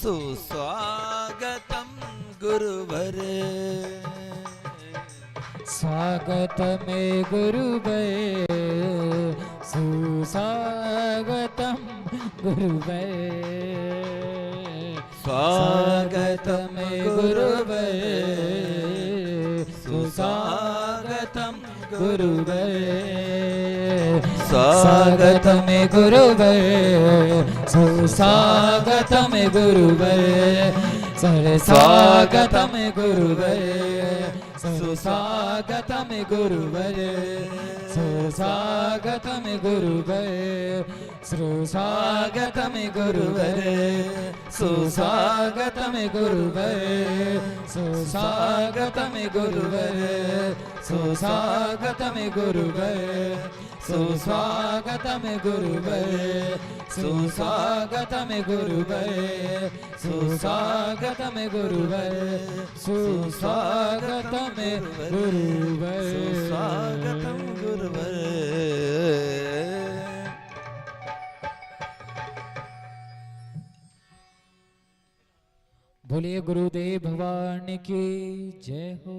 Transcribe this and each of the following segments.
सुस्वागतम गुरुवर। स्वागत में गुरुवर, सुस्वागतम गुरुवर। स्वागतम गुरुवर, सुस्वागतम गुरुवर। स्वागतम स्वागतम गुरुवर, सुस्वागतम गुरुवर। सर स्वागतम गुरुवर, सुस्वागतम गुरुवर। सुस्वागतम गुरुवर, सुस्वागतम गुरुवर। सुस्वागतम गुरुवर, सुस्वागतम गुरुवर। सुस्वागतम गुरुवर, सुस्वागतम गुरुवर। सुस्वागतम गुरुवर, सुस्वागतम गुरुवर। सुस्वागतम गुरुवर, सुस्वागतम गुरुवर। बोलिए गुरुदेव भगवान की जय हो।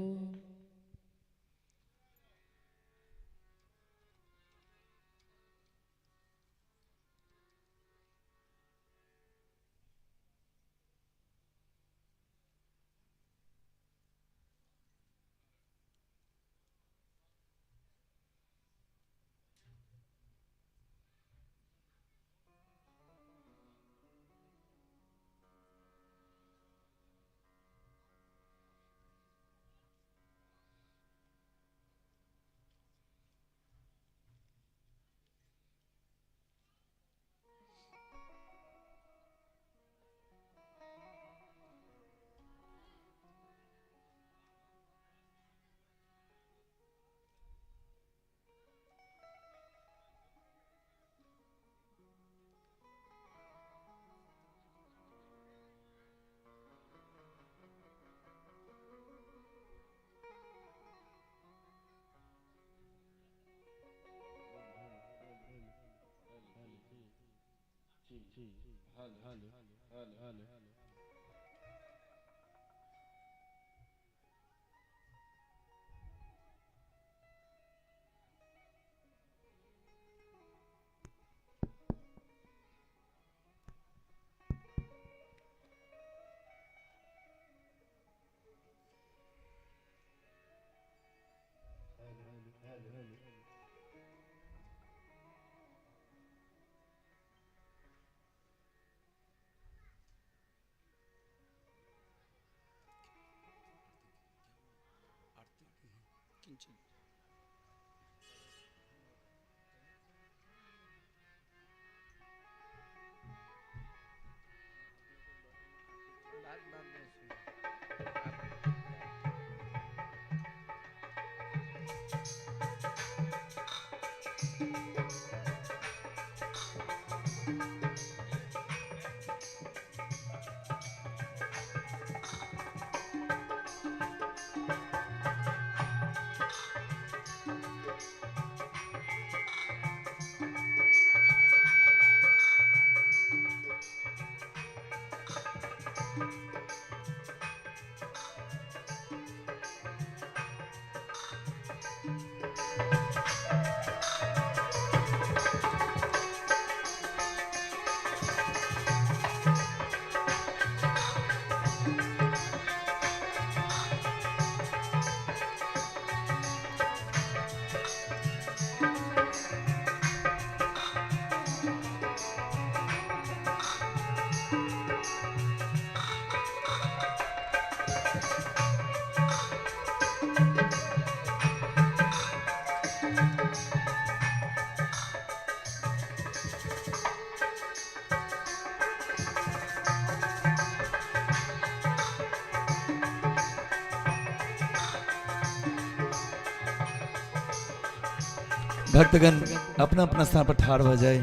भक्तगण अपना अपना स्थान पर ठाढ़ भऽ जाय।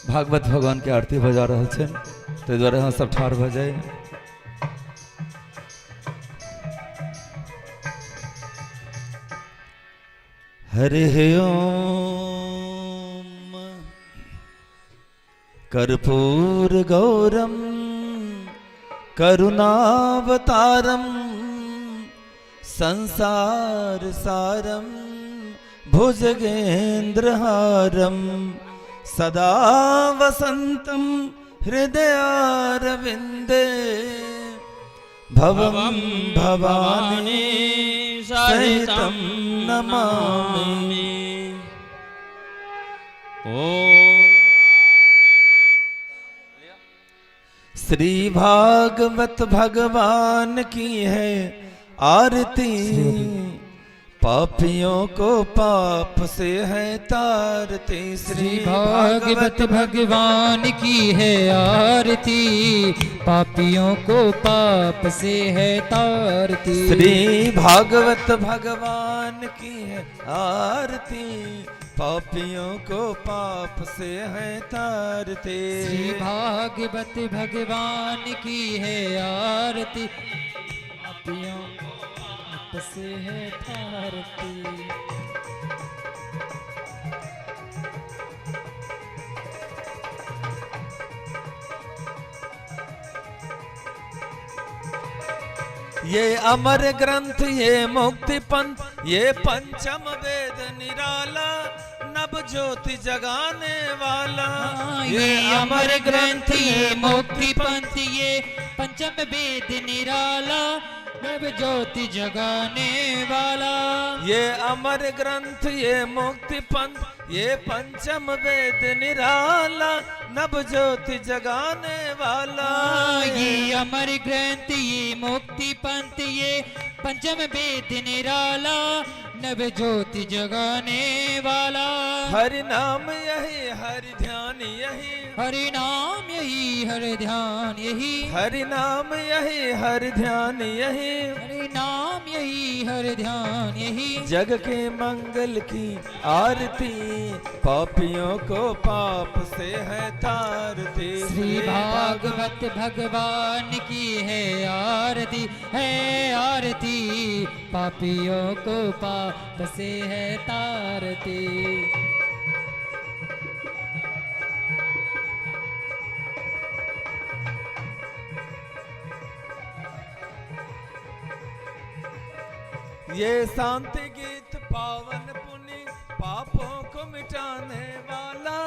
भागवत भगवान के आरती भऽ जा रहल छनि, ताहि दुआरे अहाँ सब ठाढ़ भऽ जाय। हरि ओम। कर्पूर गौरम करुणावतारम संसार सारम भुजगेन्द्रहारम सदा वसंतम हृदयारविंदे भवं भवानी सहितं नमामि। ओम। श्री भागवत भगवान की है आरती, पापियों को पाप से है तारती। श्री भागवत भगवान की है आरती, पापियों को पाप से है तारती। श्री भागवत भगवान की है आरती, पापियों को पाप से है तारती। श्री भागवत भगवान की है आरती, पापियों को पाप से है तारती। ये अमर ग्रंथ ये मुक्ति पंथ ये पंचम वेद निराला, नव ज्योति जगाने वाला। ये अमर ग्रंथ ये मुक्ति पंथ ये पंचम वेद निराला, नव ज्योति जगाने वाला। ये अमर ग्रंथ ये मुक्ति पंथ ये पंचम वेद निराला, नव ज्योति जगाने वाला। ये अमर ग्रंथ ये मुक्ति पंथ ये पंचम वेद निराला, नव ज्योति जगाने वाला। हरि नाम यही हरि ध्यान यही, हरि नाम यही हरि ध्यान यही, हरि नाम यही हरि ध्यान यही, हरि नाम यही हरि ध्यान यही। जग के मंगल की आरती, पापियों को पाप से है तारती। श्री भागवत भगवान की है आरती, है आरती, पापियों को पाप से है तारती। ये शांति गीत पावन पुनि पापों को मिटाने वाला,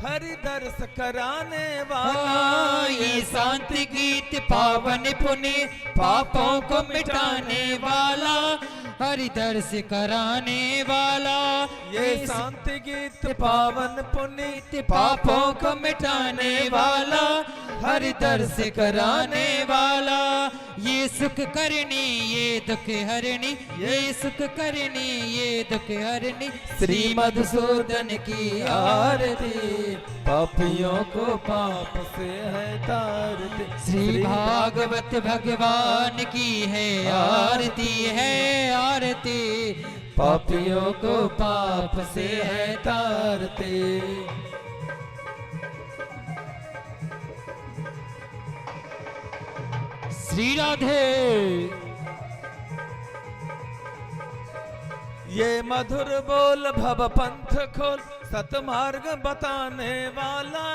हरि दर्श कराने वाला। हाँ, ये शांति गीत पावन पुण्य पापों को मिटाने वाला, हरि दर्श कराने वाला। ये शांति गीत पावन पुनीत पापों को मिटाने वाला, हरि दर्श कराने वाला। ये सुख करनी ये दुख हरणी, ये सुख करनी ये दुख हरणी, श्री मधुसूदन की आरती, पापियों को पाप से है तारती। श्री भागवत भगवान की है आरती, है आरती, पापियों को पाप से है तारती। श्री राधे। ये मधुर बोल भव पंथ खोल, सतमार्ग बताने वाला,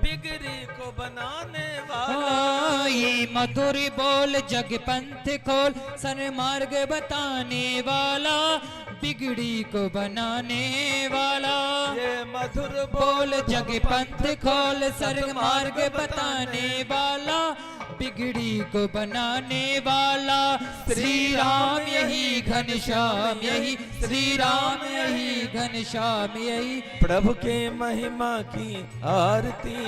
बिगड़ी को बनाने वाला। हाँ, ये मधुर बोल जग पंथ खोल, सन्मार्ग बताने वाला, बिगड़ी को बनाने वाला। ये मधुर बोल बोल जग पंथ खोल, सन्मार्ग बताने वाला, बिगड़ी को बनाने वाला। श्री राम यही घनश्याम यही, श्री राम यही घनश्याम यही। प्रभु के महिमा की आरती,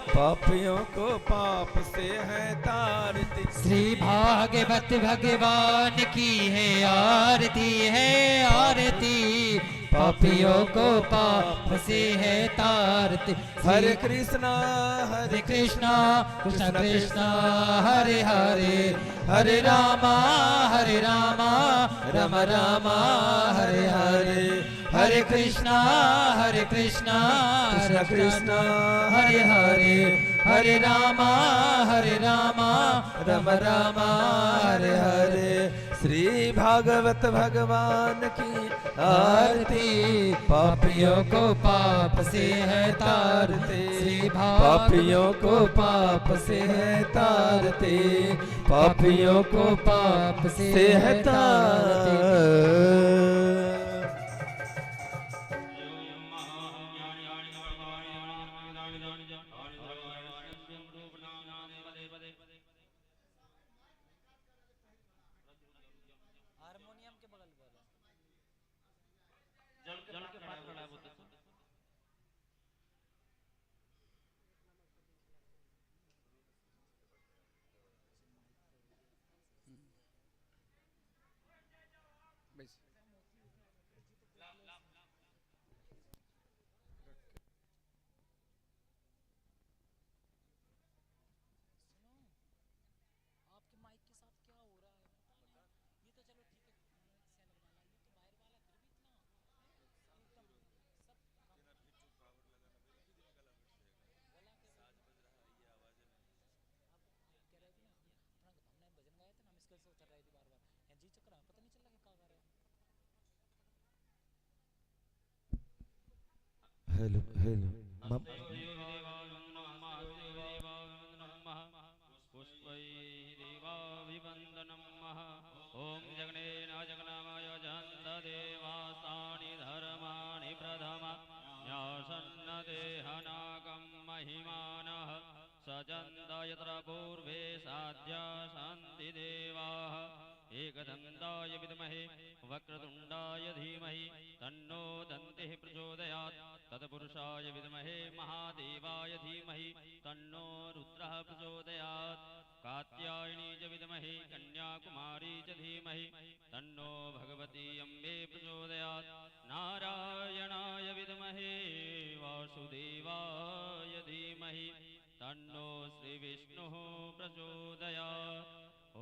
पापियों को पाप से है तारती। श्री भागवत भगवान की है आरती, है आरती, पापियों को पाप से है तारती। हरे कृष्णा हरे हरे कृष्णा कृष्ण कृष्णा हरे हरे, हरे रामा हरे रामा राम रामा हरे हरे, हरे कृष्णा हरे कृष्णा कृष्ण कृष्णा हरे हरे, हरे रामा हरे रामा राम रामा हरे हरे। श्री भागवत भगवान की आरती, पापियों को पाप से है तारते। श्री पापियों को पाप से है तारते। तारते, पापियों को पाप से से है है तारते। तार। Hello hello. ॐ जगनेन जगनामय जन्तदेवासानि धर्माणि प्रथमा न्यासन्नदेहनाकं महिमानः सजन्त यत्र पूर्वे साध्या शान्ति देवाः। एकदन्ताय विद्महे वक्रतुण्डाय धीमहि तन्नो दन्तिः प्रचोदयात्। तत्पुरुषाय विद्महे महादेवाय धीमहि तन्नो रुद्रः प्रचोदयात्। कात्यायनी च विद्महे कन्याकुमारी च धीमहि तन्नो भगवती अम्बे प्रचोदयात्। नारायणाय विद्महे वासुदेवाय धीमहि तन्नो श्रीविष्णुः प्रचोदयात्। ॐ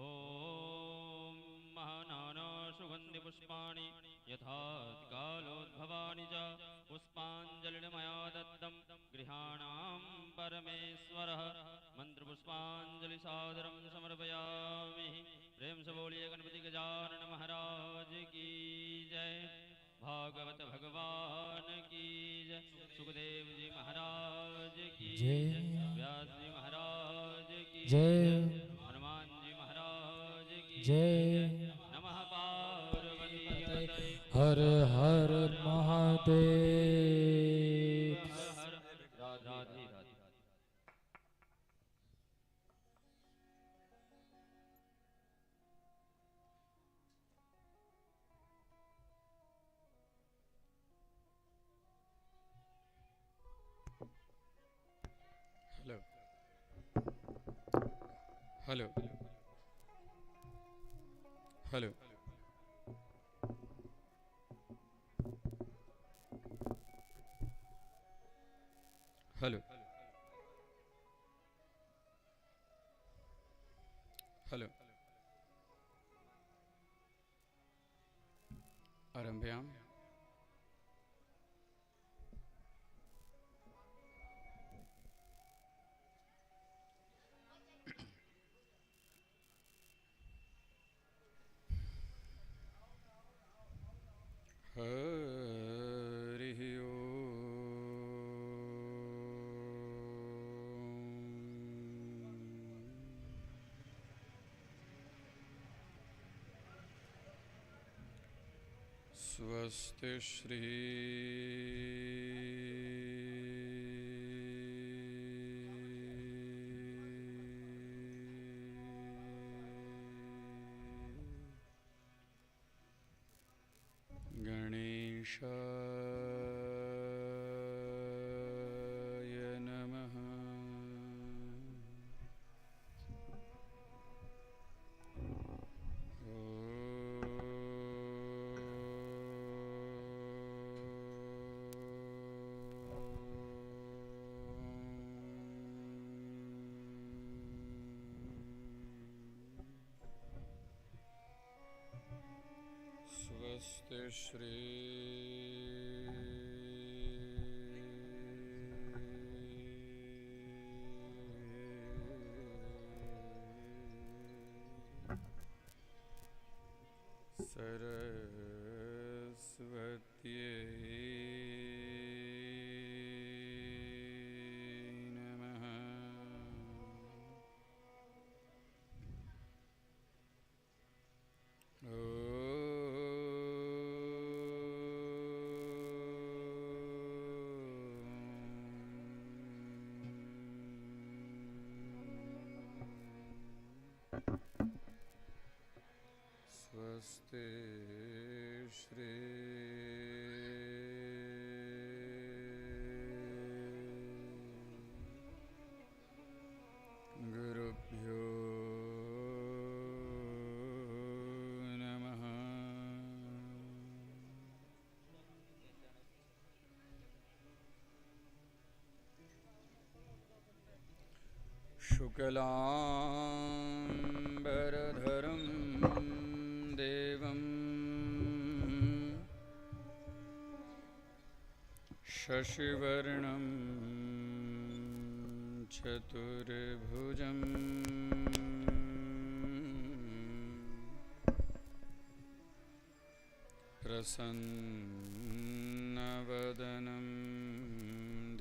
महानानासुगन्धिपुष्पाणि यथाकालोद्भवानि च पुष्पाञ्जलिर्मया दत्तं गृहाणां परमेश्वरः। मन्त्रपुष्पाञ्जलिसादरं समर्पयामि। प्रेम से बोलिए गणपति गजानन महाराज की जय। भागवत भगवान की जय। सुखदेव जी महाराज की जय। व्यास जी महाराज की जय। हनुमान जी महाराज की जय। नमः पार्वती पतये। हर हर महादेव। हर Radhe Radhe. Hello hello hello. Hello hello. आरंभयाम। हरिः स्वस्ति श्री गणेशाय नमः। स्वस्ति श्री सरस्वत्यै नमः। स्वस्ति श्री गुरुभ्यो नमः। शुक्लाम्बरधरं देवं शशिवर्णं चतुर्भुजं प्रसन्नवदनं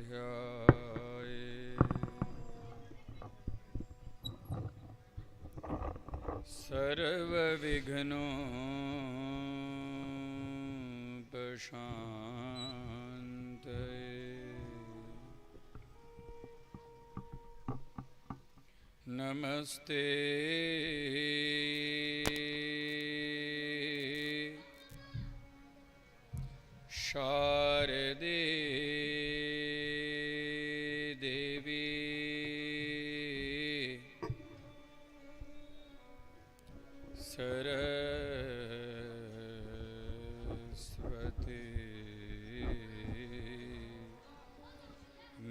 ध्याये। सर्वविघ्नोपशान्तये नमस्ते शारदे देवी सरस्वती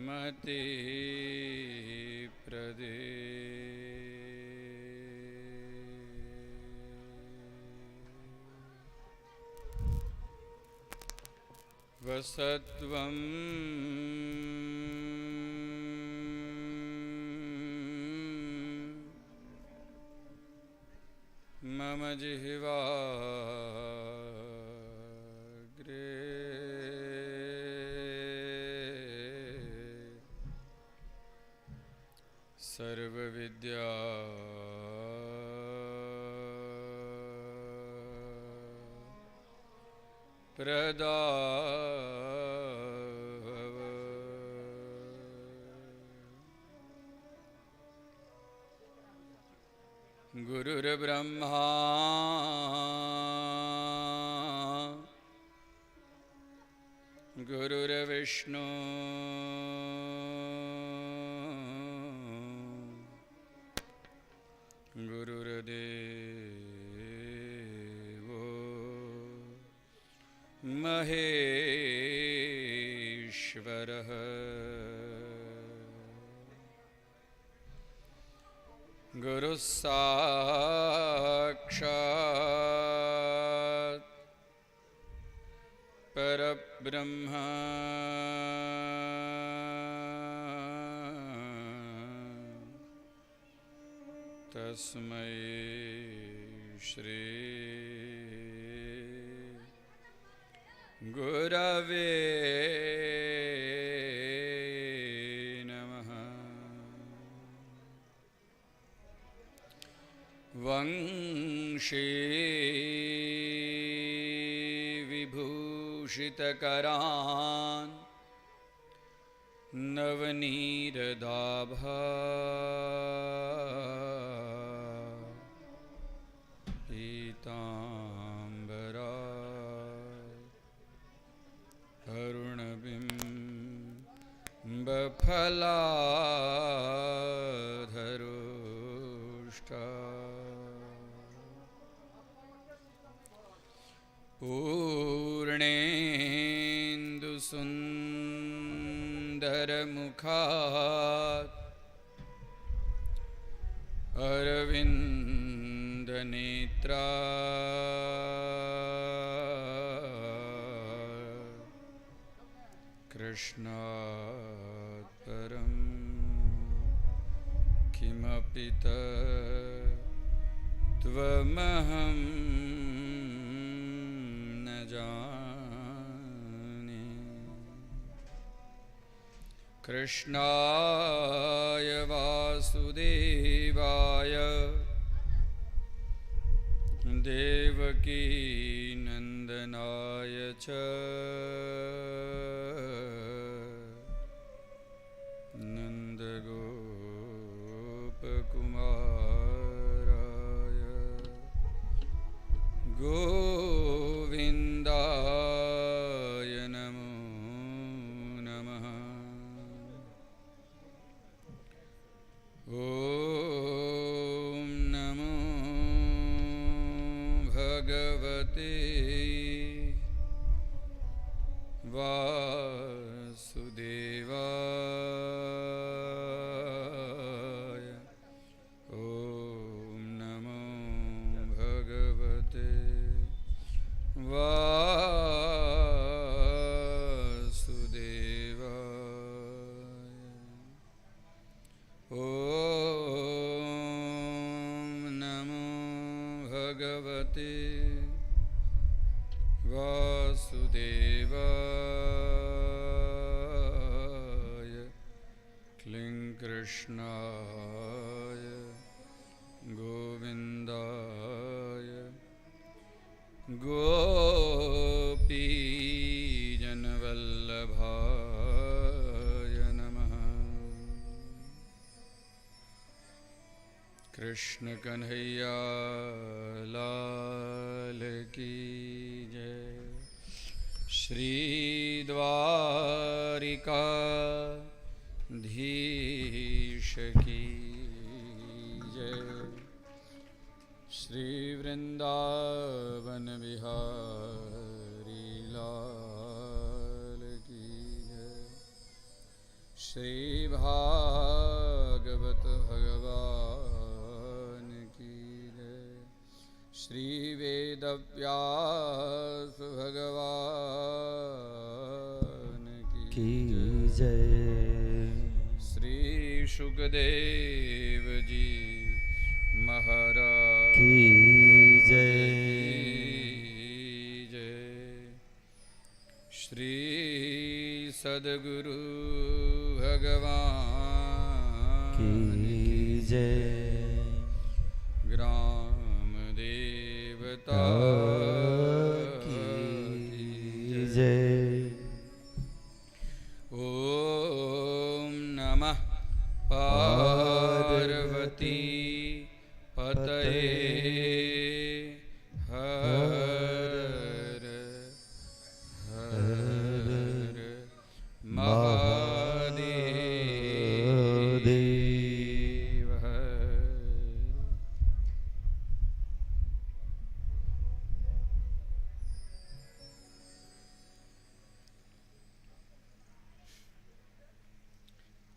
मति प्रदे। वसत्वं मम जिह्वाग्रे सर्वविद्या प्रदाभव। गुरुर्ब्रह्मा गुरुर्विष्णु गुरुर्देवो महेश्वरः। गुरुः साक्षात् परब्रह्म तस्मै श्री गुरवे नमः। वंशी विभूषितकरान् नवनीरदाभा पीताम्बरा अरुणबिम्बफलाधरोष्ठा पूर्णेन्दुसुन्दरमुखात् अरविन्दनेत्रा कृष्णात् परं किमपि तत्त्वमहं न जाने। कृष्णाय वासुदेवाय देवकी नन्दनाय च नन्दगोपकुमाराय गोविन्दाय भगवते वासुदेवाय। ॐ नमो भगवते वासुदेवाय। ॐ नमो भगवते वासुदेवाय। क्लीं कृष्णाय गोविन्दाय गोपीजनवल्लभाय नमः। कृष्ण कन्हैया लाल की जय। श्री द्वारिका धीश की जय। श्री वृंदावन बिहारी लाल की जय। श्री भागवत भगवान की जय। श्री वेदव्यास भगवान की जय। श्री सुखदेव जी महाराज की जय। जय। श्री सद्गुरु भगवान की जय। ग्राम देवता की जय। ॐ नमः पार्वती पतये हर हर महादेव हर।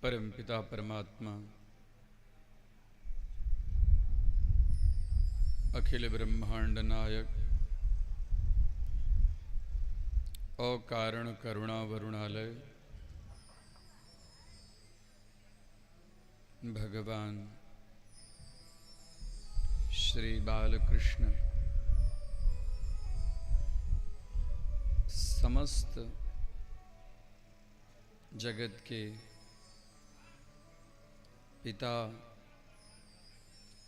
परम पिता परमात्मा अखिल ब्रह्मांड नायक अकारण करुणा वरुणालय भगवान श्री बालकृष्ण समस्त जगत के पिता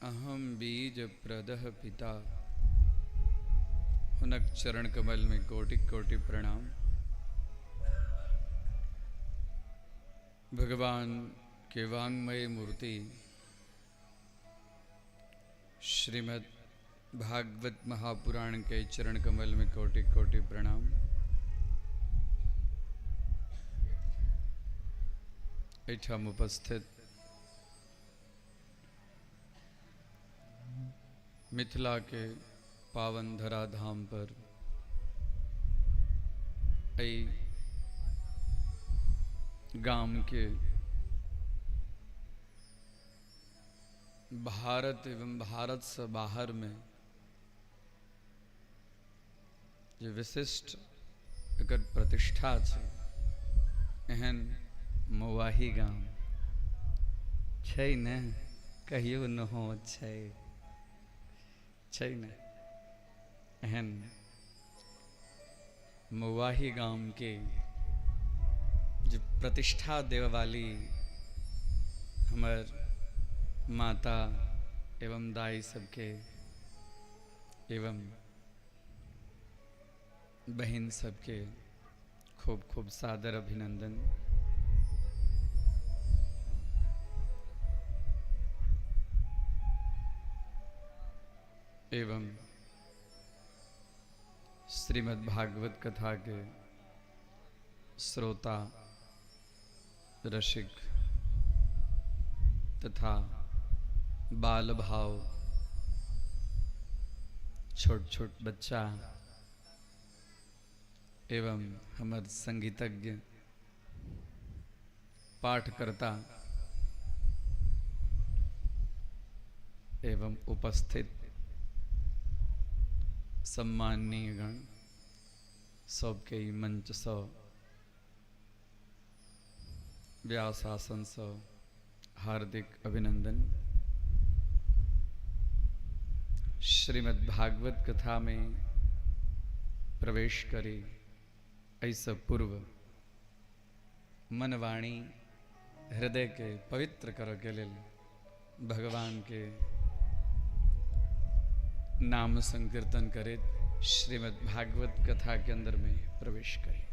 अहम बीज प्रदह पिता हुनक चरण कमल में कोटि कोटि प्रणाम। भगवान के वांग्मय मूर्ति श्रीमद् भागवत महापुराण के चरण कमल में कोटि कोटि प्रणाम। एठाम उपस्थित मिथिला के पावन धरा धाम पर एहि गाम के भारत एवं भारत से बाहर में जे विशिष्ट एकर प्रतिष्ठा छै, एहन मौआही गाम छै ने, कहियो न हो छै, छै ने। एहन मौआही गाम के जे प्रतिष्ठा देववाली हमर माता एवं दाई सबके एवं बहिन सबके खूब खूब सादर अभिनंदन। एवं श्रीमद् भागवत कथा के श्रोता रसिक तथा बाल भाव छोट छोट बच्चा एवं हमर संगीतज्ञ पाठकर्ता एवं उपस्थित सम्माननीय गण सबके ई मंचसँ व्यास आसनसँ हार्दिक अभिनंदन। श्रीमद् भागवत कथा में प्रवेश करी एहिसँ पूर्व मन वाणी हृदय के पवित्र करऽ के लेल भगवान के नाम संकीर्तन करैत श्रीमद् भागवत कथा के अंदर में प्रवेश करी।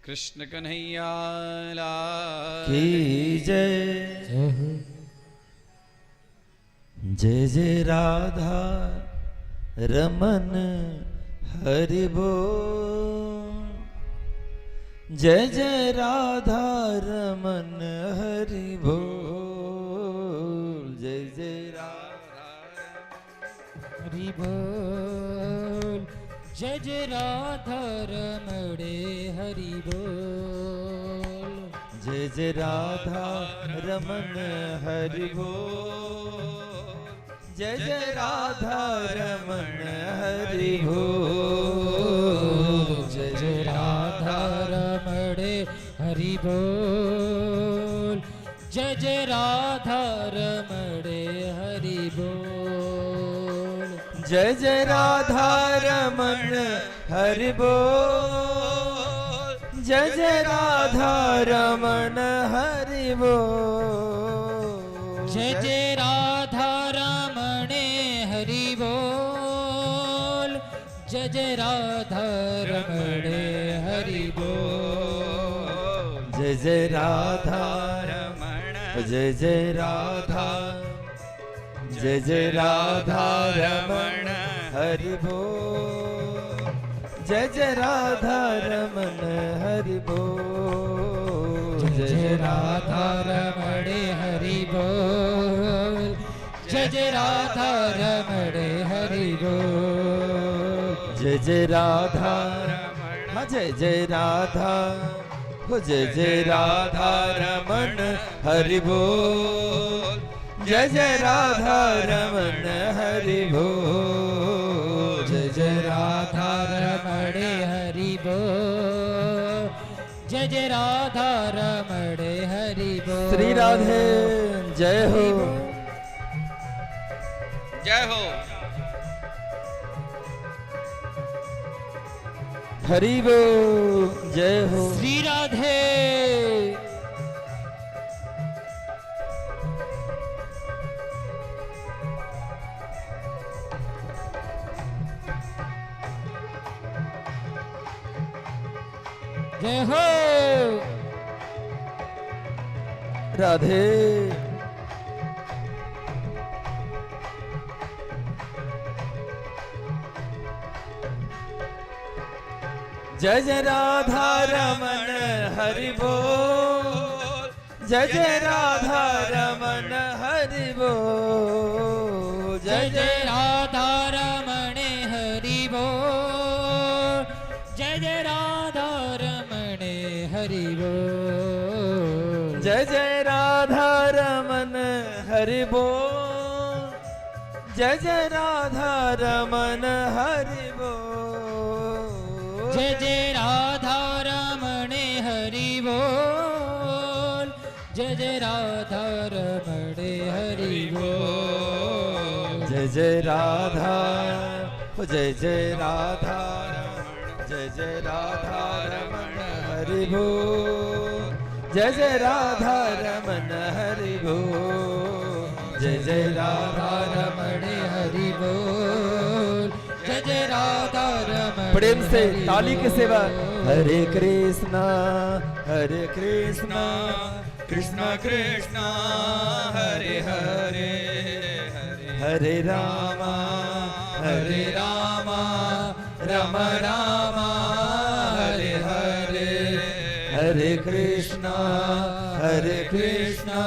कृष्ण कन्हैया लाल की जय। जय जय राधा रमन हरि बोल, जय जय राधा रमन हरि बोल, जय जय राधा हरि बोल, जय जय राधा रमणे हरि बोल, जय जय राधा रमन हरि बोल, जय जय राधा रमन हरि बोल, जय जय राधा रमणे हरि बोल, जय जय राधा रमणे हरि बोल, जय जय राधा रमन हरि बोल, जय जय राधा रमन हरि बोल, जय जय राधा रमणे हरि बोल, जय जय राधा रमणे हरि बोल, जय जय राधा रमण जय जय राधा जय जय राधा रमण हरि बोल, जय जय राधा रमन हरि बोल, जय जय राधा रमणे हरि बोल, जय जय राधा रमणे हरि बोल, जय जय राधा हाँ जय जय राधा हो जय जय राधा रमन हरि बोल, जय जय राधा रमन हरि बोल, जय जय राधा रमणे हरि बोल, जय जय राधा रमणे हरि बोल। श्री राधे जय हो। जय हो। हरि बोल जय हो। श्री राधे। जय हो। राधे। जय जय राधा रमन हरि बोल, जय जय राधा रमन हरि बोल, जय जय राधा रमणे हरि बोल, जय जय राधा रमणे हरि बोल, जय जय राधा रमन हरि बोल, जय जय राधा रमन हरि बोल, जय जय राधा रमणे हरि बोल, जय जय राधा रमणे हरि बोल, जय जय राधा जय जय राधा जय जय राधा रमन हरि बोल, जय जय राधा रमन हरि बोल, जय जय राधा रमणे हरि बोल, जय जय राधा रमणे प्रेम से हरि ताली के सेवा। बोल। हरे कृष्णा हरे कृष्णा कृष्णा कृष्णा हरे हरे, हरे रामा हरे रामा राम रामा हरे हरे, हरे कृष्णा हरे कृष्णा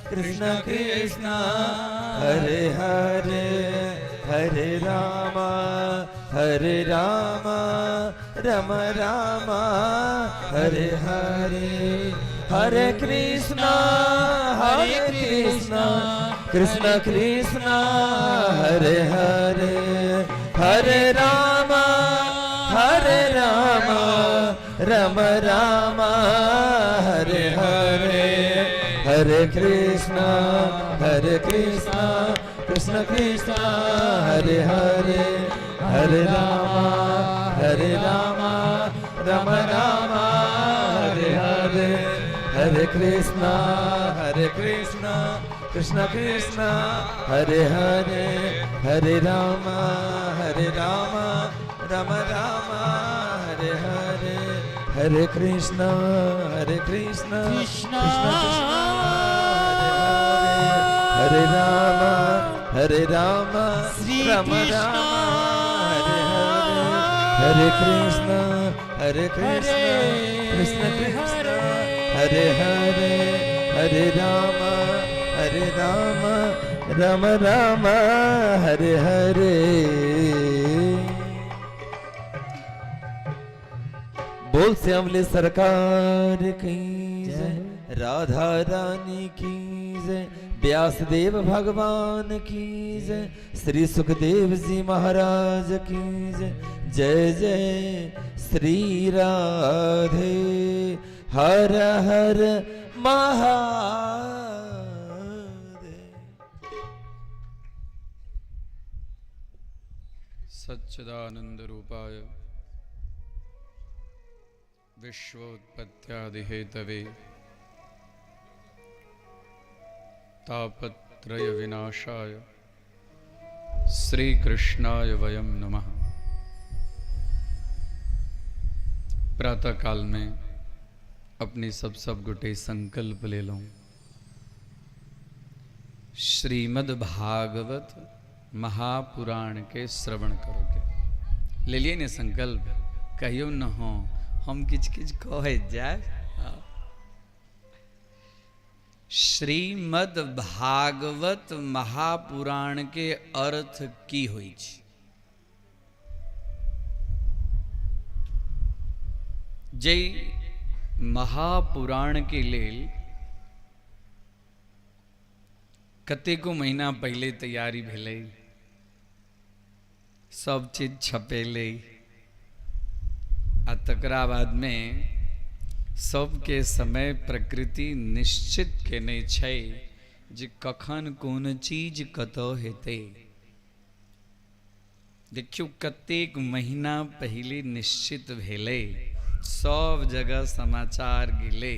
कृष्ण कृष्ण हरे हरे, हरे हरे राम हरे राम राम राम हरे हरे। हरे कृष्णा हरे कृष्णा कृष्ण कृष्ण हरे हरे, हरे राम हरे राम राम राम हरे हरे। हरे कृष्णा हरे कृष्णा कृष्ण कृष्ण हरे हरे, हरे राम हरे राम राम राम हरे हरे। हरे कृष्णा हरे कृष्णा कृष्ण कृष्ण हरे हरे, हरे राम हरे राम राम राम हरे हरे। हरे कृष्ण हरे कृष्ण कृष्ण कृष्ण हरे हरे, हरे राम हरे राम श्री राम कृष्ण राम हरे हरे। हरे कृष्ण हरे कृष्ण कृष्ण कृष्ण हरे हरे, हरे राम हरे राम राम राम हरे हरे। बोल श्यामले सरकार की जय, राधा रानी की जय, व्यास देव भगवान की जय, श्री सुखदेव जी महाराज की जय। जय जय श्री राधे। हर हर महादेव। सच्चिदानंद रूपाय विश्वोत्पत्त्यादिहेतवे तापत्रय विनाशाय श्री कृष्णाय वयम नमः। प्रातः काल में अपने सब सब गोटे संकल्प ले लूं, श्रीमद् भागवत महापुराण के श्रवण करोगे। ले लिए ने संकल्प? कहियो न हो हम किच किच कहे जाए। श्रीमद् भागवत महापुराण के अर्थ की होई छै? जे महापुराण के लेल कतेको महीना पहले तैयारी भेलै, सब चीज छपेलै आ तकरा बाद में सबके समय प्रकृति निश्चित केने छै जे कखन कोन चीज कतऽ हेतै। देखियौ कतेक महीना पहिले निश्चित भेलै, सब जगह समाचार गेलै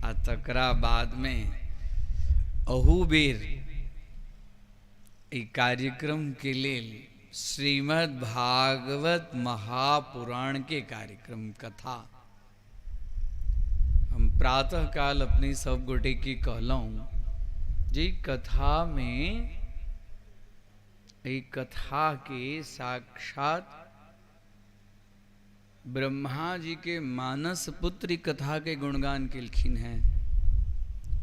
आ तकरा बाद में अहू बेर ई कार्यक्रम के लेल श्रीमद् भागवत महापुराण के कार्यक्रम कथा हम प्रातः काल अपने सब गोटे के कहलहुँ जे कथा में ई कथा के साक्षात ब्रह्मा जी के मानस पुत्री कथा के गुणगान केलखिन हैं।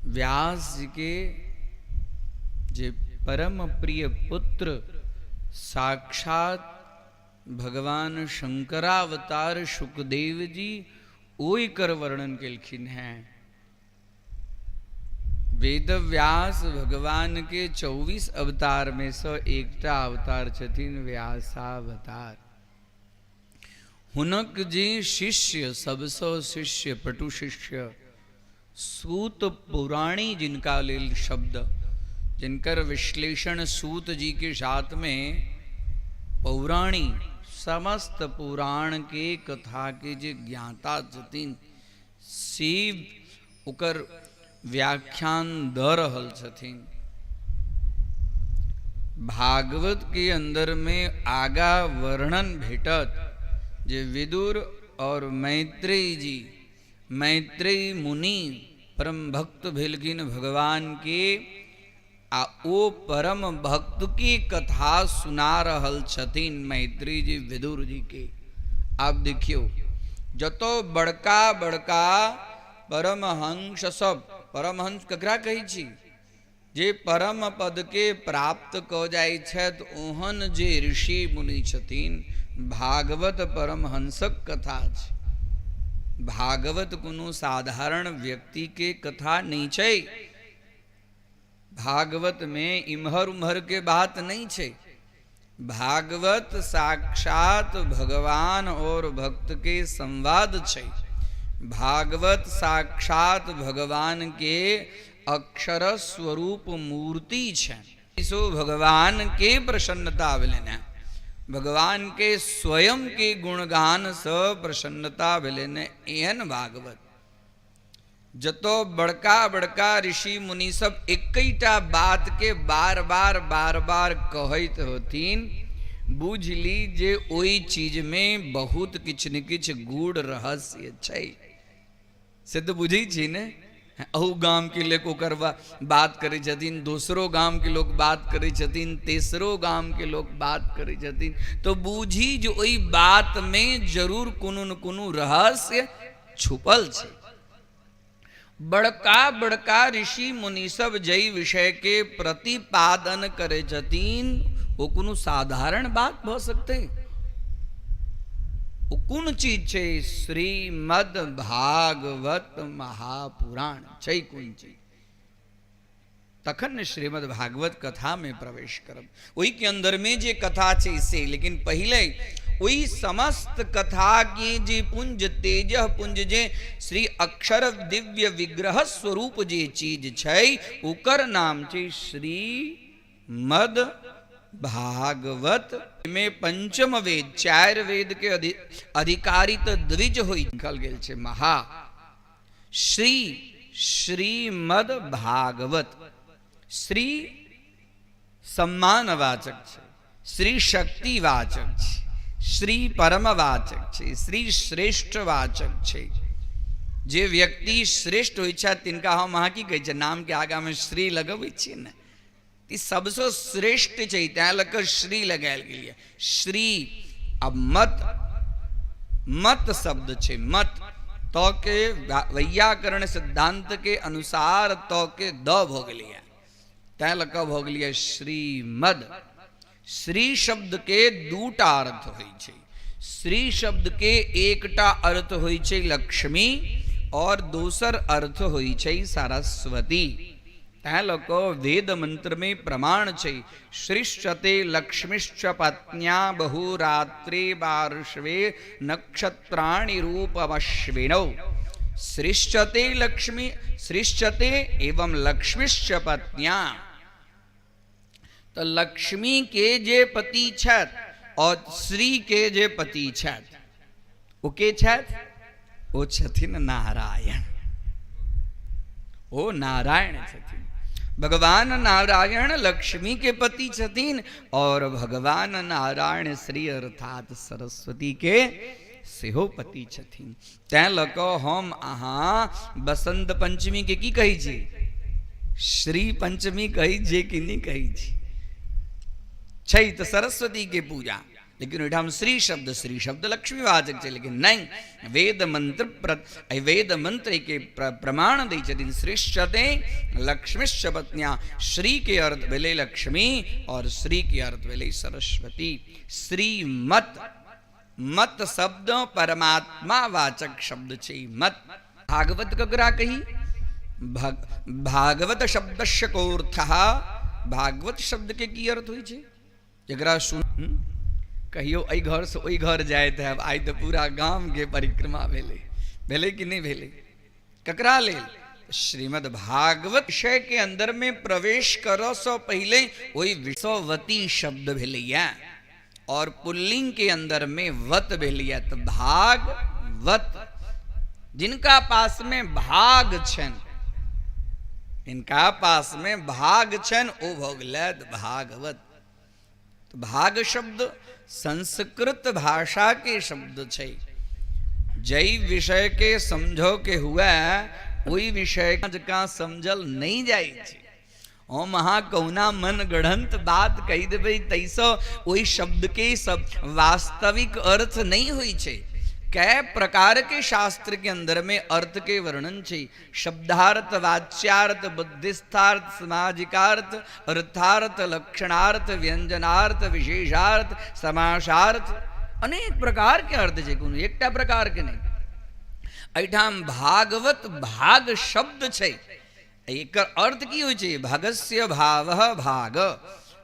व्यास जी के जे परम प्रिय पुत्र साक्षात भगवान शंकरावतार सुखदेव जी ओहि कर वर्णन केलखिन हैं। वेद व्यास भगवान के 24 अवतार में से एकटा अवतार छथिन व्यासावतार। हुनक जे शिष्य सबसँ शिष्य पटु शिष्य सूत पुराणी जिनका लेल शब्द जिनकर विश्लेषण सूत जी के साथ में पौराणी समस्त पुराण के कथा के जे ज्ञाता छथिन से ओकर व्याख्यान द रहल छथिन। भागवत के अंदर में आगा वर्णन भेटत जे विदुर और मैत्रेयी जी, मैत्रेयी मुनि परम भक्त भेलखिन भगवान के आ ओ परम भक्त की कथा सुना रहल छथिन मैत्री जी विदुर जी के। आप देखियो जतो बड़का बड़का परमहंस सब, परमहंस ककरा कहै छी? जे परम पद के प्राप्त कऽ जाइ छथि ओहन जे ऋषि मुनि छथिन। भागवत परमहंसक कथा छै। भागवत कोनो साधारण व्यक्ति के कथा नहि छै। भागवत में इम्हर उम्हर के बात नहीं छै। भागवत साक्षात भगवान और भक्त के संवाद छै। भागवत साक्षात भगवान के अक्षर स्वरूप मूर्ति छै। सो भगवान के प्रसन्नता भेलनि, भगवान के स्वयं के गुणगान से प्रसन्नता भेलनि। एहन भागवत जतो बड़का बड़का ऋषि मुनि सब एकैटा बात के बार बार बार बार कहैत होथिन, बुझली जे ओहि चीज में बहुत किछु ने किछु गूढ़ रहस्य छै। से तऽ बुझै छी ने, अहू गाम के लोक ओकर बात करै छथिन, दोसरो गाम के लोक बात करै छथिन, तेसरो गाम के लोक बात करै छथिन, तो बूझी जे ओहि बात में जरूर कोनो न कोनो रहस्य छुपल छै। बड़का बड़का ऋषि मुनि सब जै विषय के प्रतिपादन करै छथिन ओ कोनो साधारण बात भऽ सकतै? ओ कोन चीज छै? श्रीमद् भागवत महापुराण छै कोन चीज? तखन ने श्रीमद् भागवत कथा में प्रवेश करब। ओहि के अंदर में जे कथा छै से, लेकिन पहिले ओहि समस्त कथा के जे पुंज तेज पुंज जे श्री अक्षर दिव्य विग्रह स्वरूप जे चीज छै ओकर नाम छै श्रीमद् भागवत। में पंचम वेद, चारि वेद के अधिकारी तऽ द्विज होई लिखल गेल छै महा श्री श्रीमद् भागवत। श्री सम्मानवाचक छै, श्री शक्तिवाचक छै, श्री परमवाचक छै, श्री श्रेष्ठवाचक छै। जे व्यक्ति श्रेष्ठ होइ छथि तिनका हम अहाँ की कहै छियै? नाम के आगाँ में श्री लगबै छियै ने, ई सबसँ श्रेष्ठ छै, तैं लऽ कऽ श्री लगायल गेल यऽ श्री। आ मत, मत शब्द छै मत, त के वैयाकरण सिद्धांत के अनुसार त के द भऽ गेलैए, तैं लऽ कऽ भऽ गेलैए श्रीमद। श्री शब्द के दूटा अर्थ होइ छै। श्री शब्द के एकटा अर्थ होइ छै लक्ष्मी और दोसर अर्थ होइ छै सरस्वती। तैं लऽ कऽ वेद मंत्र में प्रमाण छै, श्रीश्चते लक्ष्मीश्च पत्न्या बहुरात्रे पार्श्वे नक्षत्राणि रूपमश्विनौ। श्रीश्चते लक्ष्मी, श्रीश्चते एवं लक्ष्मीश्च पत्न्या। तऽ लक्ष्मी के जे पति छथि और श्री के जे पति छथि ओ के छथि? ओ छथिन नारायण। ओ नारायण छथिन। भगवान नारायण लक्ष्मी के पति छथिन और भगवान नारायण श्री अर्थात सरस्वती के सेहो पति छथिन। तैं लऽ कऽ हम अहाँ बसंत पंचमी के की कहै छी? श्री पंचमी कहै छियै कि नहि कहै छी? छै तऽ सरस्वती के पूजा, लेकिन ओहिठाम श्री शब्द, श्री शब्द लक्ष्मीवाचक छै, लेकिन नहि, वेद मंत्र वेद मंत्र के प्रमाण दै छथिन श्रीश्चते लक्ष्मीश्च पत्न्या। श्री के अर्थ भेलै लक्ष्मी और श्री के अर्थ भेलै सरस्वती। श्रीमत, मत शब्द परमात्मा वाचक शब्द छै मत। भागवत ककरा कही? भागवत शब्दस्य कोऽर्थः? भागवत शब्द के की अर्थ होइ छै? जकरा सुन कहियो एहि घरसँ ओहि घर जाइत हैब, आइ तऽ पूरा गामके परिक्रमा भेलै। भेलै कि नहि भेलै? ककरा लेल? श्रीमद् भागवत विषय के अंदर में प्रवेश करऽ सँ पहिले ओहि विषवती शब्द भेलैया और पुल्लिंग के अंदर में वत भेलैया, तऽ भागवत जिनका पास में भाग छनि, जिनका पास में भाग छनि ओ भऽ गेलथि भागवत। भाग शब्द संस्कृत भाषा के शब्द छै। जै विषय के समझो के हुए ओहि विषय जकाँ समझल नहि जाइ छै। हम अहाँ कहुना मन गढ़ंत बात कहि देबै तैसँ ओहि शब्द के सब वास्तविक अर्थ नहि होइ छै। कै प्रकार के शास्त्र के अंदर में अर्थ के वर्णन छै। शब्दार्थ, वाच्यार्थ, बुद्धिस्थार्थ, सामाजिकार्थ, अर्थार्थ, लक्षणार्थ, व्यंजनार्थ, विशेषार्थ, समासार्थ, अनेक प्रकार के अर्थ छै, कोनो एकटा प्रकार के नहि। एहिठाम भागवत भाग शब्द छै, एकर अर्थ की होइ छै? भगस्य भाव भाग,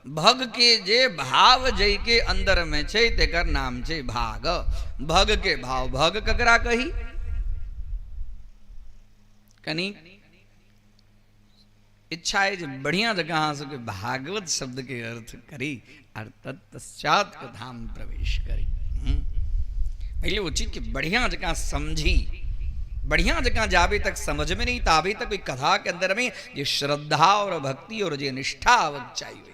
भग के जे भाव जै के अंदर में छै तेकर नाम छै भाग। भग के भाव, भग ककरा कही? कनी इच्छा है जे बढ़िया जगह अहाँ सबके भागवत शब्द के अर्थ करी और तत्पश्चात कथा में प्रवेश करी। पहले वो चीज के बढ़िया जगह समझी, बढ़िया जगह जाबे तक समझ में नहीं ताबे तक कोई कथा के अंदर में ये श्रद्धा और भक्ति और जे निष्ठा आवक चाहिए।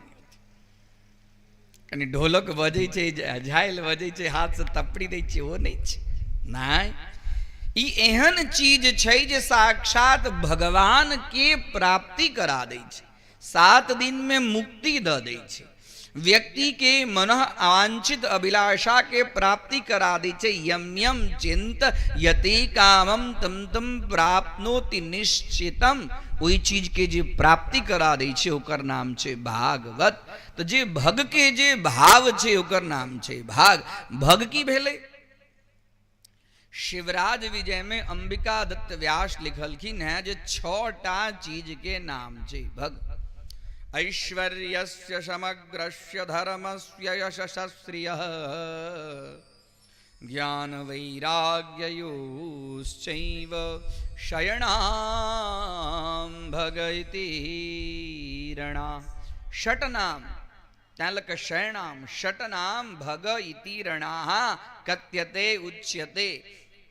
कनी ढोलक बजै छै, झाइल बजै छै, हाथ से तपड़ी दै छै, ओ नहि छै। नहि, ई एहन चीज छै जे साक्षात भगवान के प्राप्ति करा दै छै, 7 दिन में मुक्ति द दै छै, व्यक्ति के मन वांछित अभिलाषा के प्राप्ति करा दै छै। यम यम चिंत यति कामम तम तम प्राप्नोति निश्चितम, ओहि चीज के जे प्राप्ति करा दै छै ओकर नाम छै भागवत। तो जे भग के जे भाव छै ओकर नाम छै भाग। भग की भेलै? शिवराज विजय में अंबिका दत्त व्यास लिखलखिन हैं जे 6टा चीज के नाम छै भग। ऐश्वर्यस्य समग्रस्य धर्मस्य यशस्श्रियः ज्ञान वैराग्ययोश्चैव शयणां भगैति रणा। षटनाम तैं लऽ कऽ शयणाम षटनाम भग इति रणाः कथ्यते उच्यते।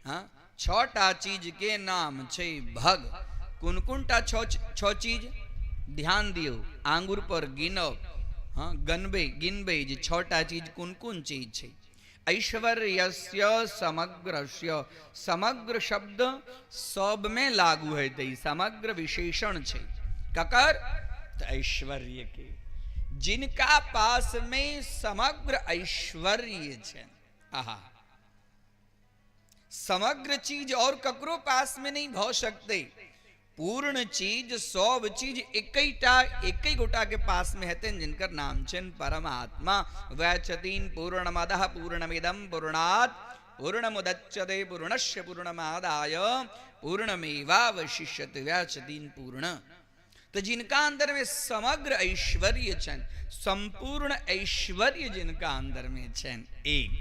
हाँ, 6टा चीज के नाम छै भग। कोन कोनटा छो चीज? ध्यान दियौ, आंगुर पर गिनब, हाँ गनबै गिनबै जे 6टा चीज कोन कोन चीज छै। ऐश्वर्यस्य समग्रस्य, समग्र शब्द सब में लागू हेतै, समग्र विशेषण छै ककर? तऽ ऐश्वर्य के। जिनका पास में समग्र ऐश्वर्य छै, आहा, समग्र चीज और ककरो पास में नहीं भऽ सकतै। पूर्ण चीज सब चीज एकैटा एकै गोटा के पास में हेतनि जिनकर नाम छनि परमात्मा। वएह छथिन पूर्णमदः पूर्णमिदं पूर्णात् पूर्णमुदच्यते पूर्णस्य पूर्णमादाय पूर्णमेवावशिष्यते। वएह छथिन पूर्ण। तो जिनका अंदर में समग्र ऐश्वर्य छनि, संपूर्ण ऐश्वर्य जिनका अंदर में छनि, एक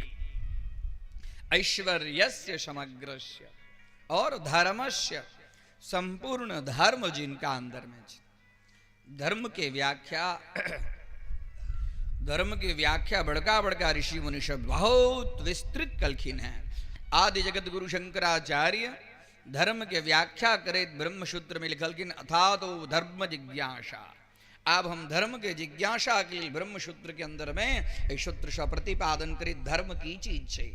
ऐश्वर्यस्य समग्रस्य और धर्मस्य, संपूर्ण धर्म जिनका अंदर में छे। धर्म के व्याख्या, धर्म के व्याख्या बड़का बड़का ऋषि मुनि सब बहुत विस्तृत कलखिन हैं। आदि जगत गुरु शंकराचार्य धर्म के व्याख्या करे ब्रह्मसूत्र में लिखलखिन अथातो धर्म जिज्ञासा। अब हम धर्म के जिज्ञासा के लिए ब्रह्मसूत्र के अंदर में एक सूत्र से प्रतिपादन करे धर्म की चीज छे।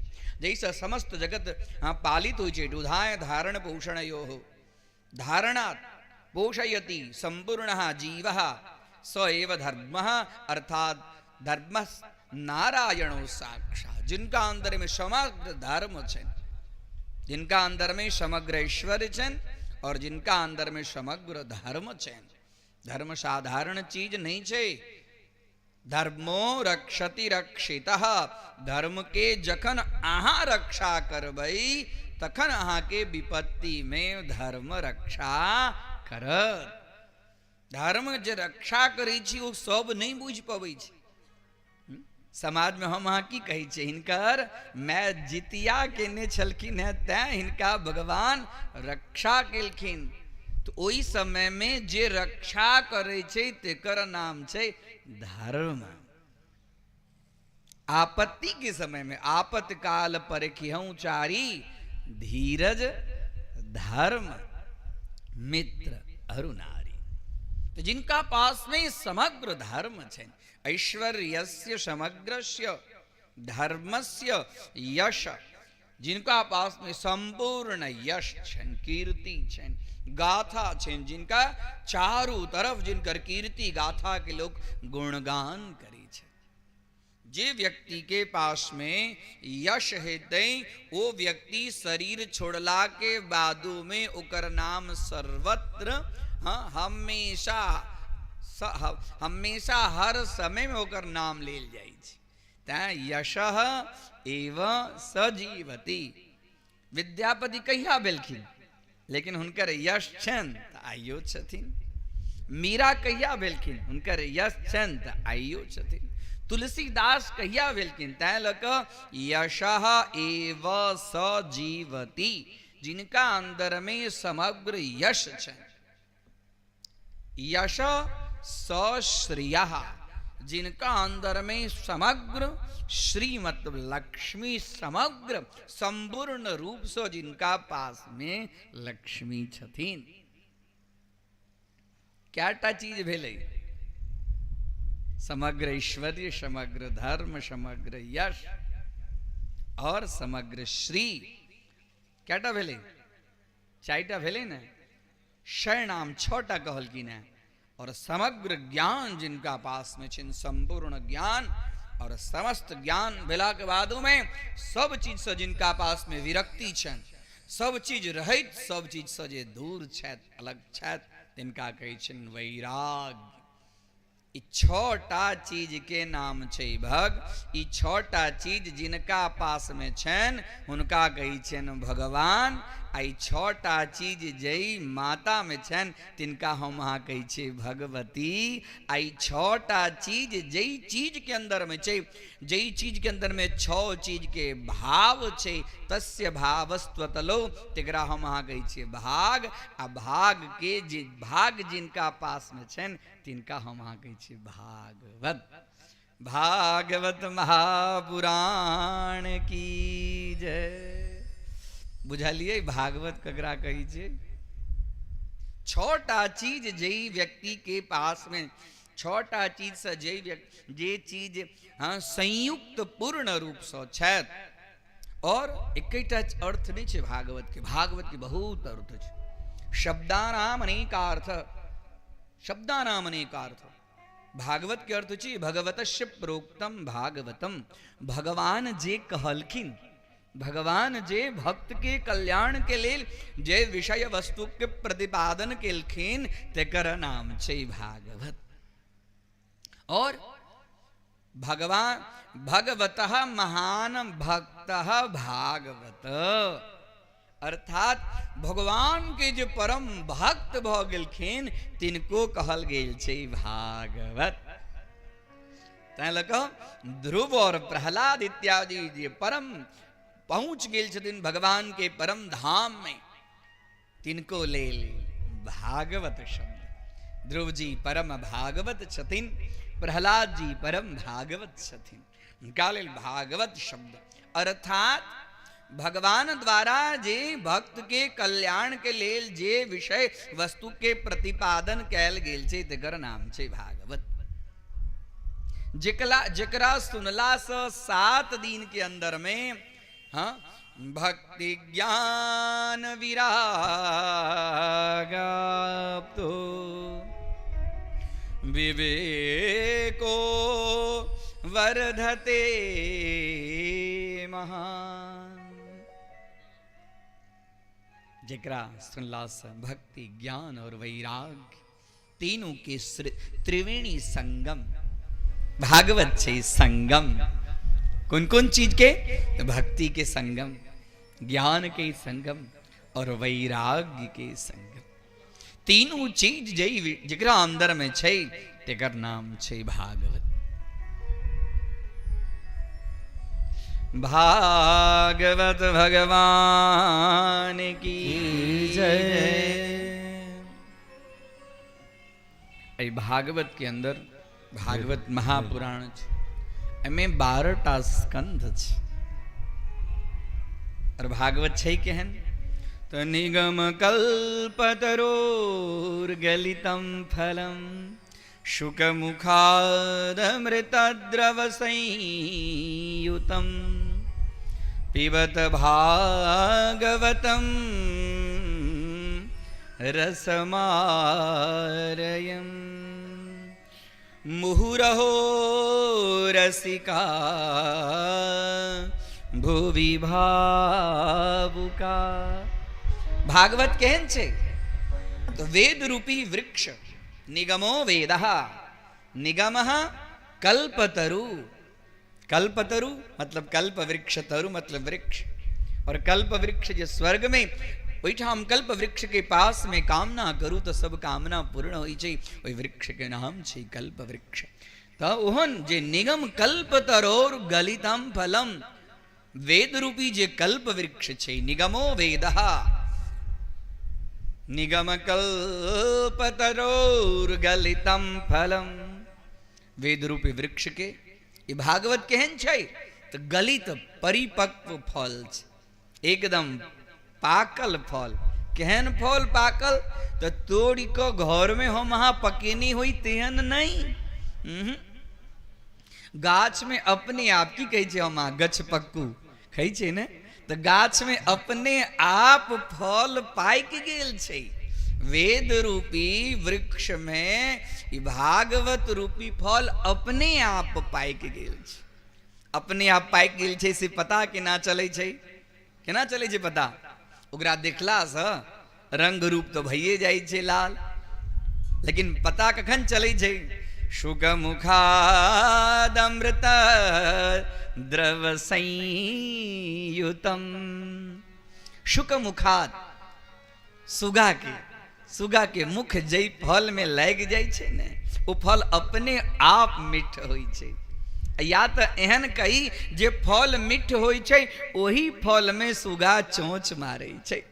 जैसा समस्त जगत हाँ पालित हो छे, दुधाय धारण पोषण यो हो धारणात् पोषयति संपूर्णः जीवः स एव धर्मः, अर्थात धर्म नारायणो साक्षात्। जिनका अंदर में समग्र धर्म छे, जिनका अंदर में समग्र ऐश्वर्य छे और जिनका अंदर में समग्र धर्म छे। धर्म साधारण चीज नहीं छे। धर्मो रक्षति रक्षितः, धर्म के जखन अहाँ रक्षा करबै तखन अहाँ के विपत्ति में धर्म रक्षा करत। धर्म जे रक्षा करै छी ओ सब नहीं बुझि पबै छै। समाज में हम अहाँ की कहै छियै, हिनकर my Jitiya केने छलखिन हेँ तैं हिनका भगवान रक्षा केलखिन। तो ओहि समय में जे रक्षा करै छै तेकर नाम छै धर्म। आपत्ति के समय में आपतकाल परखिहौं चारी, धीरज धर्म मित्र अरु नारी। तो जिनका पास में समग्र धर्म है, ऐश्वर्यस्य समग्रस्य धर्मस्य यश, जिनका पास में संपूर्ण यश छन, कीर्ति छन, गाथा छन, जिनका चारों तरफ जिनकर कीर्ति गाथा के लोग गुणगान करी छे। जे व्यक्ति के पास में यश हेतै ओ व्यक्ति शरीर छोड़ला के बादो में ओकर नाम सर्वत्र, हाँ, हमेशा हमेशा हर समय में ओकर नाम लेल जाइ छै। तैं यशः एव सजीवति। विद्यापति कहिया भेलखिन, लेकिन हुनकर यश छनि तऽ आइयो छथिन। मीरा कहिया भेलखिन, हुनकर यश छनि तऽ आइयो छथिन। तुलसीदास कहिया भेलखिन, तैं लऽ कऽ यशः एव सजीवति, जिनका अंदर में समग्र यश छनि। यश सश्रियः, जिनका अंदर में समग्र श्री मतलब लक्ष्मी, समग्र संपूर्ण रूप से जिनका पास में लक्ष्मी छथिन। कएटा चीज भेलै? समग्र ऐश्वर्य, समग्र धर्म, समग्र यश और समग्र श्री। कएटा भेलै? चारिटा भेलै ने। षण्णाम छटा कहलखिन हेँ। और समग्र ज्ञान जिनका पास में छनि, संपूर्ण ज्ञान, और समस्त ज्ञान भेलाके बादो में सब चीज से जिनका पास में विरक्ति छनि, सब चीज रहैत सब चीज से जे दूर छथि, अलग छथि, तिनका कहै छनि वैराग्य। ई छटा चीज के नाम छै भग। ई छटा चीज जिनका पास में छनि हुनका कहै छनि भगवान। आ ई छटा चीज जै माता में छनि तिनका हम अहाँ कहै छियै भगवती। आ ई छटा चीज जै चीज के अंदर में छै, जै चीज के अंदर में छओ चीज के भाव छै, तस्य भावस्त्वतलो, तेकरा हम अहाँ कहै छियै भाग। आ भाग के जे भाग जिनका पास में छनि तिनका हम अहाँ कहै छियै भागवत। भागवत महापुराण की जय। बुझलियै भागवत ककरा कहै छै? छटा चीज जै व्यक्ति के पास में, छटा चीज से जे व्यक्ति, जे चीज, हाँ, संयुक्त पूर्ण रूप से छथि। और एकेटा अर्थ नहीं छै भागवत के, भागवत के बहुत अर्थ छै। शब्दानाम अनेकार्थ, शब्दानाम अनेकार्थ। भागवत के अर्थ छै भगवतस्य प्रोक्तम भागवतम। भगवान जे कहलखिन, भगवान जे भक्त के कल्याण के लेल जे विषय वस्तु के प्रतिपादन केलखिन तेकर नाम छै भागवत। और भगवान भगवतः महान भक्तः भागवत, अर्थात भगवान के जे परम भक्त भ गेलखिन तिनको कहल गेल छै भागवत। तैं लऽ कऽ ध्रुव और प्रहलाद इत्यादि जे परम पहुंच गेल छथिन भगवान के परम धाम में, तिनको लेल भागवत शब्द। ध्रुव जी परम भागवत छथिन, प्रहलाद जी परम भागवत छथिन, हुनका लेल भागवत शब्द। अर्थात भगवान द्वारा जे भक्त के कल्याण के लेल जे विषय वस्तु के प्रतिपादन कैल गेल छै तेकर नाम छै भागवत। जेकरा जेकरा सुनला से 7 दिन के अंदर में, हाँ, भक्ति ज्ञान विरागाप्तो विवेको वर्धते महान। जेकरा सुनला से भक्ति ज्ञान और वैराग्य तीनों के त्रिवेणी संगम भागवत छै। संगम कौन कौन चीज के? तो भक्ति के संगम, ज्ञान के संगम और वैराग्य के संगम। तीनों चीज जै जकरा अंदर में छै तेकर नाम छै भागवत। भागवत भगवान की जय। एहि भागवत के अंदर भागवत महापुराण छै, एहिमे 12टा स्कंध छै। और भागवत छै केहन? तो निगम कल्पतरोर गलितं फलम शुकमुखादमृतद्रव संयुतं पिबत भागवतं रसमारयम्। मुहुरहो रसिका भुवि भावुका। भागवत केहन छै? तऽ वेद रूपी वृक्ष, निगमो वेदः, निगमः कल्पतरु, कल्पतरु मतलब कल्प वृक्ष, तरु मतलब वृक्ष, और कल्प वृक्ष जे स्वर्ग में ओहिठाम कल्प वृक्ष के पास में कामना करू तऽ सब कामना पूर्ण होइ छै, ओहि वृक्ष के नाम छै कल्प वृक्ष। तऽ ओहन जे निगम कल्प तरोर गलितम फलम, वेद रूपी जे कल्प वृक्ष छै, निगमो वेदः, निगम कल्प तरोर गलितम फलम, वेद रूपी वृक्ष के ई भागवत केहन छै? तऽ गलित परिपक्व फल छै, एकदम पाकल फल। केहन फल पाकल? तऽ तोड़ि कऽ घरमे हम अहाँ पकेने होइ तेहन नहि, गाछमे अपने आप, की कहै छै हम अहाँ, गछपक्कू कहै छै ने, तऽ गाछमे अपने आप फल पाकि गेल छै। वेद रूपी वृक्षमे ई भागवत रूपी फल अपने आप पाकि गेल छै। अपने आप पाकि गेल छै से पता केना चलै छै? केना चलै छै पता? ओकरा देखलासँ रंग रूप तऽ भइए जाइ छै लाल, लेकिन पता कखन चलै छै? शुक मुखादमृत द्रव संयुतम, शुक मुखाद सुगा के, सुगा के मुख जै फल में लागि जाइ छै ने, ओ फल अपने आप मीठ होइ छै। या तऽ एहन कही जे फल मीठ होइ छै ओही फल में सुगा चोंच मारै छै,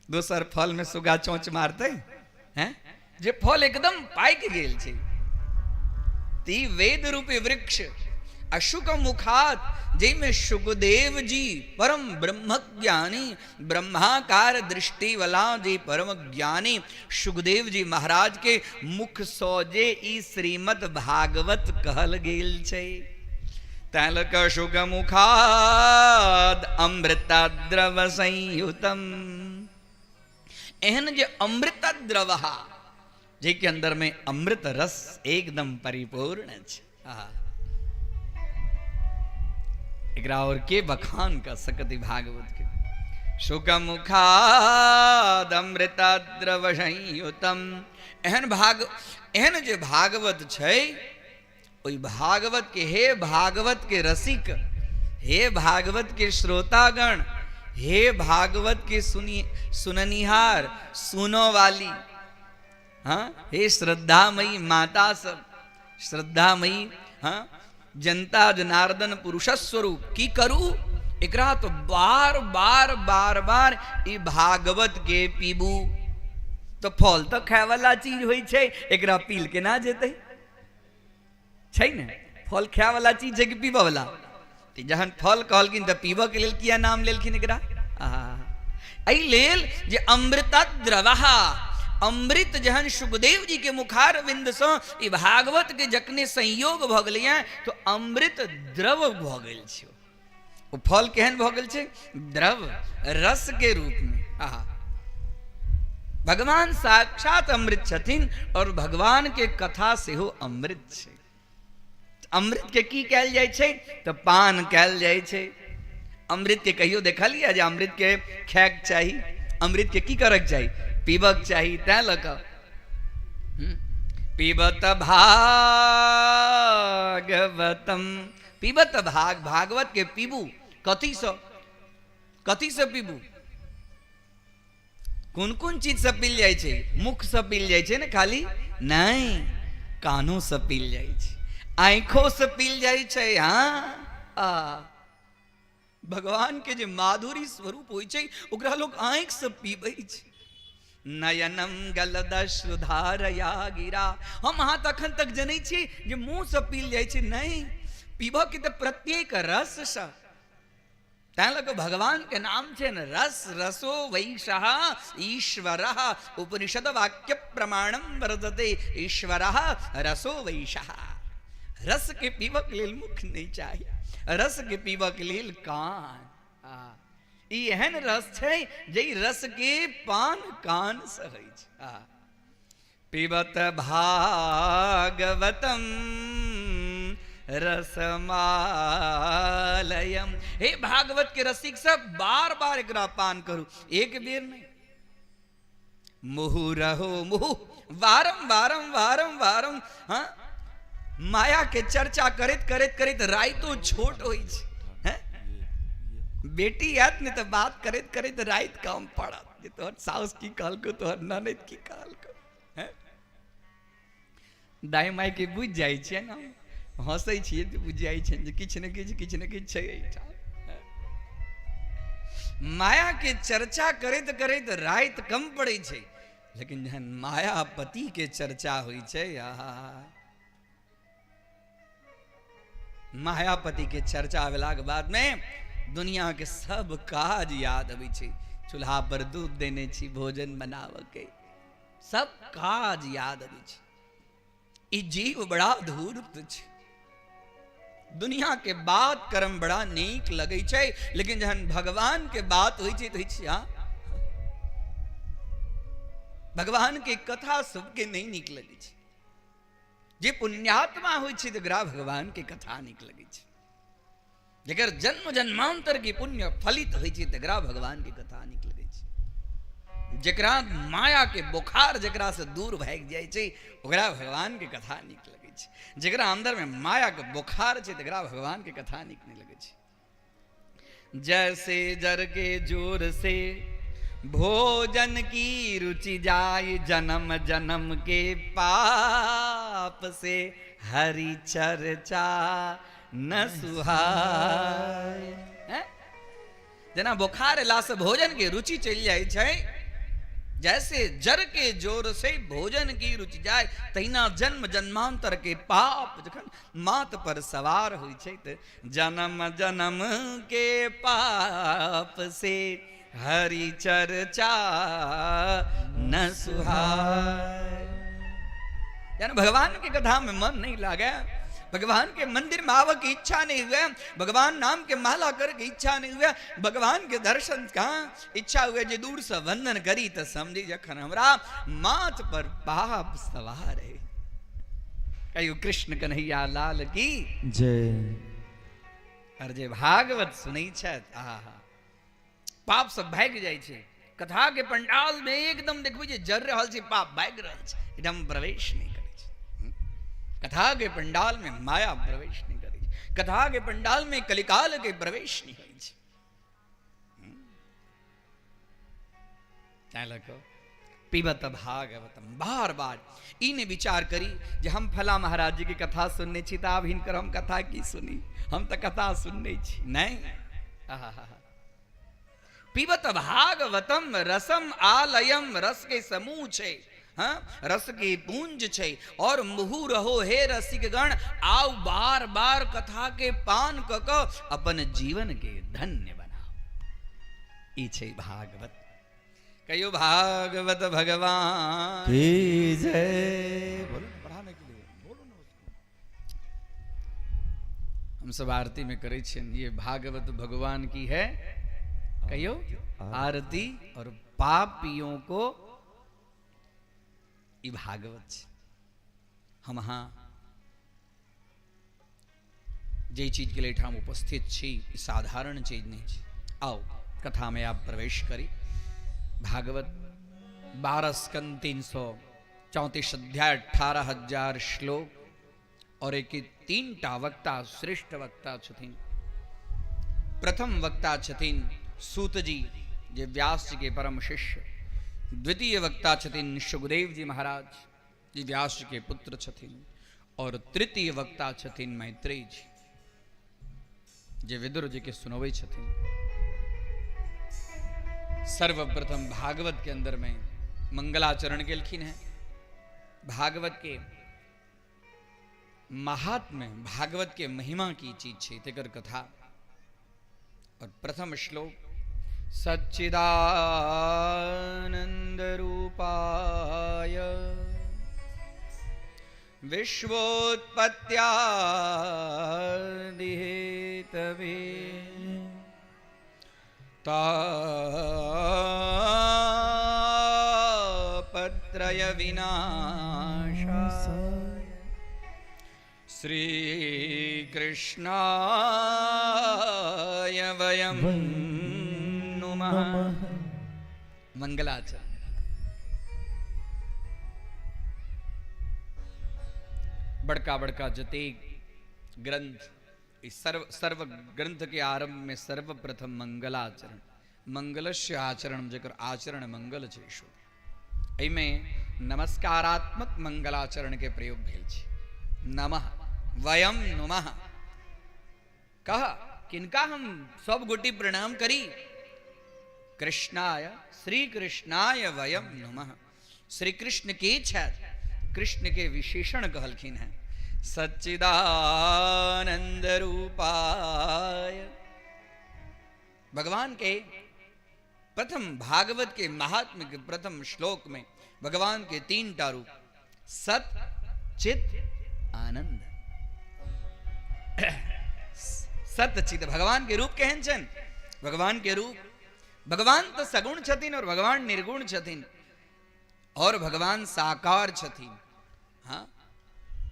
दोसर फल में सुगा चोंच मारतै? हैं, जे फल एकदम पाकि गेल छै। ती वेद रूपी वृक्ष अशुक मुखात, जाहिमे सुखदेव जी परम ब्रह्मज्ञानी, ब्रह्माकार दृष्टि वाला जे परम ज्ञानी सुखदेव जी महाराज के मुख सँ जे ई श्रीमद् भागवत कहल गेल छै, तैं लऽ कऽ शुक मुखाद अमृतद्रव संयुतम, एहन जे अमृतद्रव जाहिके अंदर में अमृत रस एकदम परिपूर्ण छै। एकरा और के बखान कर सकती भागवत के? शुक मुखाद अमृतद्रव संयुतम, एहन भाग, एहन जे भागवत छै, ओहि भागवत के, हे भागवत के रसिक, हे भागवत के श्रोतागण, हे भागवत के सुनी सुननिहार सुनो वाली, हाँ, हे श्रद्धामयी माता सब, श्रद्धामयी, हाँ, जनता जनार्दन पुरुष स्वरूप, की करू एकरा? तो बार बार बार बार ई भागवत के पीबू। तो फल तो खाए वाला चीज होइ छै, एकरा पील केना जेतै? छै ने, फल खाए वाला चीज छै कि पीबऽ वाला? तऽ जहन फल कहलखिन तऽ पीबऽ के लेल किया नाम लेलखिन एकरा? एहि लेल जे अमृतद्रवः, अमृत जहन सुखदेव जी के मुखार बिंद सँ ई भागवत के जखने संयोग भऽ गेलैया तो अमृत द्रव भऽ गेल छै। ओ फल केहन भऽ गेल छै? द्रव, रस के रूप में। आहा, भगवान साक्षात अमृत छथिन और भगवान के कथा सेहो अमृत छै। अमृत के की कयल जाइ छै? तऽ पान कयल जाइ छै। अमृत के कहियो देखलियै जे अमृत के खायके चाही? अमृत के की करक चाही? पीबक चाही। तैं लऽ कऽ पीबत भागवतम, पीबत भाग, भागवत के पीबू। कथीसँ? कथीसँ पीबू? कोन कोन चीज से पील जाइ छै? मुख से पील जाइ छै ने खाली? नहि, कानो से पील जाइ छै, आँखो से पील जाइ छै। हाँ, आ भगवान के जे माधुरी स्वरूप होइ छै ओकरा लोग आँखि से पीबै छै। नयनम गलदश्रुधारया गिरा। हम अहाँ तऽ अखन तक जनै छी जे मुँह से पील जाइ छै, नहि, पीबऽ के तऽ प्रत्येक रस सँ। तैं लऽ कऽ भगवान के नाम छै ने रस, रसो वैशः ईश्वरः, उपनिषद वाक्य प्रमाणम वर्तते ईश्वरः रसो वैशः। रस के पीबक लेल मुख नहि चाही, रस के पीबक लेल कान। ई एहन रस छै जे रस के पान कान से होइ छै। पिबत भागवतम रसमालयम। हे भागवत के रसिक सब बार बार एकरा पान करू, एक बेर नहीं। मुहु रहो मुहु, वारम वारम वारम वारम। हाँ, माया के चर्चा करैत करैत करैत राइतो छोट होइ छै। हैं? बेटी आयत ने तऽ बात करैत करैत राति कम पड़त जे तोहर साउस की कहलकौ, तोहर ननैद की कहलकौ। हैं? दाइ माय के बुझि जाइ छियै ने, हँसै छियै तऽ बुझि जाइ छियै जे किछु ने किछु किछु ने किछु छै एहिठाम। माया के चर्चा करैत करैत राति कम पड़ै छै, लेकिन जहन मायापति के चर्चा होइ छै, आहा, मायापति के चर्चा भेलाके बादमे दुनिया के सब काज याद अबै छै। चूल्हा पर दूध देने छी भोजन बनाबऽ के, सब काज याद अबै छै। ई जीव बड़ा धूर्त छै, दुनिया के बात करम बड़ा नीक लगै छै, लेकिन जहन भगवान के बात होइ छै तऽ होइ छै, हाँ, भगवान के कथा सबके नहीं नीक लगै छै। जे पुण्यात्मा होइ छै तकरा भगवान के कथा नीक लगै छै, जकर जन्म जन्मांतर के पुण्य फलित होइ छै तकरा भगवान के कथा नीक लगै छै। जकरा माया के बोखार जकरा से दूर भागि जाइ छै ओकरा भगवान के कथा नीक लगै छै। जकरा अंदर में माया के बोखार छै तकरा भगवान के कथा नीक नहीं लगै छै। जैसे जर के जोर से भोजन की रुचि जाय, जन्म जन्म के पाप से हरि चर्चा न सुहाय। हैं? जेना बोखार एला से भोजन के रुचि चलि जाइ छै, जैसे जर के जोर से भोजन की रुचि जाय, तहिना जन्म जन्मांतर के पाप जखन माथ पर सवार होइ छै तऽ जन्म जन्म के पाप से हरि चर्चा न सुहाय। यानी भगवान के कथा में मन नहीं लागे, भगवान के मंदिर में आवे की इच्छा नहीं हुए, भगवान नाम के माला करे के इच्छा नहीं हुए, भगवान के दर्शन का इच्छा हुए जे दूर से वंदन करी तो समझी जखन हमरा माथ पर पाप सवार है। कहियो कृष्ण कन्हैया लाल की जय। और जे भागवत सुनै छथि, आहा, पाप सब भागि जाइ छै। कथा के पंडाल में एकदम देखबै जे जर रहल छै, पाप भागि रहल छै, एकदम प्रवेश नहीं करै छै। कथा के पंडाल में माया प्रवेश नहीं करै छै, कथा के पंडाल में कलिकाल के प्रवेश नहीं होइ छै। तैं लऽ कऽ पीबत भागवतम बार बार ई नहि विचार करी जे हम फला महाराज जी के कथा सुनने छी तऽ आब हिनकर हम कथा की सुनी, हम तऽ कथा सुनने छी। नहीं, आहा, पीबत भागवतम रसम आलयम, रस के समूह छै, हाँ, रस के पुंज छै। और मुहु रहो हे रसिक गण, आओ बार बार कथा के पान क क अपन जीवन के धन्य बनाओ। ई छै भागवत। कहियो भागवत भगवान की जय। बोलो ना, बढ़ाने के लिए बोलो ना उसको। हम सब आरती में करै छियनि, ये भागवत भगवान की है, कहियो आरती, और पापियों को ई भागवत छै। हम अहाँ जे चीज के लिए एहिठाम उपस्थित छी, ई साधारण चीज नहीं छै। आओ कथा में आप प्रवेश करी। भागवत 12 स्कंद 334 अध्याय 18,000 श्लोक और एक 3 टा वक्ता श्रेष्ठ वक्ता छथिन। प्रथम वक्ता छथिन सूत जी, जे व्यास जी के परम शिष्य। द्वितीय वक्ता छथिन सुखदेव जी महाराज, जे व्यास जी के पुत्र छथिन। और तृतीय वक्ता छथिन मैत्रेय जी, जे विदुर जी के सुनबै छथिन। सर्वप्रथम भागवत के अंदर में मंगलाचरण केलखिन हैं। भागवत के महात्म्य, भागवत के महिमा की चीज छै तेकर कथा। और प्रथम श्लोक सच्चिदानंद रूपाय विश्वोत्पत्त्यादि हेतवे तापत्रय विनाशाय श्री कृष्णाय वयं नुमः। मंगलाचरण। बड़का बड़का जतेक ग्रंथ, इस सर्व सर्व ग्रंथ के आरंभ में सर्वप्रथम मंगलाचरण, मंगलस्य आचरण, जकर आचरण मंगल छै। एहिमे नमस्कारात्मक मंगलाचरण के प्रयोग भेल छै। नमः वयम नुमः, कह किनका हम सब गोटी प्रणाम करी? कृष्णाय, श्री कृष्णाय वयम नुमः। श्री कृष्ण के छथि, कृष्ण के विशेषण कहलखिन हैं, सच्चिदानंद रूपाय। भगवान के प्रथम भागवत के महात्म्य के प्रथम श्लोक में भगवान के तीन टा रूप, सत चित आनंद। सत चित भगवान के रूप केहन छनि? भगवान के रूप, भगवान तो सगुण छथिन और भगवान निर्गुण छथिन और भगवान साकार छथिन। हाँ,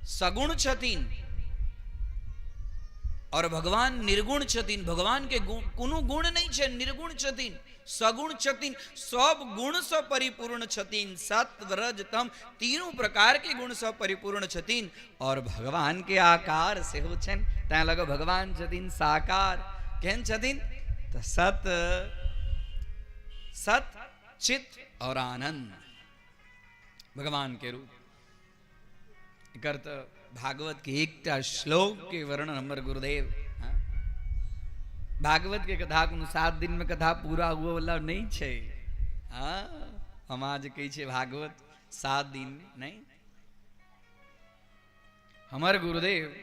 सगुण छथिन और भगवान निर्गुण छथिन। भगवान के कोनो गुण नहीं छै, निर्गुण छथिन, सगुण छथिन, सब गुण से परिपूर्ण छथिन। सत रज तम तीनों प्रकार के गुण से परिपूर्ण छथिन और भगवान के आकार सेहो छनि। तैं लग भगवान छथिन साकार। केहन छथिन? तो सत सत चित और आनंद भगवान के रूप। एकर तऽ भागवत के एकटा श्लोक के वर्णन हमर गुरुदेव, हाँ? भागवत के कथा कोनो 7 दिन में कथा पूरा हुए वाला नहीं छै। हाँ, हम आज कहै छियै भागवत 7 दिन में नहीं। हमर गुरुदेव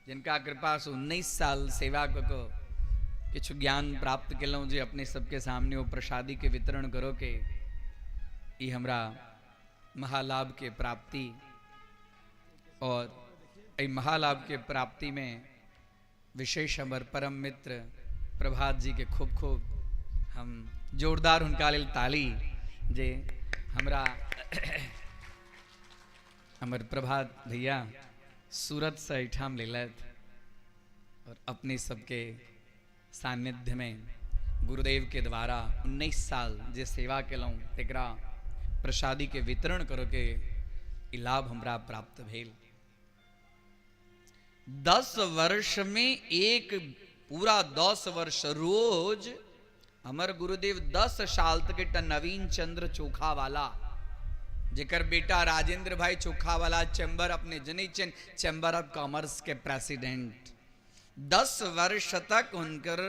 जिनका कृपा से 19 साल सेवा कऽ कऽ किछु ज्ञान प्राप्त केलहुँ जे अपने सबके सामने ओ प्रसादी के वितरण करो के ई हमरा महालाभ के प्राप्ति, और एहि महालाभ के प्राप्ति में विशेष हमर परम मित्र प्रभात जी के खूब खूब हम जोरदार हुनका लेल ताली, जे हमरा हमर प्रभात भैया सूरत से एहिठाम लेलथि और अपने सबके सान्निध्य में गुरुदेव के द्वारा 19 साल जे सेवा केलहुँ तकरा प्रसादी के वितरण करके ई लाभ हमरा प्राप्त भेल। 10 वर्ष में एक पूरा 10 वर्ष रोज हमर गुरुदेव 10 साल तक एकटा नवीन चंद्र चोखावाला, जेकर बेटा राजेंद्र भाई चोखावाला चैम्बर अपने जनै छियनि, चैम्बर ऑफ कॉमर्स के प्रेसिडेंट, 10 वर्ष तक हुनकर,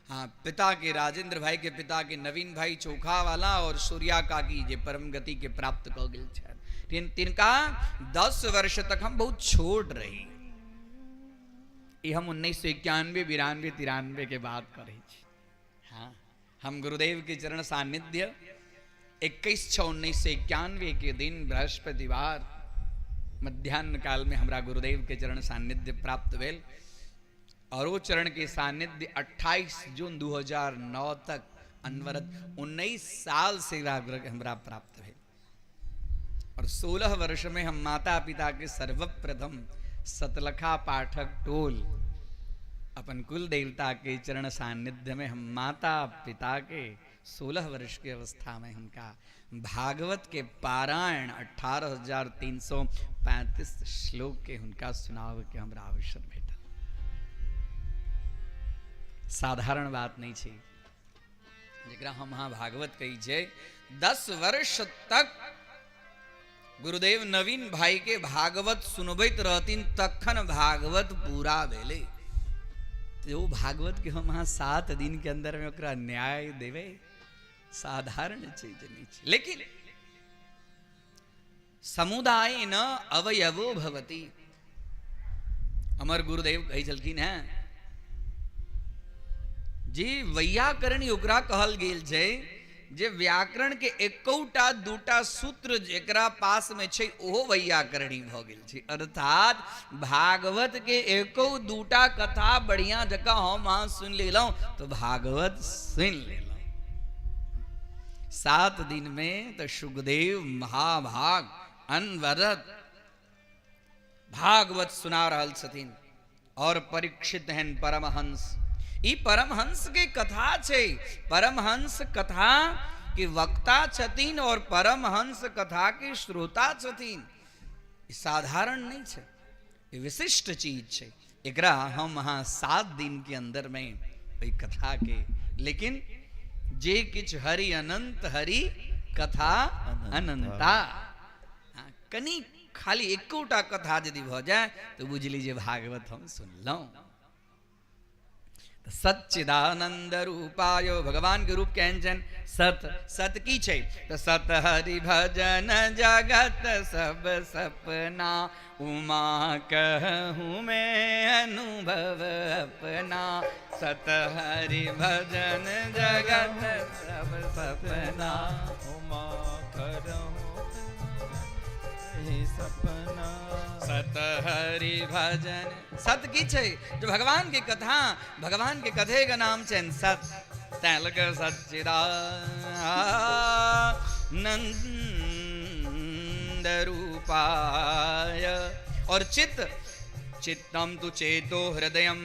हाँ, पिता के राजेंद्र भाई के पिता के नवीन भाई चोखावाला और सूर्या काकी जे परम गति के प्राप्त कऽ गेल छथि, तिनका 10 वर्ष तक हम बहुत छोट रही। ई हम 1991 92 93 के बात करै छी। हाँ, हम गुरुदेव के चरण सान्निध्य 21/6/1991 के दिन बृहस्पतिवार मध्यान्ह काल में हमरा गुरुदेव के चरण सान्निध्य प्राप्त भेल और वो चरण के सान्निध्य 28 जून 2009 तक अनवरत 19 साल से हमरा प्राप्त भेल। और 16 वर्ष में हम माता पिता के सर्वप्रथम सतलखा पाठक टोल अपन कुल देवता के चरण सान्निध्य में हम माता पिता के 16 वर्ष की अवस्था में उनका भागवत के पारायण 18,335 श्लोक के उनका सुनाव के हमरा अवसर भेटल। साधारण बात नहीं छै जकरा हम अहाँ भागवत कहै छियै। 10 वर्ष तक गुरुदेव नवीन भाई के भागवत सुनबैत रहथिन तखन भागवत पूरा भेलै। तो वो भागवत के हम अहाँ 7 दिन के अंदर में ओकरा न्याय देबै साधारण चीज नहीं छै। लेकिन समुदाय न अवयवो भवति, हमर गुरुदेव कहै छलखिन हैं जी वैयाकरणी ओकरा कहल गेल छै जे व्याकरण के एकोटा दूटा सूत्र जेकरा पास में छै ओहो वैयाकरणी भ गेल छै। अर्थात भागवत के एको दूटा कथा बढ़िया जकाँ हम अहाँ सुनि लेलहुँ तो भागवत सुनि लेलहुँ। 7 दिन में तो सुखदेव महाभाग अनवरत भागवत सुना रहल छथिन और परीक्षित हन परमहंस। ई परमहंस के कथा छै, परमहंस कथा के वक्ता छथिन और परमहंस कथा के श्रोता छथिन। ई साधारण नहीं छै, ई विशिष्ट चीज छै। एकरा हम अहाँ 7 दिन के अंदर में ओहि कथा के, लेकिन जे किछु हरि अनंत हरि कथा अनंता। हाँ, कनि खाली एकोटा कथा यदि भऽ जाय तऽ बुझि ली जे भागवत हम सुनलहुँ। सच्चिदानंद रूपायो, भगवान के रूप केहन छनि? सत। सत की छै? तऽ सत हरि भजन जगत सब सपना, उमा कहूँ मैं अनुभव अपना। सत हरि भजन जगत सब सपना, उमा करहूँ सपना। सत हरि भजन। सत की छै? जो भगवान के कथा, भगवान के कथे के नाम छै सत। तैं लग सच्चिदानंद रूपाय। और चित्त, चित्तम तु चेतो हृदयम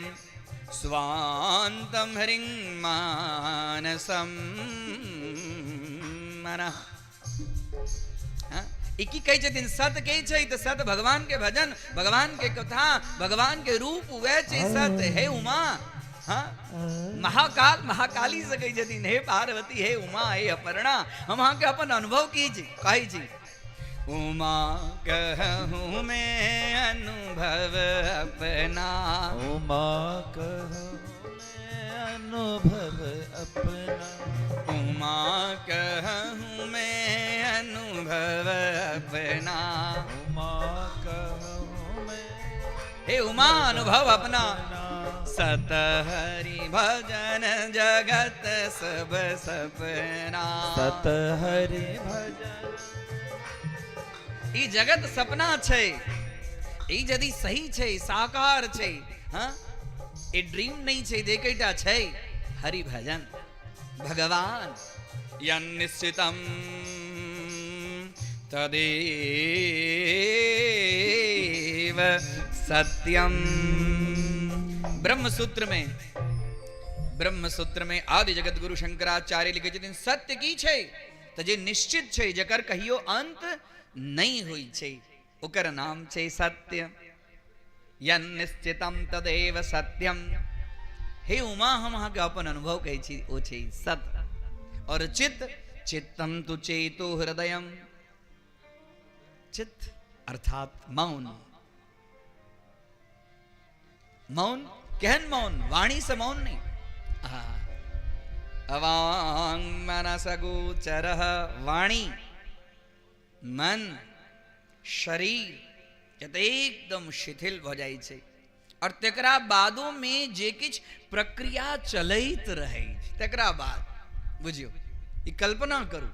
स्वांतम हरिं मानसम मनः। हाँ? ई की कहै छथिन? सत कहै छै तऽ सत भगवान के भजन, भगवान के कथा, भगवान के रूप वएह छै सत। हे उमा, हाँ, महाकाल महाकाली से कहै छथिन, हे पार्वती, हे उमा, हे अपर्णा, हम अहाँके अपन अनुभव की छी कहै छी। उमा कहूँ मैं अनुभव अपना, उमा कहूँ मैं अनुभव अपना, उमा कहूँ मैं अनुभव अपना, उमा कहूँ मैं हे उमा अनुभव अपना। सत हरि भजन जगत सब सपना, सत हरि भजन। ई जगत सपना छै, ई यदि सही छै, साकार छै, हाँ, ई ड्रीम नहीं छै, देखेटा छै हरि भजन भगवान। यन्निश्चितम तदेव सत्यम। ब्रह्मसूत्र में, ब्रह्मसूत्र में आदि जगत गुरु शंकराचार्य लिखे छथिन, सत्य की छै? तऽ जे निश्चित छै, जकर कहियो अंत नहीं होइ छै, ओकर नाम छै सत्य। यन्निश्चितम तदेव सत्यम। हे उमा, हम अहाँके अपन अनुभव कहै छी, ओ छै सत। और चित्त, चित्तम तु चेतो हृदयम। चित्त अर्थात मौन। मौन केहन मौन? वाणी से मौन नहीं। अवांग मनस गोचरः, वाणी मन शरीर जत एकदम शिथिल भऽ जाइ छै, और तकरा बादो में जे किछु प्रक्रिया चलैत रहै छै, तकरा बाद बुझियौ, ई कल्पना करू,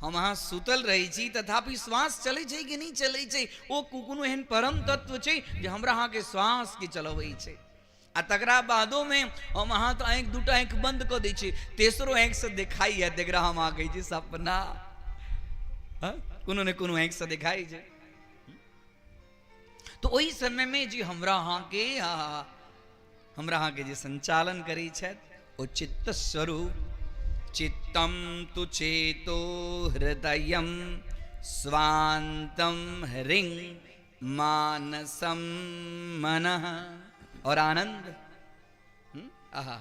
हम अहाँ सुतल रहै छी तथापि श्वास चलै छै कि नहि चलै छै? ओ कोनो एहन परम तत्व छै जे हमरा अहाँके श्वास के चलबै छै। आ तकरा बादो में हम अहाँ तऽ आँखि दूटा आँखि बंद कऽ दै छी, तेसरो आँखि से देखाइए, तकरा हम अहाँ कहै छी सपना। हाँ? कोनो ने कोनो आँखि से देखाइ छै। तऽ ओहि समय में जे हमरा अहाँके, हमरा अहाँके जे संचालन करै छथि ओ चित्त स्वरूप। चित्तम तु चेतो हृदयम स्वांतम ह्रीं मानसम मनः। और आनंद, आहा,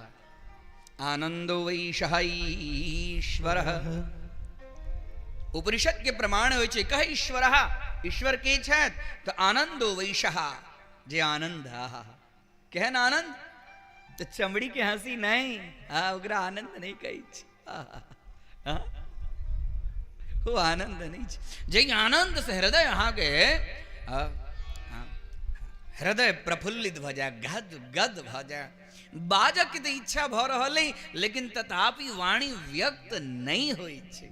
आनंदो वैषः ईश्वरः। उपनिषद के प्रमाण होइ छै, कह ईश्वरः, ईश्वर के छथि? तऽ आनंदो वैषः, जे आनंद। आहा, केहन आनंद? तऽ चमड़ी के हंसी नहीं, हाँ, ओकरा आनंद नहीं कहै छै। आहा, हाँ? ओ आनंद नहीं छै। जे आनंद से हृदय अहाँके, हृदय प्रफुल्लित भऽ जाय, गद गद भऽ जाय, बाजऽ के तऽ इच्छा भऽ रहल अइ, लेकिन तथापि वाणी व्यक्त नहीं होइ छै।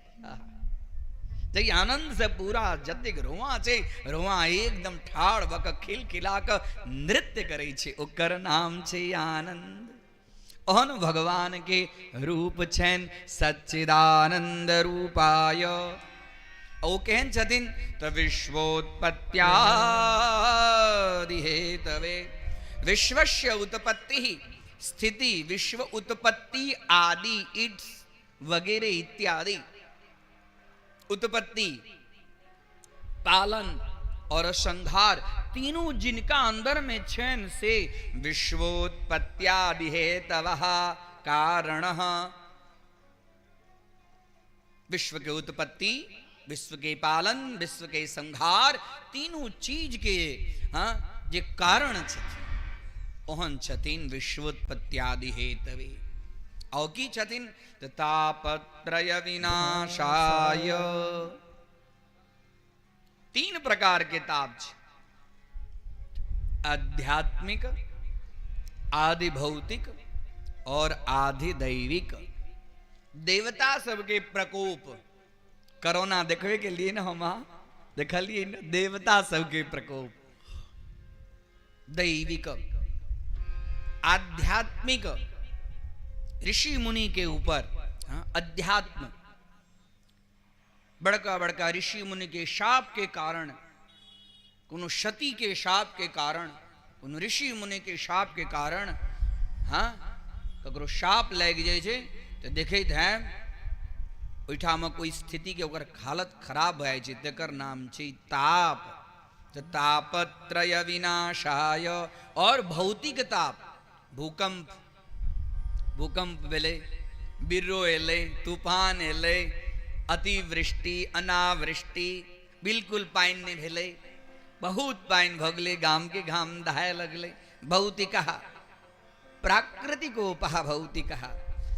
जे आनंद से पूरा जतेक रोआ छै, रोआ एकदम ठाढ़ भऽ कऽ खिलखिला कऽ नृत्य करै छै, ओकर नाम छै आनंद। ओहन भगवान के रूप छनि सच्चिदानंद रूपाय। ओ केहन छथिन तऽ विश्वोत्पत्त्यादि हेतवे, विश्वस्य उत्पत्ति स्थिति, विश्व उत्पत्ति आदि it's वगैरह इत्यादि, उत्पत्ति पालन और संहार तीनों जिनका अंदर में छैन से विश्वोत्पत्त्यादि हेतवः कारण। विश्व के उत्पत्ति, विश्व के पालन, विश्व के संहार तीनों चीज के हाँ जे कारण छथिन ओहन छथिन विश्वोत्पत्त्यादि हेतवे। और की छथिन तऽ तापत्रय विनाशाय। तीन प्रकार के ताप छै, आध्यात्मिक, आदि भौतिक और आदि दैविक। देवता सबके प्रकोप, कोरोना देखबे के लिए ना हम देखलिए न, देवता सबके प्रकोप दैविक। आध्यात्मिक ऋषि मुनि के ऊपर, हाँ, अध्यात्म बड़का बड़का ऋषि मुनि के शाप के कारण, कोनो सती के शाप के कारण, कोनो ऋषि मुनि के शाप के कारण, हाँ, ककरो शाप लागि जाइ छै तऽ देखैत हैब ओहिठाम कोइ स्थिति के ओकर हालत खराब भए जाइ छै, तकर नाम छै ताप। तऽ तापत्रय विनाशाय। और भौतिक ताप, भूकंप, भूकंप भेलै, बिर्रो एलै, तूफान एलै, अतिवृष्टि, अनावृष्टि, बिल्कुल पानि नहि भेलै, बहुत पानि भऽ गेलै, गाम के घाम दहाय लगलै। भौतिकः प्राकृतिकोपः भौतिकः।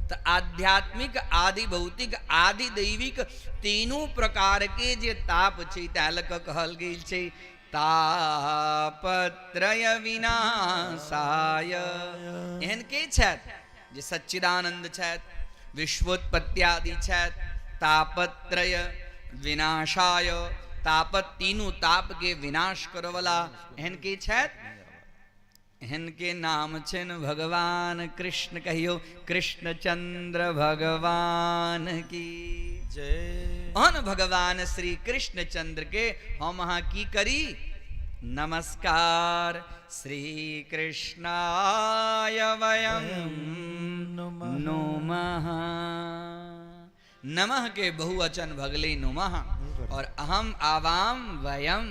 तऽ आध्यात्मिक, आदि भौतिक, आदि दैविक तीनू प्रकार के जे ताप छै ताहि लऽ कऽ कहल गेल छै तापत्रय विनाशाय। एहन के छथि जे सच्चिदानंद छथि, विश्वोत्पत्त्यादि छथि, तापत्रय विनाशाय, ताप तीनू ताप के विनाश करवला एहन के छथि? एहन के नाम छनि भगवान कृष्ण। कहियो कृष्णचंद्र भगवान की जय। ओहन भगवान श्री कृष्णचंद्र के हम अहाँ की करी? नमस्कार। श्री कृष्णाय वयं नमः। नमः के बहुवचन भगले नुमः, और अहम आवाम वयम,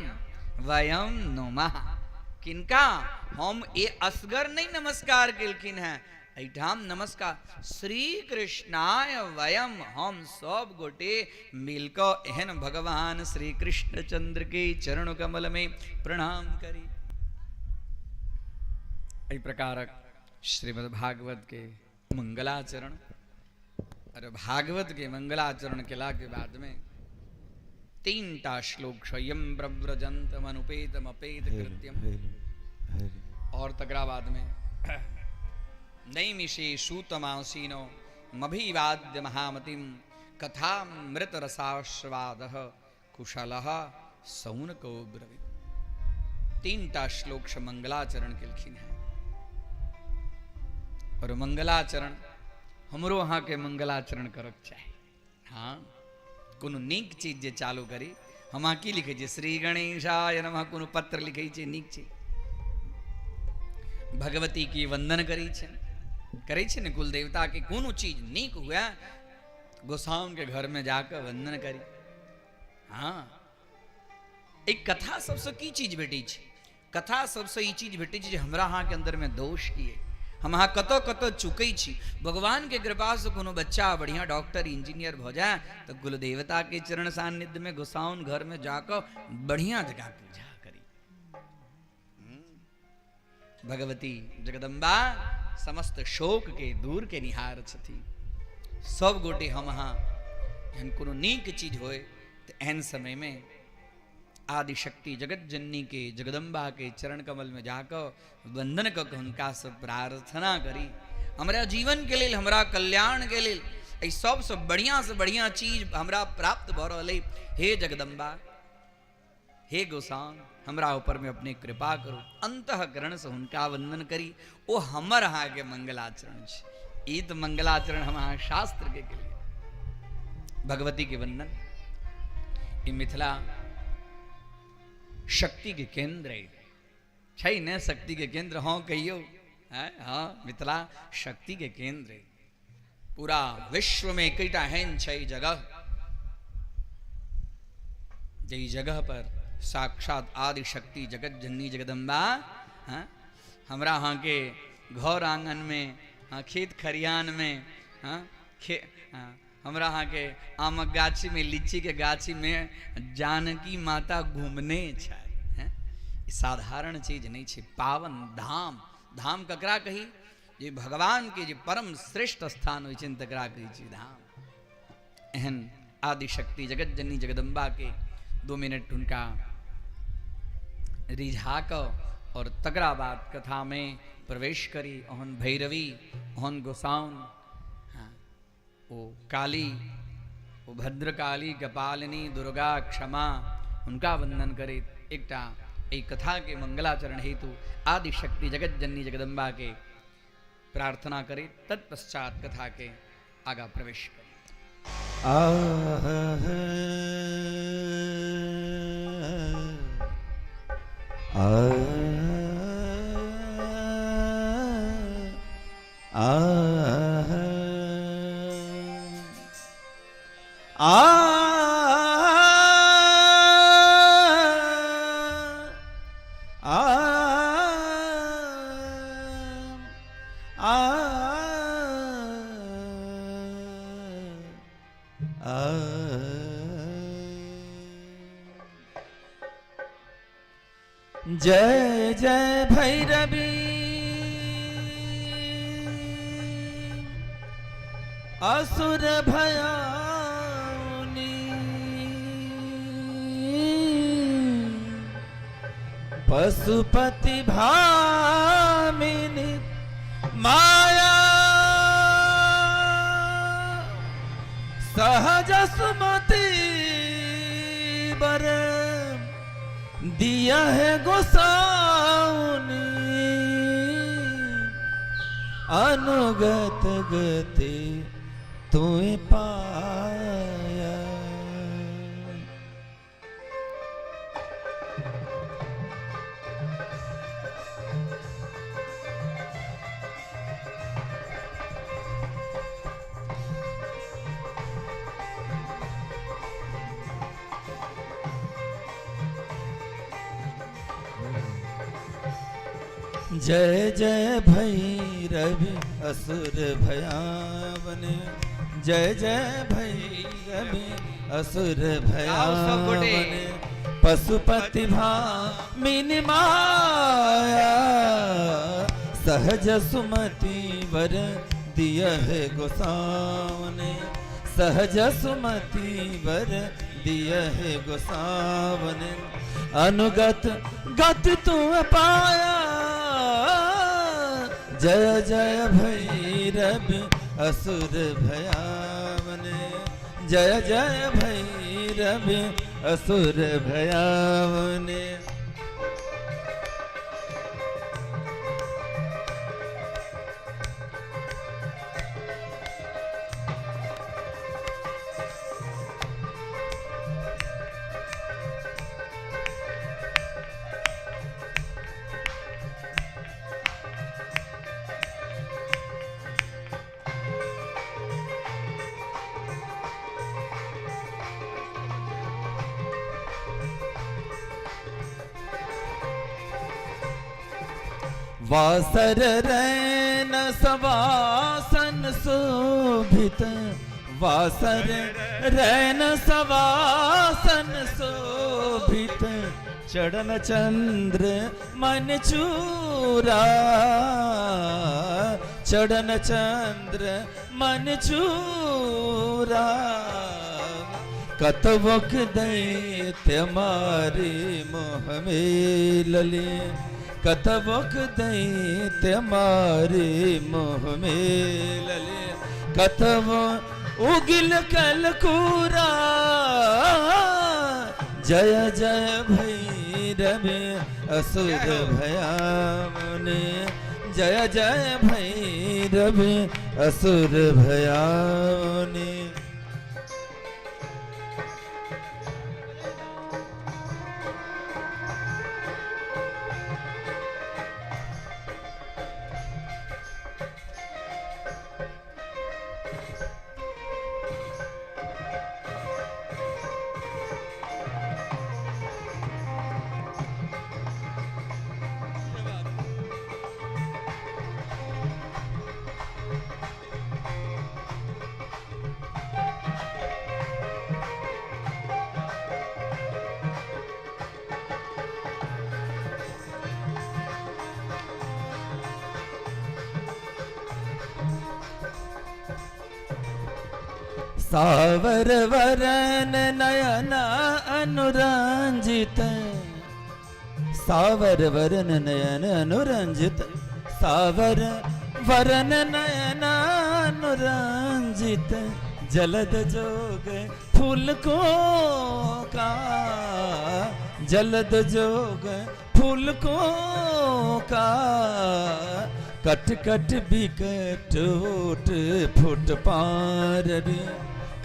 वयम नुमः। किनका हम ए असगर नहीं नमस्कार केलखिन हैं, एहिठाम नमस्कार श्री कृष्णाय वयम, हम सब गोटे मिलकऽ एहन भगवान श्री कृष्णचंद्र के चरण कमल में प्रणाम करी। एहि प्रकारक श्रीमद् भागवत के मंगलाचरण और भागवत के मंगलाचरण केला के बाद में तीन टा श्लोक स्वयं प्रव्रजंतमनुपेतमपेत कृत्यम, और तकरा बाद में नैमिषे सूतमासीनो मभिवाद्य महामतिम कथामृत रसास्वादः कुशलः सौनको ब्रवीत। तीन टा श्लोक से मंगलाचरण केलखिन हैं। और मंगलाचरण हमरो अहाँ के मंगलाचरण करक चाही। हाँ, कोनो नीक चीज जे चालू करी, हम अहाँ की लिखै छियै? श्री गणेशाय नमः। कोनो पत्र लिखै छियै, नीक चीज, भगवती की वंदन करै छै, करै छै ने कुल देवता के। कोनो चीज नीक हुए गोसाउन के घर में जाकर वंदन करी। हाँ, एक कथा सबसे की चीज भेटै छै? कथा सबसे ई चीज भेटै छै जे हमरा अहाँ के अंदर में दोष की है, हम अहाँ कतऽ कतऽ चुकै छी। भगवान के कृपा से कोनो बच्चा बढ़िया डॉक्टर इंजीनियर भऽ जाए तऽ कुलदेवता के चरण सान्निध्य में गोसाउन घर में जाकऽ बढ़िया जगह पूजा करी। भगवती जगदम्बा समस्त शोक के दूर के निहार छथि। सब गोटे हम अहाँ जहन कोनो नीक चीज होए तऽ एहन समय में आदिशक्ति जगत जननी के जगदम्बा के चरण कमल में जाकऽ वंदन कऽ के हुनका से प्रार्थना करी, हमरा जीवन के लेल, हमरा कल्याण के लेल एहि सबसँ बढ़िया से बढ़िया चीज हमरा प्राप्त भऽ रहल अइ। हे जगदम्बा, हे गोसाउन, हमरा ऊपर में अपने कृपा करू। अंतःकरण से हुनका वंदन करी, ओ हमर अहाँके मंगलाचरण छै। ई तऽ मंगलाचरण हम अहाँ शास्त्र के केलियै। भगवती के वंदन। ई मिथिला शक्ति के केंद्र अइ छै ने? शक्ति के केंद्र? हाँ कहियौ। हाँ, मिथिला शक्ति के केंद्र अइ। पूरा विश्व में एकटा एहन छै जगह जाहि जगह पर साक्षात आदि शक्ति जगत जननी जगदम्बा। हाँ, हमरा अहाँके घर आंगन में, हाँ, खेत खरिहान में, हाँ, हाँ, हमरा अहाँके आमक गाछी में, लीची के गाछी में जानकी माता घूमने छै। हैं? ई साधारण चीज नहीं छै। पावन धाम। धाम ककरा कही? जे भगवान के जे परम श्रेष्ठ स्थान होइ छै तकरा कहै छै धाम। एहन आदिशक्ति जगत जननी जगदम्बा के 2 मिनट हुनका रिझा कऽ और तकरा बाद कथा में प्रवेश करी। ओहन भैरवी, ओहन गोसाउन, हाँ, ओ काली, ओ भद्रकाली, कपालिनी, दुर्गा, क्षमा, हुनका वंदन करैत एकटा एहि कथा के मंगलाचरण हेतु आदिशक्ति जगत जननी जगदम्बा के प्रार्थना करैत तत्पश्चात कथा के आगा प्रवेश करी। आह आह आ आ आ आ। जय जय भैरवी असुर भयाउनी, पशुपति भामिनी माया, सहज सुमति बर दिया है गोसाउनी, अनुगत गति तू पाया। जय जय भैरवी असुर भयावन, जय जय भैरवी असुर भयावन, पशुपति भामिनी माया, सहज सुमति वर दिया है गोसावने, सहज सुमति वर दिया है गोसावने, अनुगत गत तू पाया। जय जय भैरवी असुर भयावने, जय जय भैरवी असुर भयावने। वासर रैन सवासन शोभित, वासर रैन सवासन शोभित, चढ़न चंद्र मन चूरा, चढ़न चंद्र मन चूरा, कतबक दैत्य मारे मोह में लले, कतबक दैत्य मारे मोह में लले, कतब उगिल कल कूरा। जय जय भैरवी असुर भयावने, जय जय भैरवी असुर भयावने। सावर वरन नयन अनुरंजित, सावर वरन नयन अनुरंजित, सावर वरन नयन अनुरंजित, जलद जोग फूल को का, जलद जोग फूल को का, कट कट बिकट ओट फुट पार रे,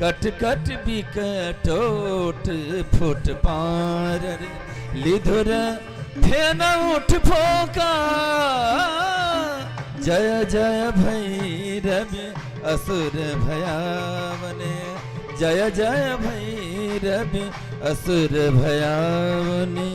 कट कट बिकट ओट फुट पार रे, लिधुर फेन उठ फोका, जय जय भैरवी असुर भयावने, जय जय भैरवी असुर भयावने।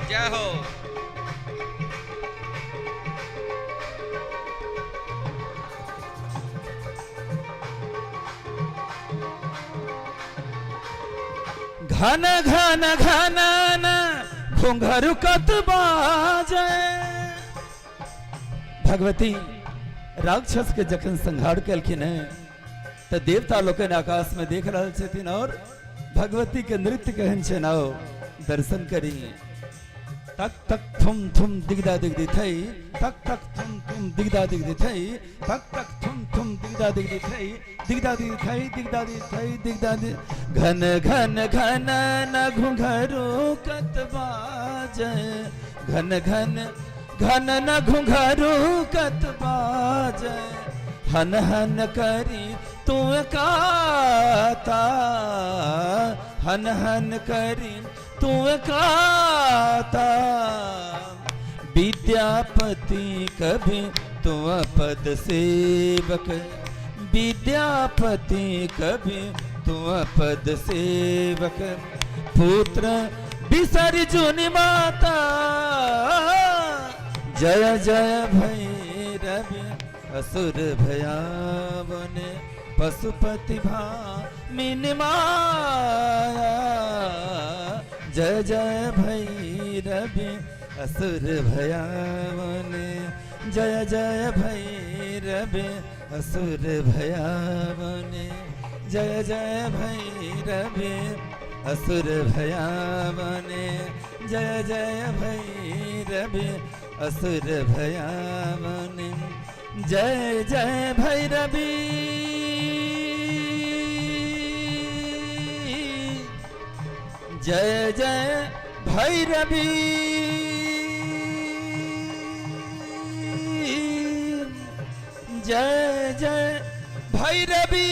जय हो। घन घन घन घुंघरू कत बाजे। भगवती राक्षस के जखन संहार केलखिन है तो देवता लोकनि आकाश में देख रहल छथिन और भगवती के नृत्य केहन छै आओ दर्शन करी। तक तक थुम थुम दिगदा दिगदी थई, तक तक थुम थुम दिगदा दिगदी थई, तक तक थुम थुम दिगदा दिगदी थई, दिगदा दिगदी थई, दिगदा दिगदी थई, दिगदा दि घन घन घन न घुंघरू कत बाजे, घन घन घन न घुंघरू कत बाजे, हन हन करी तू काता, हन हन करी तू काता, विद्यापति कभी तू पद सेवक, विद्यापति कभी तू पद सेवक, पुत्र बिसर्जुनि माता, जय जय भैरवी असुर भयावने, पशुपति भामिनी माया, जय जय भैरवी असुर भयावने, जय जय भैरवी असुर भयावने, जय जय भैरवी असुर भयावने, जय जय भैरवी असुर भयावने, जय जय भैरवी, जय जय भैरवी, जय जय भैरवी।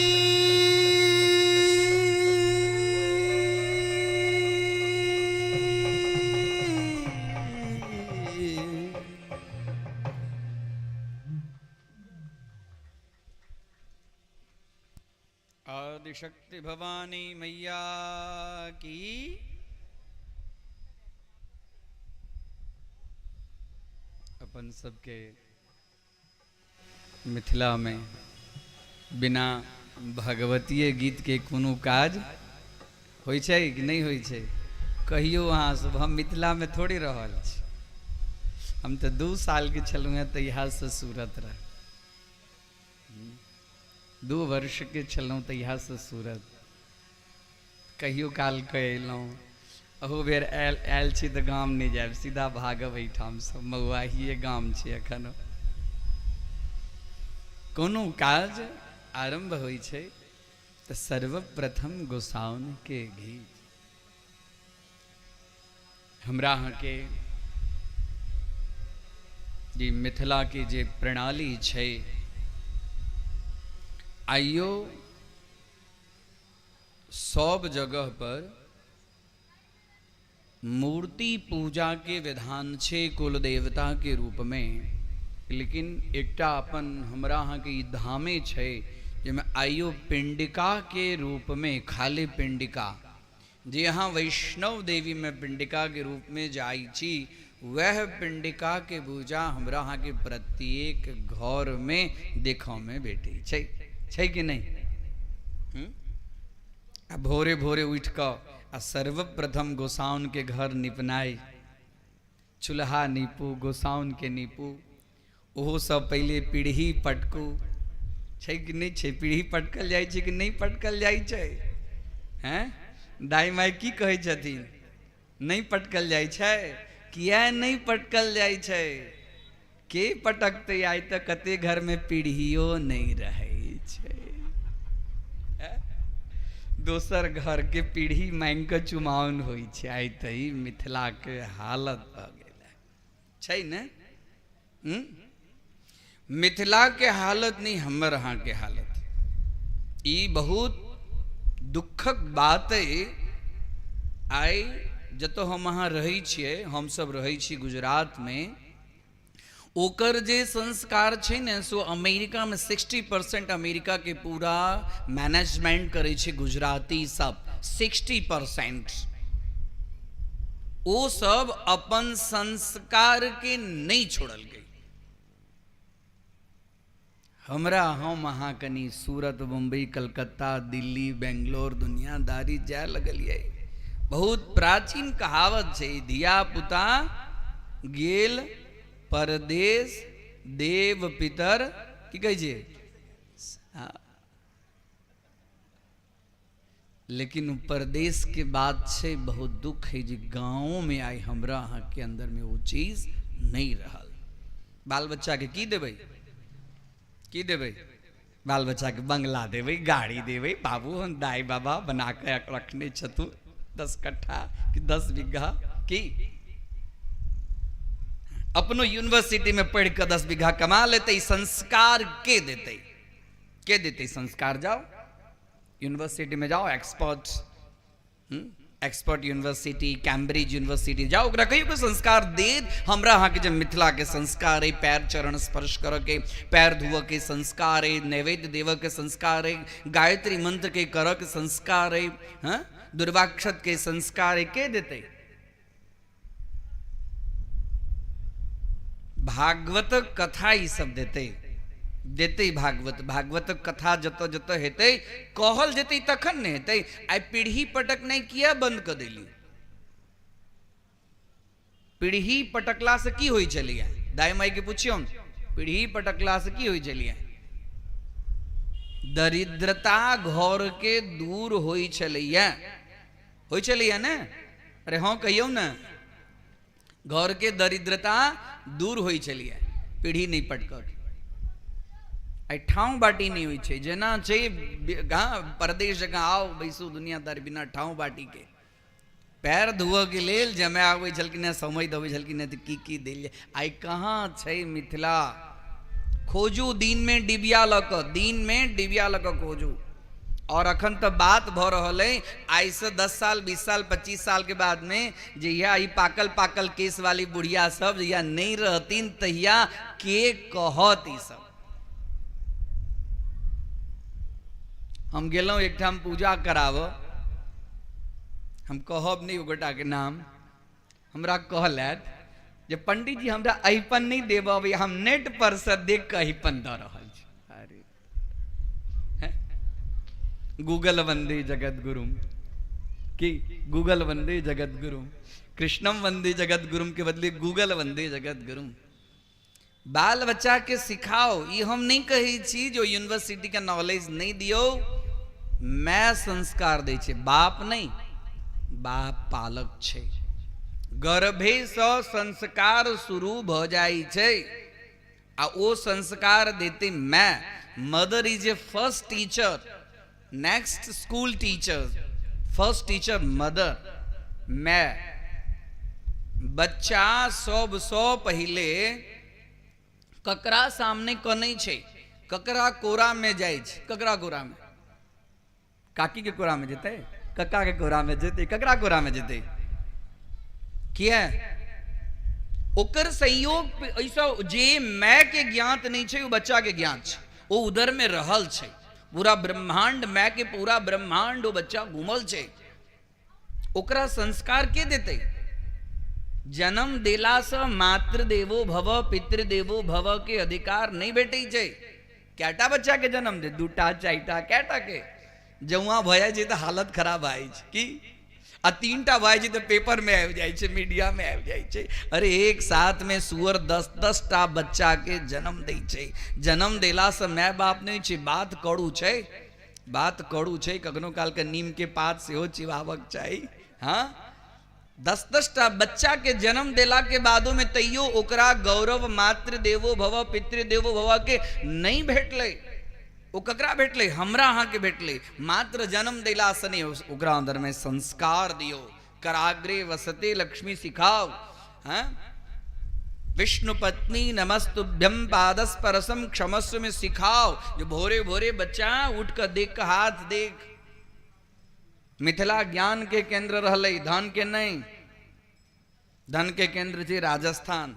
आदिशक्ति भवानी मैया की। अपन सबके मिथिला में बिना भगवतीय गीत के कोनो काज होइ छै कि नहि होइ छै? कहियो अहाँ सब, हम मिथिला में थोड़े रहल छी, हम तो 2 साल के छलहुँ हेँ तहियासँ सूरत रह, 2 वर्ष के छलहुँ तहियासँ सूरत, कहियो काल के अयलहुँ। अहू बेर आयल छी तऽ गाम नहि जायब, सीधा भागब एहिठामसँ, मौआहिए गाम छै एखन। कोनो काज आरम्भ होइ छै तऽ सर्वप्रथम गोसाउनिके गीत। हमरा अहाँके जे मिथिलाके जे प्रणाली छै, आइयो सब जगह पर मूर्ति पूजा के विधान छै कुल देवता के रूप में, लेकिन एकटा अपन हमरा अहाँके ई धामे छै जाहिमे आइयो पिंडिका के रूप में, खाली पिंडिका, जे अहाँ वैष्णव देवी में पिंडिका के रूप में जाइ छी, वह पिंडिका के पूजा हमरा अहाँके प्रत्येक घर में देखऽ में भेटै छै। छै कि नहि? आ भोरे भोरे उठि कऽ आ सर्वप्रथम गोसाउन के घर निपनाइ, चूल्हा नीपू, गोसाउन के नीपू, ओहो सब पहिले पीढ़ी पटकू। छै कि नहि छै? पीढ़ी पटकल जाइ छै कि नहि पटकल जाइ छै? हैं दाइ माइ की कहै छथिन? नहि पटकल जाइ छै? किया नहि पटकल जाइ छै? के पटकतै? आइ तऽ कते घरमे पीढ़ियो नहि रहै छै। दोसर घरके पीढ़ी मांगि कऽ चुमाओन होइ छै। आइ तऽ ई मिथिलाके हालत भऽ गेल छै ने? मिथिलाके हालत नहि, हमर अहाँके हालत। ई बहुत दुखक बात अइ। आइ जतऽ हम अहाँ रहै छियै, हमसब रहै छी गुजरातमे, ओकर जे संस्कार छै ने, सो अमेरिकामे 60% अमेरिकाके पूरा मैनेजमेंट करै छै गुजराती सब, 60%। ओ सब अपन संस्कारके नहि छोड़लकै। हमरा हम अहाँ कनि सूरत, मुम्बई, कलकत्ता, दिल्ली, बेंगलोर दुनियादारी जाय लगलियै। बहुत प्राचीन कहावत छै, धिया पुता गेल परदेश देव पितर की कहै छै। लेकिन परदेश के बात छै, बहुत दुख है जे गाँव में आइ हमरा अहाँके अंदर में ओ चीज नहीं रहल। बाल बच्चा के की देबै? की देबै बाल बच्चा के? बंगला देबै, गाड़ी देबै। बाबू, हम दाई बाबा बना के रखने छथु 10 कट्ठा कि 10 बीघा, की अपनो यूनिवर्सिटी में पढ़ि कऽ 10 बीघा कमा लेतै। संस्कार के देतै? के देतै संस्कार? जाओ यूनिवर्सिटी में, जाओ expert, expert university, Cambridge university जाओ, ओकरा कहियो के संस्कार देत? हमरा अहाँके जे मिथिलाके संस्कार अइ, पैर चरण स्पर्श करऽके, पैर धोअके संस्कार अइ, नैवेद्य देबऽके संस्कार अइ, गायत्री मंत्रके करऽके संस्कार अइ, हँ दुर्वाक्षतके संस्कार अइ, के देतै? भागवतक कथा ई सब देतै, देतै भागवत। भागवतक कथा जतऽ जतऽ हेतै, कहल जेतै, तखन ने हेतै। आइ पीढ़ी पटकनाइ किया बंद कऽ देली? पीढ़ी पटकला से की होइ छलैया? दाइ माइ के पुछियौ, पीढ़ी पटकला से की होइ छलैया? दरिद्रता घर के दूर होइ छलैया, होइ छलैया ने? अरे हँ कहियौ ने। घर के दरिद्रता दूर होइ छलैया पीढ़ी नहि पटकल। आइ ठाँव बाटी नहि होइ छै, जेना छै परदेश जकाँ आउ बैसू दुनियादार बिना ठाँव बाटी के। पैर धोअ के लेल जमाय आबै छलखिन हेँ, समय दबै छलखिन हेँ, तऽ की की देल जाय। आइ कहाँ छै मिथिला? खोजू दिनमे डिबिया लऽ कऽ, दिनमे डिबिया लऽ कऽ खोजू। और अखन तऽ बात भऽ रहल अइ, आइसँ 10 साल, 20 साल, 25 सालके बादमे जहिया ई पाकल पाकल केस वाली बुढ़िया सब जहिया नहि रहथिन, तहिया के कहत ई सब? हम गेलहुँ एकठाम पूजा कराबऽ, हम कहब नहि ओ गोटाके नाम। हमरा कहलथि जे पंडित जी, हमरा अहिपन नहि देबऽ अबैया, हम नेट पर से देख कऽ अहिपन दऽ रहल छी। अरे, गूगल वंदे जगत गुरु की गूगल वंदे जगत गुरु, कृष्णम वंदे जगत गुरु के बदले गूगल वंदे जगत गुरु। बाल बच्चा के सिखाओ। ई हम नहीं कहै छी जो यूनिवर्सिटी के नॉलेज नहीं दियौ। मैं संस्कार दै छै, बाप नहीं, बाप पालक छै। गर्भे सँ संस्कार शुरू भऽ जाइ छै आ ओ संस्कार देते my. Mother is a first teacher, next school teacher, first teacher mother, my. बच्चा सबसँ पहिले ककरा सामने कनै छै? ककरा कोरामे जाइ छै? ककरा कोरामे? काकी के कोरा में जेतै, कक्का के कोरा में जेतै, ककरा कोरा में जेतै? किया ओकर संयोग ऐसा जे my के ज्ञात नहीं छै, ओ बच्चा के ज्ञात छै, ओ उदर में रहल छै, पूरा ब्रह्मांड my के पूरा ब्रह्मांड ओ बच्चा घूमल छै, ओकरा संस्कार के देतै? जन्म देला से मातृदेवो भव पितृदेवो भव के अधिकार नहीं भेटै छै। कैटा बच्चा के जन्म दे? दूटा चारिटा कैटा के? जौआ भऽ जाइ छै तऽ हालत खराब भऽ जाइ छै की, आ तीनटा भऽ जाइ छै तऽ पेपर में आबि जाइ छै, मीडिया में आबि जाइ छै। अरे एक साथ में सुअर 10-10 टा बच्चा के जन्म दै छै। जन्म देला से my बाप नहीं छै। बात करू छै, बात करू छै, कखनो काल के नीम के पात सेहो चिबाबक चाही। हाँ, 10-10 टा बच्चा के जन्म देला के बादो में तैयो ओकरा गौरव मातृदेवो भव पितृदेवो भव के नहीं भेटलै। ओ ककरा भेटलै? हमरा अहाँ के भेटलै। मात्र जन्म देला से नहीं, ओकरा अंदर में संस्कार दियो, कराग्रे वसते लक्ष्मी सिखाओ। हाँ, विष्णु पत्नी नमस्तुभ्यम पादस्परसम क्षमस्व में सिखाओ। जो भोरे भोरे बच्चा उठ कर देख कर हाथ देख। मिथिला ज्ञान के केंद्र रहलै, धन के नहीं। धन के केंद्र छै राजस्थान,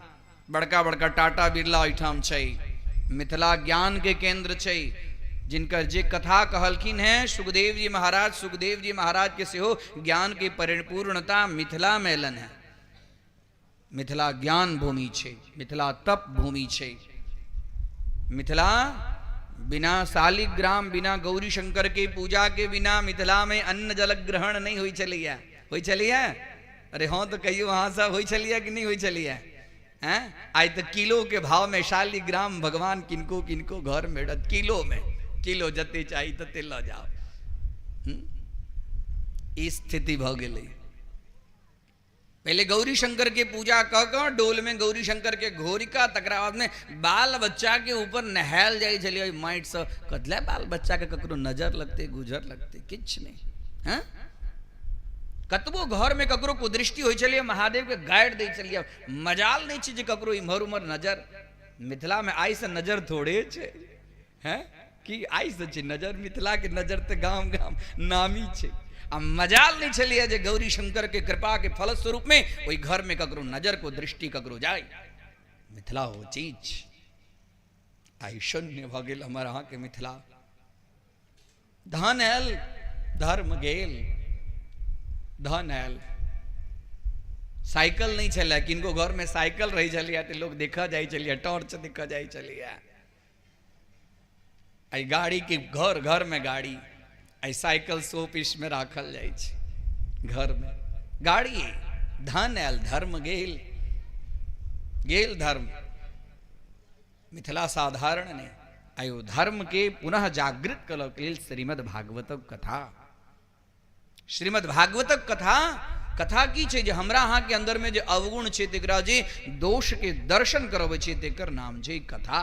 बड़का बड़का टाटा बिरला ओहिठाम छै। मिथिला ज्ञान के केंद्र छै, जिनकर जे कथा कहलखिन हैं सुखदेव जी महाराज, सुखदेव जी महाराज के सेहो ज्ञान के परिपूर्णता मिथिला में एलन है। मिथिला ज्ञान भूमि छै, मिथिला तप भूमि छै। मिथिला बिना शालिग्राम, बिना गौरी शंकर के पूजा के बिना मिथिला में अन्न जल ग्रहण नहीं होइ छलैया। होइ छलैया? अरे हाँ तो कहियो अहाँ सब होइ छलैया कि नहीं होइ छलैया? हैं, आइ तऽ किलो के भाव में शालिग्राम भगवान किनको किनको घर में भेटत, किलो में, किलो जते चाही तते लऽ जाओ। ई स्थिति भऽ गेलै। पहले गौरी शंकर के पूजा कऽ कऽ डोल में गौरी शंकर के घोरिका, तकरा बाद में बाल बच्चा के ऊपर नहायल जाइ छलै ओहि माटि सँ। कतले बाल बच्चा के ककरो नजर लगतै, गुजर लगतै, किछु नहि। हँ, कतबो घर में ककरो कुदृष्टि होइ छलै, महादेव के गाड़ि दै छलियै, मजाल नहि छै जे ककरो इम्हर उम्हर नजर। मिथिला में आइ से नजर थोड़े छै, हैं कि आइ से छै नजर? मिथिला के नजर तऽ गाम गाम नामी छै। आ मजाल नहि छलैया जे गौरी शंकर के कृपा के फलस्वरूप में ओहि घर में ककरो नजर को दृष्टि ककरो जाय। मिथिला ओ चीज आइ शून्य भऽ गेल हमर अहाँके मिथिला। धन आयल धर्म गेल, धन आयल। साइकिल नहीं छलै, किनको घर में साइकिल रही छलैया तऽ लोग देखऽ जाइ छलैया, टॉर्च देखऽ जाइ छलैया। आइ गाड़ी के घर घर में गाड़ी, आइ साइकिल शो पीस में राखल जाइ छै घर में गाड़ी। धन आयल धर्म गेल, गेल धर्म। मिथिला साधारण नहि, आइ ओ धर्म के पुनः जागृत करऽ के लेल श्रीमद् भागवतक कथा। श्रीमद् भागवतक कथा, कथा की छै जे हमरा अहाँ के अंदर में जे अवगुण छै तेकरा जे दोष के दर्शन करबै छै तेकर नाम छै कथा।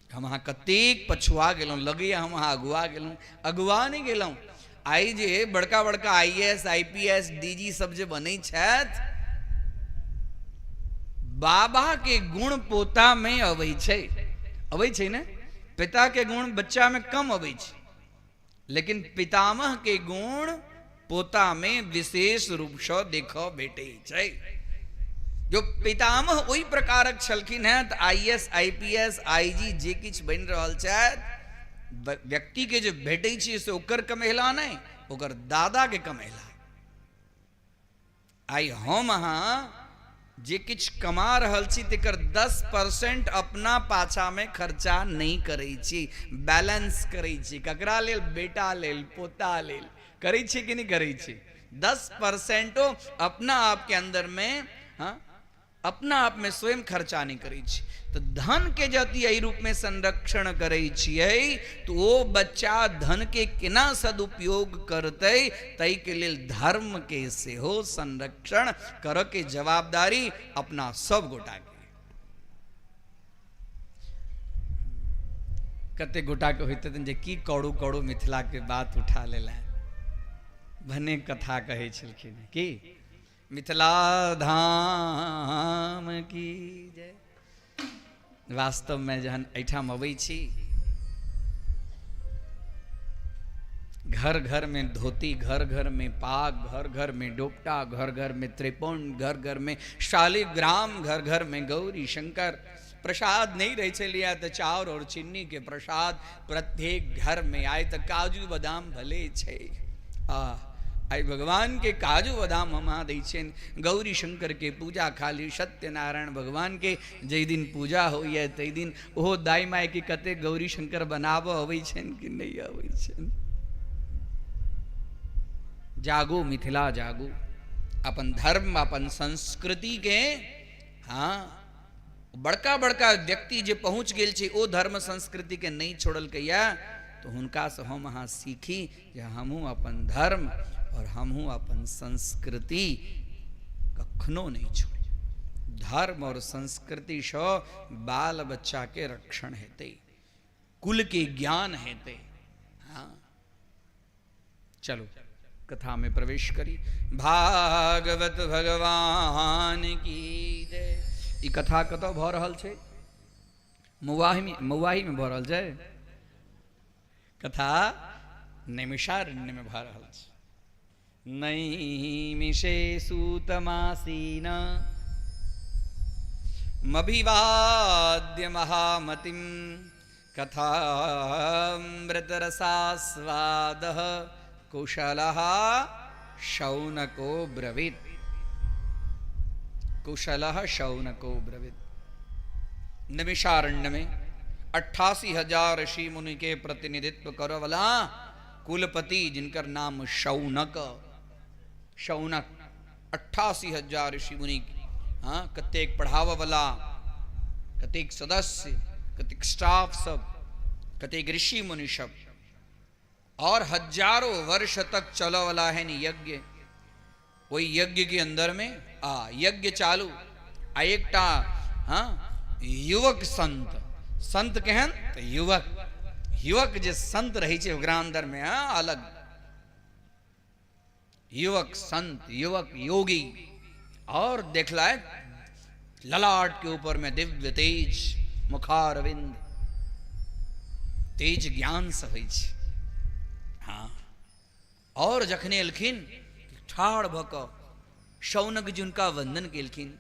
हम अहाँ कतेक पछुआ गेलहुँ, लगैया हम अहाँ अगुआ गेलहुँ, अगुआ नहि गेलहुँ। आइ जे बड़का बड़का I S, I P S, D G सब जे बनै छथि, बाबा के गुण पोता में अबै छै, अबै छै ने? पिता के गुण बच्चा में कम अबै छै, लेकिन पितामह के गुण पोता में विशेष रूप से देखऽ भेटै छै। जो पितामह ओहि प्रकारक छलखिन हेँ तऽ I S, I P S, I G जे किछु बनि रहल छथि, व्यक्ति के जे भेटै छै से ओकर कमेला नहि, ओकर दादा के कमेला। आइ हम अहाँ जे किछु कमा रहल छी तेकर 10% अपना पाछामे खर्चा नहि करै छी, बैलेंस करै छी। ककरा लेल? बेटा लेल, पोता लेल। करै छी कि नहि करै छी? 10% अपना आपके अंदर में, हाँ, अपना आप में स्वयं खर्चा नहीं करै छी। तो धन के जति एहि रूप में संरक्षण करै छियै तो ओ बच्चा धन के केना सदुपयोग करतै, ताहि के लेल धर्म के सेहो संरक्षण करऽ के जवाबदारी अपना सब गोटा के। कते गोटा के होइत हेतनि जे की करू करू मिथिला के बात उठा लेला, भने कथा कहै छलखिन की मिथिला धाम की जय। वास्तव में जहन एहिठाम अबै छी, घर घर में धोती, घर घर में पाग, घर घर में डोपटा, घर घर में त्रिपुंड, घर घर में शालिग्राम, घर घर में गौरी शंकर। प्रसाद नहीं रहे छलिया तो चाउर और चीनी के प्रसाद प्रत्येक घर में आए तो काजू बादाम भले छे। आ आई भगवान के काजू बादाम हम अहाँ दै छियनि। गौरी शंकर के पूजा खाली सत्यनारायण भगवान के जै दिन पूजा होइए तै दिन ओहो दाई माई के कते गौरी शंकर बनाबऽ अबै छनि कि नहि अबै छनि। जागू मिथिला जागू, अपन धर्म अपन संस्कृति के। हाँ, बड़का बड़का व्यक्ति जे पहुँच गेल छै ओ धर्म संस्कृति के नहीं छोड़लकैया, तो हुनका से हम अहाँ सीखी जे हमहूँ अपन धर्म और हमहूँ अपन संस्कृति कखनो नहीं छोड़ी। धर्म और संस्कृति सँ बाल बच्चा के रक्षण हेतै, कुल के ज्ञान हेतै। हाँ चलो कथा में प्रवेश करी। भागवत भगवान की जय। ई कथा कतऽ भऽ रहल छै? मौआही में भऽ रहल छै कथा, नैमिषारण्य में भऽ रहल छै। नैमिषे सूतमासीन मभिवाद्य महामतिं कथामृतरसास्वादः कुशलः शौनको ब्रवीत्। कुशलः शौनको ब्रवीत्। नैमिषारण्य में 88,000 ऋषि मुनि के प्रतिनिधित्व करे वाला कुलपति जिनकर नाम शौनक, शौनक 88,000 ऋषि मुनि, हाँ कतेक पढ़ावे वाला, कतेक सदस्य, कतेक स्टाफ सब, कतेक ऋषि मुनि सब, और हजारों वर्ष तक चलो वाला है नी यज्ञ। वही यज्ञ के अंदर में आ यज्ञ चालू आ एकटा हाँ युवक संत, संत केहन तो युवक, युवक जे संत रहे छै ओकरा अंदर में हाँ अलग युवक संत, युवक योगी। और देखला है ललाट के ऊपर में दिव्य तेज, मुखारविंद तेज ज्ञान से होइ छै। हाँ और जखने एलखिन ठाढ़ भऽ कऽ शौनक जी हुनका वंदन केलखिन।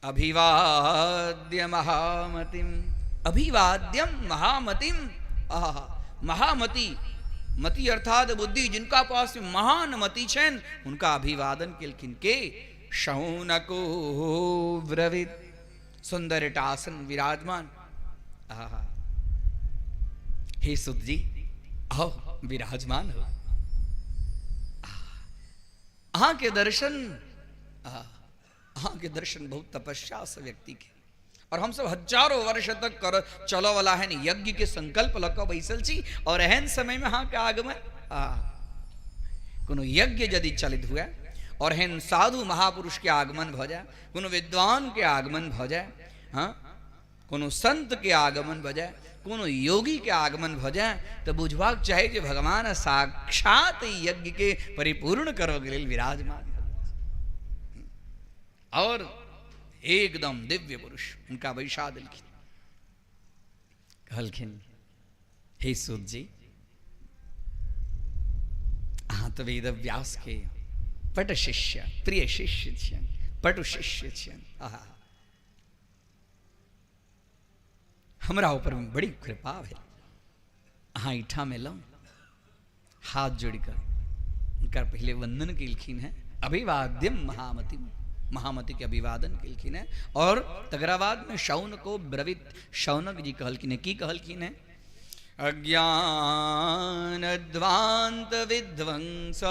अभिवाद्य महामतिम, अभिवाद्यम महामतिम। आहा महामति, मति अर्थात बुद्धि, जिनका पास महान मति छनि हुनका अभिवादन केलखिन। के? शौनको ब्रवीत। सुंदर आसन विराजमान। आहा हे सुत जी आओ विराजमान हो, अहाँ के दर्शन, अहाँ के दर्शन बहुत तपस्या से व्यक्ति के, और हम सब हजारों वर्ष तक कर चलो वाला है नी यज्ञ के संकल्प लऽ कऽ बैसल छी, और एहन समय में अहाँ के आगमन। कोनो यज्ञ यदि चलित हुए और एहन साधु महापुरुष के आगमन भऽ जाए, कोनो विद्वान के आगमन भऽ जाए, हाँ कोनो संत के आगमन भऽ जाए, कोनो योगी के आगमन भऽ जाए, तऽ बुझबाक चाही जे भगवान साक्षात यज्ञ के परिपूर्ण करऽ के लेल विराजमान। और एकदम दिव्य पुरुष उनका बैसा देलखिन। कहलखिन हे सूत जी, अहाँ तऽ वेद व्यास के पट शिष्य, प्रिय शिष्य छियनि, पटु शिष्य छियनि। आहा हमरा ऊपर में बड़ी कृपा भेल, अहाँ एहिठाम एलहुँ। हाथ जोड़िकऽ हुनकर पहिले वंदन केलखिन हेँ, अभिवाद्यम महामति, महामति के अभिवादन केलखिन हेँ। और तकरा बाद में शौनको ब्रवीत, शौनक जी कहलखिन हेँ, की कहलखिन हेँ? अज्ञान ध्वांत विध्वंस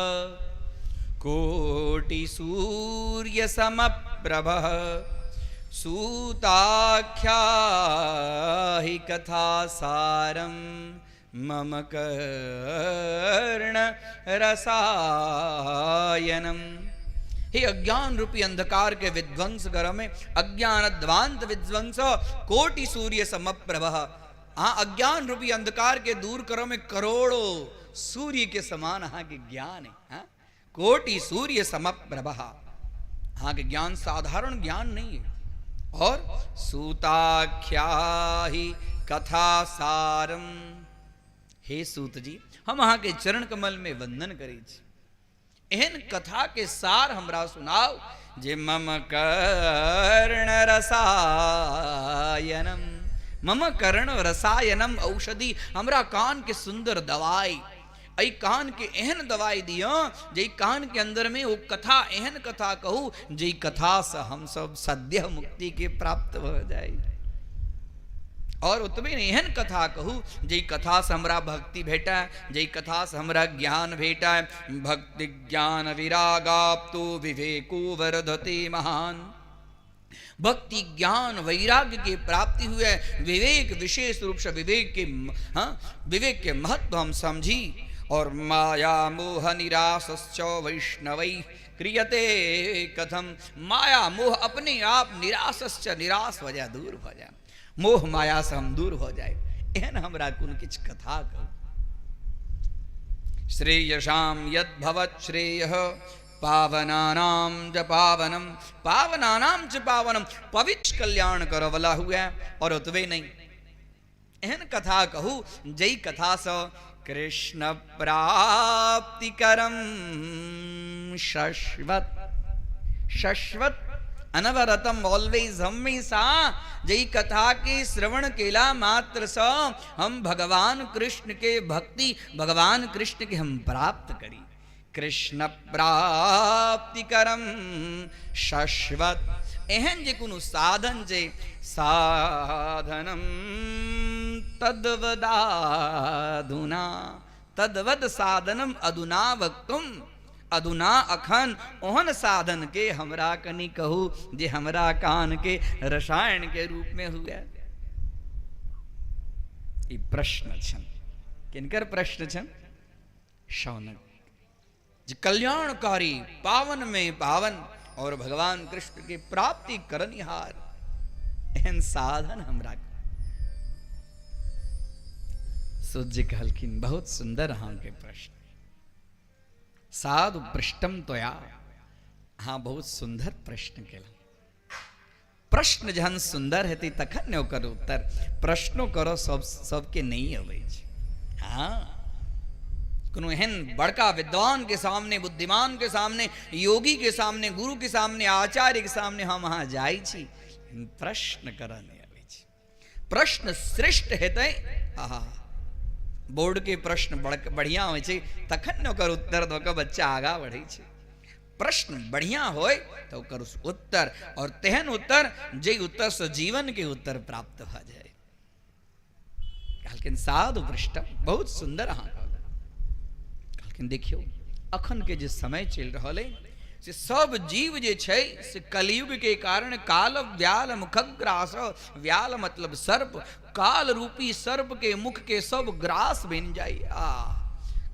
कोटि सूर्य समप्रभ सूताख्या हि कथा सारम मम कर्ण रसायनम। हे अज्ञान रूपी अंधकार के विध्वंस कर में, अज्ञान ध्वांत विध्वंस कोटि सूर्य समप्रभ, हाँ अज्ञान रूपी अंधकार के दूर करो में करोड़ों सूर्य के समान अहाँ के ज्ञान है। हाँ कोटि सूर्य समप्रभ, अहाँ के ज्ञान साधारण ज्ञान नहीं है। और सूताख्या ही कथा सारम, हे सूत जी, हम अहाँके चरण कमल में वंदन करै छी, एहन कथा के सार हमरा सुनाउ जे मम कर्ण रसायनम, मम कर्ण रसायनम औषधि, हमरा कान के सुंदर दवाई, एहि कान के एहन दवाई दिअ जे कान के अंदर में ओ कथा, एहन कथा कहू जे कथा से हम सब सद्य मुक्ति के प्राप्त भ जाय। और ओतबे नहीं, एहन कथा कहू जे कथा से हमरा भक्ति भेटै, जे कथा से हमरा ज्ञान भेटै। भक्ति ज्ञान विरागाप्तो विवेको वर्धते महान। भक्ति ज्ञान वैराग्य के प्राप्ति हुए, विवेक विशेष रूप से विवेक के, हाँ, विवेक के महत्व हम समझी। और माया मोह निराशश्च वैष्णवै क्रियते कथम, माया मोह अपने आप निराशश्च निराश हो जाए, दूर हो जाए, मोह माया से हम दूर हो जाए। एहन हमरा कोन किछु कथा कहू। श्रेयसाम यद्भवत् श्रेयः पावनानां च पावनम, पावनानां च पावनम, पवित्र कल्याण करवला हुआ। और ओतबे नहीं, एहन कथा कहू जै कथा सँ कृष्ण प्राप्तिकरम शश्वत, शश्वत अनवरतम ऑलवेज, हमेशा जै कथा के श्रवण केला मात्र सँ हम भगवान कृष्ण के भक्ति, भगवान कृष्ण के हम प्राप्त करी। कृष्ण प्राप्तिकरम शश्वत, एहन जे कोनो साधन जे साधनम तद्वदाधुना, तद्वद साधनम अधुना वक्तुम, अधुना अखन ओहन साधन के हमरा कनि कहू जे हमरा कान के रसायन के रूप में हुए। ई प्रश्न छन, किनकर प्रश्न छन? शौनक जे कल्याणकारी, पावन में पावन और भगवान कृष्ण के प्राप्ति करनिहार एहन साधन हमरा। सूत जी कहलखिन बहुत सुंदर अहाँके प्रश्न, साधु पृष्टम त्वया, अहाँ बहुत सुंदर प्रश्न केलहुँ। प्रश्न जहन सुंदर हेतै तखन ने ओकर उत्तर, प्रश्नो करऽ सबके नहि अबै छै। हाँ, कोनो एहन बड़का विद्वान के सामने, बुद्धिमान के सामने, योगी के सामने, गुरु के सामने, आचार्य के सामने हम अहाँ जाइ छी, प्रश्न करऽ नहि अबै छै। प्रश्न श्रेष्ठ हेतै, आहा, बोर्ड के प्रश्न बढ़िया होइ छै तखन ने ओकर उत्तर दऽ कऽ बच्चा आगाँ बढ़ै छै। प्रश्न बढ़िया होय तऽ ओकर उत्तर, और तेहन उत्तर जे उत्तर से जीवन के उत्तर प्राप्त भऽ जाय। कहलखिन साधु पृष्ठम, बहुत सुंदर अहाँ कहलहुँ। कहलखिन देखियौ अखन के जे समय चलि रहल अइ से सब जीव जे छै से कलयुग के कारण काल व्याल मुखग्रास, व्याल मतलब सर्प, काल रूपी सर्प के मुख के सब ग्रास बनि जाइ। आ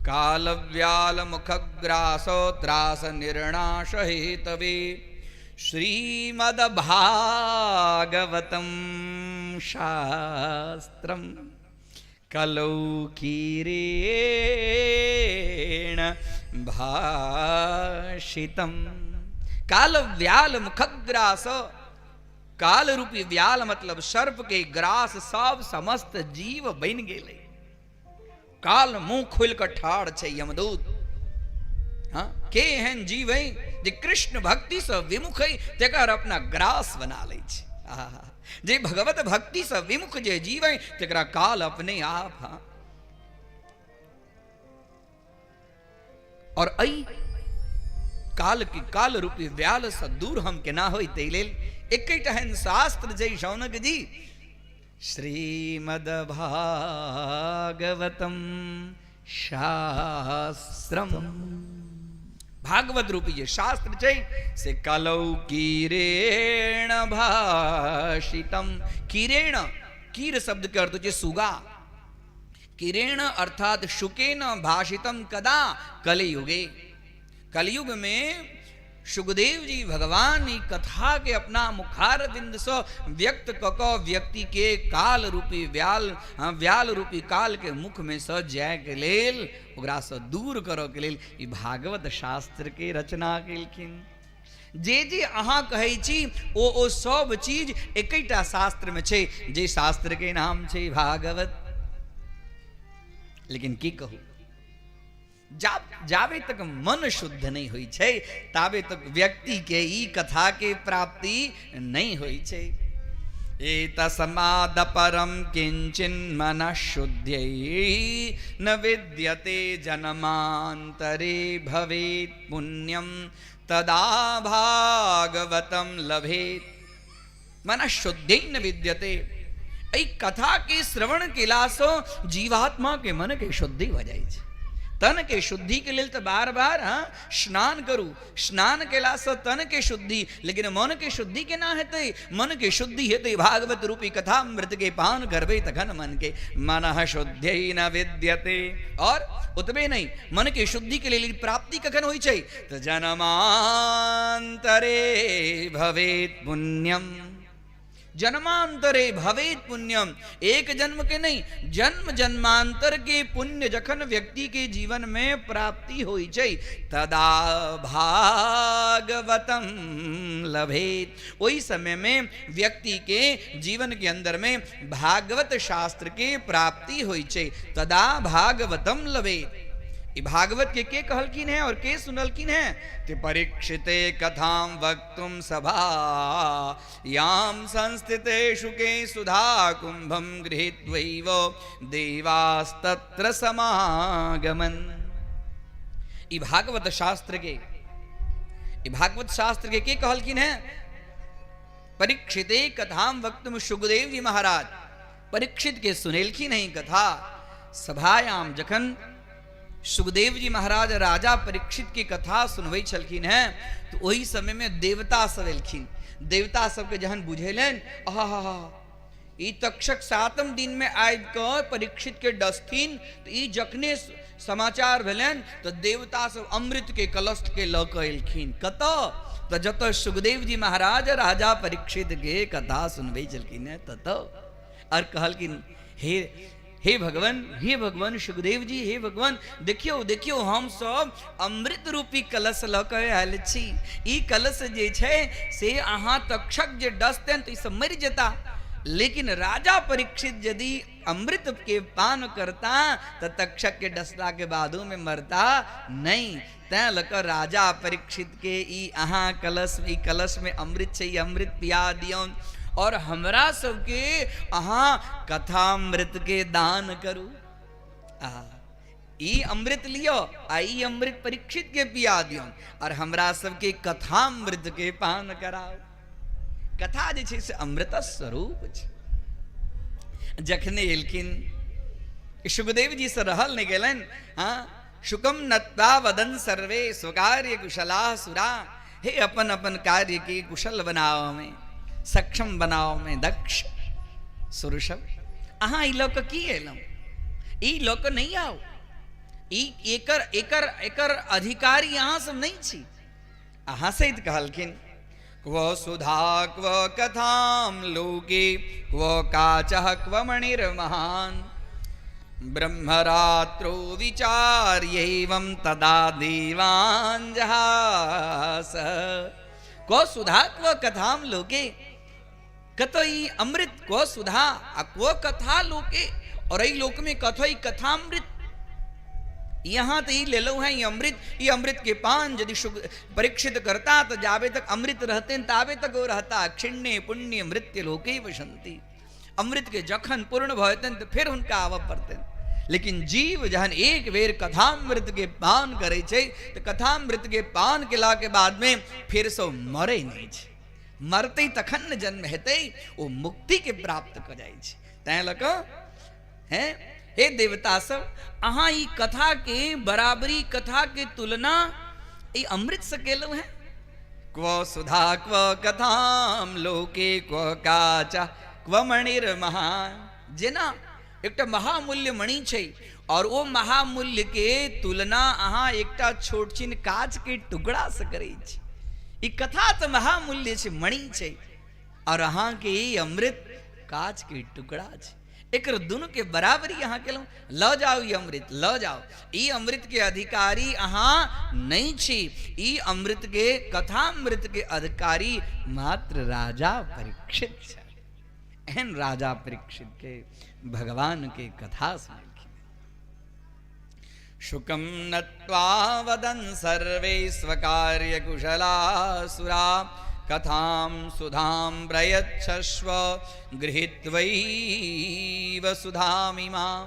काल व्याल मुखग्रास त्रास निर्णाश हेतवे श्रीमद् भागवतम शास्त्रम कलौ कीरेण भाषितम। काल व्याल मुखग्रास, काल रूपी व्याल मतलब सर्प के ग्रास सब समस्त जीव बनि गेलै। काल मुंह खोलि कऽ ठाढ़ छै यमदूत। हाँ, के एहन जीव है जे कृष्ण भक्ति से विमुख है तेकर अपना ग्रास बना लै छै। आहा, जे भगवत भक्ति से विमुख जे जीव है तेकरा काल अपने आप। हाँ, और ऐ काल के काल रूपी व्याल से दूर हम केना होई तै लेल एकेटा एहन शास्त्र जै शौनक जी, श्रीमद् भागवतम शास्त्रम। भागवत रूपी जे शास्त्र छै से कलौ कीरेण भाषितम। कीरेण, कीर शब्द के अर्थ छै सुगा, किरेण अर्थात शुकेन भाषितम कदा कलयुगे। कलयुग में सुखदेव जी भगवान ई कथा के अपना मुखारविंद से व्यक्त क क व्यक्ति के काल रूपी व्याल, हाँ, व्याल रूपी काल के मुख में से जाय के लेल, ओकरा से दूर करऽ के लेल ई भागवत शास्त्र के रचना केलखिन। जे जे अहाँ कहै छी ओ सब चीज एकेटा शास्त्र में छै, जे शास्त्र के नाम छै भागवत। लेकिन की कहू, जाबे तक मन शुद्ध नहीं होइ छै ताबे तक व्यक्ति के ई कथा के प्राप्ति नहीं होइ छै। एतस्माद् परम किंचिन मनः शुद्ध्यै न विद्यते जन्मान्तरे भवेत् पुण्यं तदा भागवतं लभेत्। मनः शुद्ध्यै न विद्यते, एहि कथा के श्रवण केलासँ जीवात्मा के मन के शुद्धि भऽ जाइ छै। तन के शुद्धि के लेल तऽ बार बार हाँ स्नान करू, स्नान केलासँ तन के शुद्धि, लेकिन मन के शुद्धि केना हेतै? मन के शुद्धि हेतै भागवत रूपी कथामृत के पान करबै तखन मन के मनः शुद्ध्यै न विद्यते। और ओतबे नहि, मन के शुद्धि के लेल प्राप्ति कखन होइ छै? तऽ जन्मान्तरे भवेत् पुण्यम। जन्मांतरे भवेत पुण्यम, एक जन्म के नहीं, जन्म जन्मांतर के पुण्य जखन व्यक्ति के जीवन में प्राप्ति होइ छै तदा भागवतम लभेत। ओहि समय में व्यक्ति के जीवन के अंदर में भागवत शास्त्र के प्राप्ति होइ छै, तदा भागवतम लभेत। ई भागवत के कहलखिन है और के सुनलखिन है? ते परीक्षिते कथां वक्तुम सभा याम संस्थिते शुके सुधा कुंभम गृहीत्वैव देवास्तत्र समागमन। ई भागवत शास्त्र के, ई भागवत शास्त्र के कहलखिन है? परीक्षिते कथां वक्तुम सुखदेव जी महाराज परीक्षित के सुनेलखिन है कथा। सभायाम जखन सुखदेव जी महाराज राजा परीक्षित के कथा सुनबै छलखिन हैं तो ओहि समय में देवता सब एलखिन। देवता सबके जहन बुझेलनि, आहा ई तक्षक सातम दिन में आबि कऽ परीक्षित के डसथिन, तो ई जखने समाचार भेलनि तो देवता सब अमृत के कलश के लऽ कऽ एलखिन। कतऽ? तो जतऽ सुखदेव जी महाराज राजा परीक्षित के कथा सुनबै छलखिन हैं ततऽ, और कहलखिन हे हे भगवान, हे भगवान सुखदेव जी, हे भगवान देखियौ देखियौ हम सब अमृत रूपी कलश लऽ कऽ आयल छी। ई कलश जे छै से अहाँ तक्षक जे डसतनि तऽ ई सब मरि जेता, लेकिन राजा परीक्षित यदि अमृत के पान करता तऽ तक्षक के डसला के बादो में मरता नहीं। तैं लऽ कऽ राजा परीक्षित के ई अहाँ कलश, ई कलश में अमृत छै, ई अमृत पिया दियौन और हमरा सबके अहाँ कथामृत के दान करू। आ ई अमृत लियो आ ई अमृत परीक्षित के पिया दियौन और हमरा सबके कथामृत के पान कराओ। कथा जे छै से अमृत स्वरूप छै। जखने एलखिन सुखदेव जी से रहल नहि गेलनि, हाँ शुकम नत्वा वदन सर्वे स्वकार्य कुशला सुरा, हे अपन अपन कार्य के कुशल बनाओ में, सक्षम बनाओ में दक्ष सुरसभ, अहाँ ई लऽ कऽ की एलहुँ? ई लऽ कऽ नहि आउ, ई एकर एकर एकर अधिकारी अहाँ सब नहि छी। अहाँ सहित कहलखिन क्व सुधा क्व कथाम लोके क्व काचः क्व मणिर्महान ब्रह्मरात्रो विचार्यैवं तदा देवान् जहास। क्व सुधा क्व कथाम लोके, कतऽ ई अमृत, क्व सुधा आ क्व कथा लोके, और एहि लोक में कथो ई कथामृत। यहाँ तो ई लेलहुँ हैं ई अमृत, ई अमृत के पान यदि परीक्षित करता तो जाबे तक अमृत रहते ताबे तक वो रहता। क्षीणे पुण्य मृत्यु लोके वसंती, अमृत के जखन पूर्ण भऽ जेतनि तऽ फेर हुनका आबऽ पड़तनि। लेकिन जीव जहन एक बेर कथामृत के पान करै छै तऽ कथामृत के पान केला के बाद में फेर से मरै नहि छै। मरतै तखन ने जन्म हेतै, ओ मुक्ति के प्राप्त कऽ जाइ छै। तैं लऽ कऽ हैं हे देवता सब, अहाँ ई कथा के बराबरी, कथा के तुलना ई अमृत से केलहुँ हैं। क्व सुधा क्व कथाम लोके क्व काचा क्व मणिर्महान, जेना एकटा महामूल्य मणि छै और ओ महामूल्य के तुलना अहाँ एकटा छोट छिन काच के टुकड़ा से करै छी। ई कथा तऽ महामूल्य छै, मणि छै, और अहाँ के ई अमृत काच के टुकड़ा छै। एकर दुनू के बराबरी अहाँ केलहुँ। लऽ जाउ ई अमृत, लऽ जाउ, ई अमृत के अधिकारी अहाँ नहि छी। ई अमृत के, कथामृत के अधिकारी मात्र राजा परीक्षित छथि। एहन राजा परीक्षित के भगवान के कथा सुनलखिन। शुकं नत्वा वदन् सर्वे स्वकार्यकुशलासुरा कथां सुधां प्रयच्छस्व गृहीत्वैव सुधामिमां।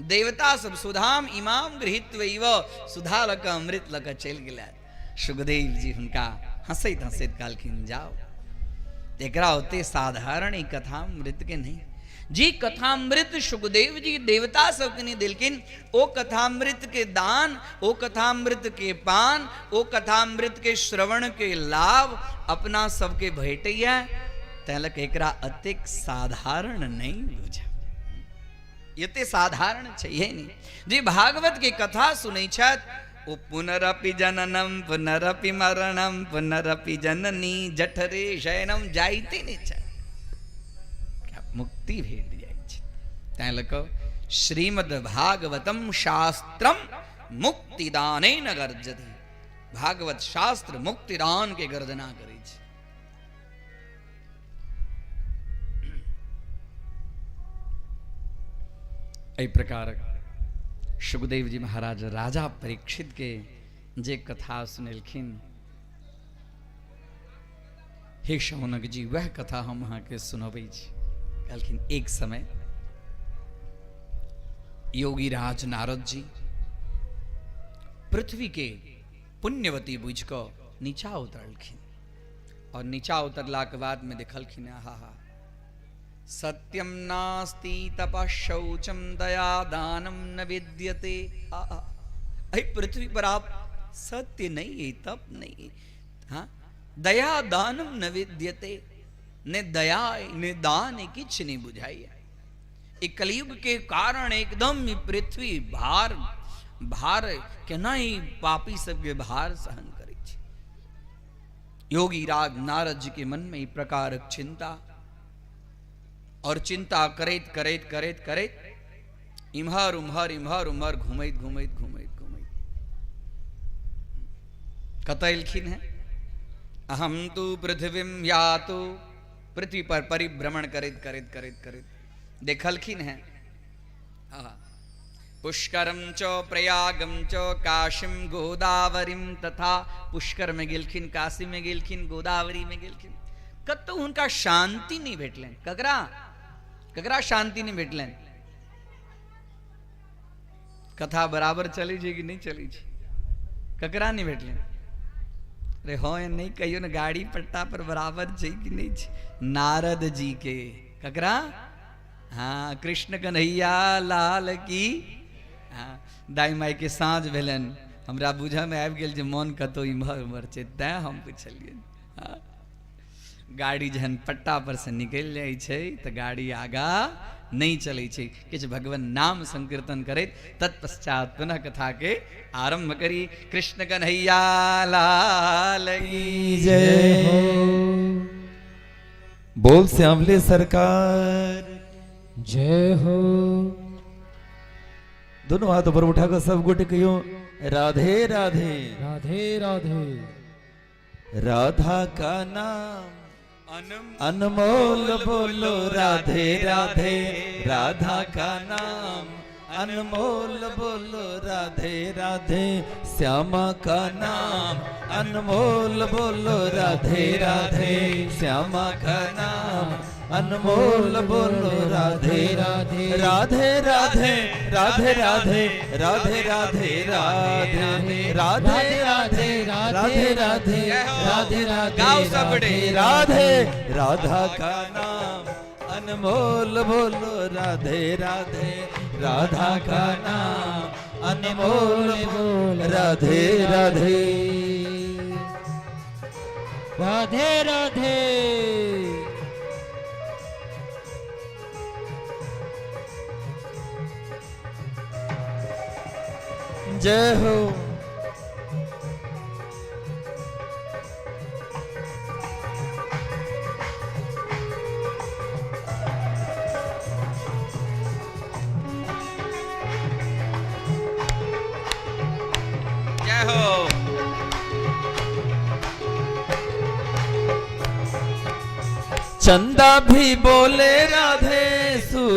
देवता सब सुधाम इमाम गृहीत्वैव सुधा लऽ कऽ अमृत लऽ कऽ चलि गेला। सुखदेव जी हुनका हंसैत हंसैत कहलखिन जाओ, एकरा ओते साधारण ई कथामृत के नहीं। जी कथामृत सुखदेव जी देवता सबके नहीं देलखिन, ओ कथामृत के दान, ओ कथामृत के पान, ओ कथामृत के श्रवण के लाभ अपना सबके भेटैया, तैं लऽ कऽ एकरा अतेक साधारण नहीं बुझब, एते साधारण छैहे नहीं। जे भागवत के कथा सुनै छथि ओ पुनरपि जननम पुनरपि मरणम पुनरपि जननी जठरे शयनम जाइते नहीं छै, मुक्ति भेट जाइ छै। तैं लऽ कऽ श्रीमद् भागवतम शास्त्रम मुक्तिदानेन गर्जति, भागवत शास्त्र मुक्तिदान के गर्जना करै छै। एहि प्रकारक सुखदेव जी महाराज राजा परीक्षित के जे कथा सुनेलखिन, हे शौनक जी वएह कथा हम अहाँके सुनबै छी। कहलखिन एक समय योगी राज नारद जी पृथ्वी के पुण्यवती बुझि कऽ नीचा उतरलखिन और नीचा उतरलाके बादमे देखलखिन आहा हा सत्यम नास्ति तपः शौचम दया दानम न विद्यते। आहा, एहि पृथ्वी पर आप सत्य नहीं है, तप नहीं है, हाँ दया दानम न विद्यते, ने दया ने दान किछ नहीं बुझाइए। ई कलयुग के कारण एकदम ई पृथ्वी भार भार केना ई पापी सबके भार सहन करै छै। योगी राज नारद जी के मन में ई प्रकारक चिंता और चिंता करैत करैत करैत करैत इम्हर उम्हर इम्हर उम्हर घुमैत घुमैत घुमैत घुमैत कतऽ एलखिन हैं? अहम तु पृथ्वीम यातु, पृथ्वी पर परिभ्रमण करैत करैत करैत करैत देखलखिन हैं। आहा। पुष्करम च प्रयागम च काशीम गोदावरीम तथा, पुष्कर में गेलखिन, काशी में गेलखिन, गोदावरी में गेलखिन, कतौ हुनका शांति नहीं भेटलनि। ककरा ककरा शांति नहीं भेटलनि? कथा बराबर चलै छै कि नहीं चलै छै? ककरा नहीं भेटलनि? अरे हाँ नहीं कहियो ने, गाड़ी पट्टा पर बराबर छै कि नहीं छै? नारद जी के ककरा? हाँ कृष्ण कन्हैया लाल की। हाँ दाई माई के साँझ भेलनि, हमरा बुझऽमे आबि गेल जे मन कतौ इम्हर उम्हर छै, तैं हम पुछलियनि। हाँ गाड़ी जहन पट्टा पर से निकलि जाइ छै तऽ गाड़ी आगा नहीं चलै छै। किछु भगवान नाम संकीर्तन करैत तत्पश्चात पुनः कथा के आरंभ करी। कृष्ण कन्हैया लाल की जय हो। बोल श्यामले सरकार जय हो। दोनों हाथ ऊपर उठाकर सब गोटे कहियो राधे राधे राधे राधे। राधा का नाम अनमोल बोलो राधे राधे, राधा का नाम अनमोल बोलो राधे राधे, श्यामा का नाम अनमोल बोलो राधे राधे, श्यामा का नाम अनमोल बोलो राधे राधे, राधे राधे राधे राधे राधे राधे राधे राधे राधे राधे राधे राधे राधे गाओ सब बड़े। राधे, राधा का नाम अनमोल बोलो राधे राधे, राधा का नाम अनमोल बोल राधे राधे राधे राधे। जय हो। जय हो। चंदा भी बोले राधे, सूरज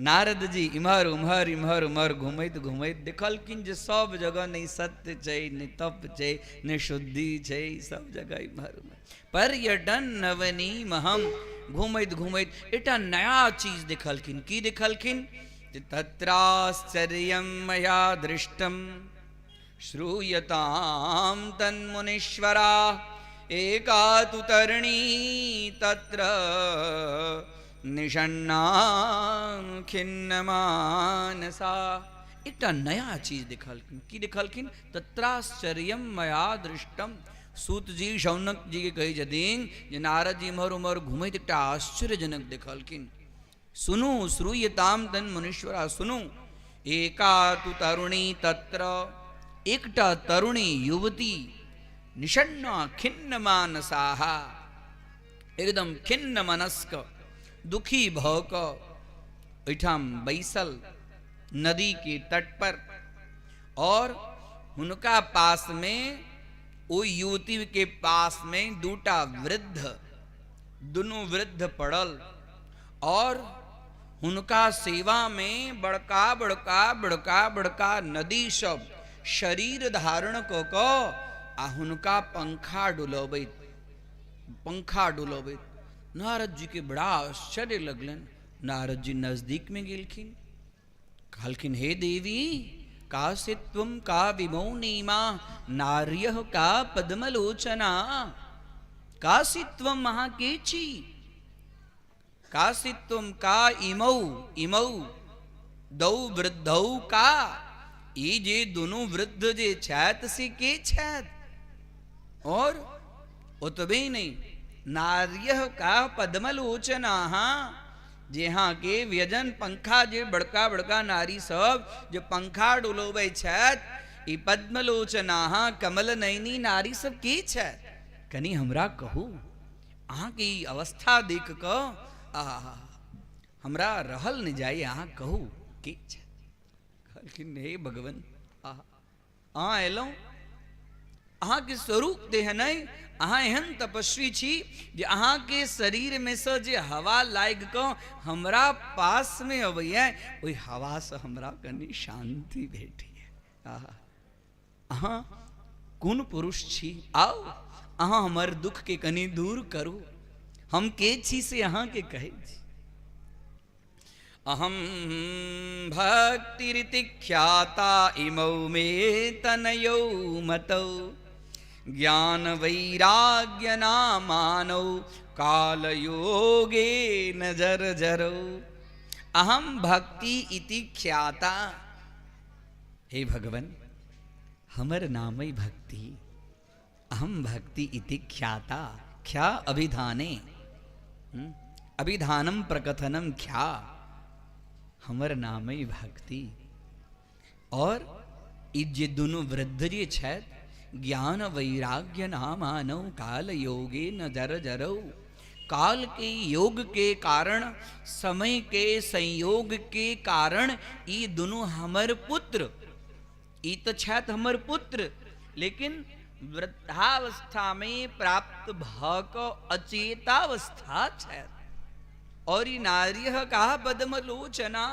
नारद जी इम्हर उम्हर इम्हर उम्हर घुमैत घुमैत देखलखिन जे सब जगह नहि सत्य छै, नहि तप छै, नहि शुद्धि छै, सब जगह इम्हर उम्हर पर्यटन नवनी महम घुमैत घुमैत एकटा नया चीज देखलखिन। की देखलखिन? तत्राश्चर्यं मया दृष्टम श्रूयतां तन्मुनीश्वरा एका तु तरणी तत्र निषण्णा खिन्नमानसा। एकटा नया चीज देखलखिन। की देखलखिन? तत्राश्चर्यं मया दृष्टम। सूत जी शौनक जी के कहै छथिन जे नारद जी इम्हर उम्हर घुमैत एकटा आश्चर्यजनक देखलखिन। सुनू, श्रूयताम तन मुनीश्वरा, सुनू। एका तु तरुणी तत्र, एकटा तरुणी युवती, निषण्णा खिन्न मानसाहा, एकदम खिन्न मनस्क, दुखी भऽ कऽ ओहिठाम बैसल नदी के तट पर, और हुनका पास में, ओ युवती के पास में दूटा वृद्ध, दुनू वृद्ध पड़ल, और हुनका सेवा में बड़का बड़का बड़का बड़का नदी सब शरीर धारण कऽ कऽ आ हुनका पंखा डुलबैत, पंखा डुलबैत। नारद जी के बड़ा आश्चर्य लगलनि। नारद जी नजदीक में गेलखिन, कहलखिन हे देवी, कासे त्वं का विमौनीमा नार्यः का पद्मलोचना। कासी त्वं अहाँ के छी? कासी त्वं का इमौ, इमौ दौ वृद्धौ का, ई जे दुनू वृद्ध जे छथि से के छथि? और ओतबे नहीं, नार्यः का पद्मलोचनाः, जे अहाँ के व्यजन पंखा जे बड़का बड़का नारी सब जे पंखा डोलबै छथि, ई पद्मलोचनाः कमल नयनी नारी सब के छथि? कनि हमरा कहू, अहाँके ई अवस्था देख कऽ आहा हमरा रहल नहि जाइए, अहाँ कहू के छथि? कहलखिन हे भगवान, आहा अहाँ एलहुँ, अहाँके स्वरूप तेहन अइ, अहाँ एहन तपस्वी छी जे अहाँके शरीरमे सँ जे हवा लागि कऽ हमरा पासमे अबैए, ओहि हवासँ हमरा कनि शान्ति भेटैए। आहा अहाँ कोन पुरुष छी? आउ अहाँ हमर दुःखके कनि दूर करू, हम के छी से अहाँके कहै छी। अहं भक्तिरिति ख्याता इमौ मे तनयौ मतौ ज्ञान वैराग्य नामानौ कालयोगेन जर्जरौ। अहं भक्ति इति ख्याता, हे भगवन हमर नाम अइ भक्ति, अहं भक्ति इति ख्याता, ख्या अभिधाने, अभिधानम प्रकथनम ख्या, हमर नाम अइ भक्ति। और ई जे दुनू वृद्ध जे छथि, ज्ञान वैराग्य नामानौ काल योगे न जर जरौ, काल के योग के कारण, समय के संयोग के कारण ई दुनू हमर पुत्र, ई तो छथि हमर पुत्र, लेकिन वृद्धावस्था में प्राप्त भऽ कऽ अचेतावस्था छथि। और ई नार्यः का पद्मलोचना,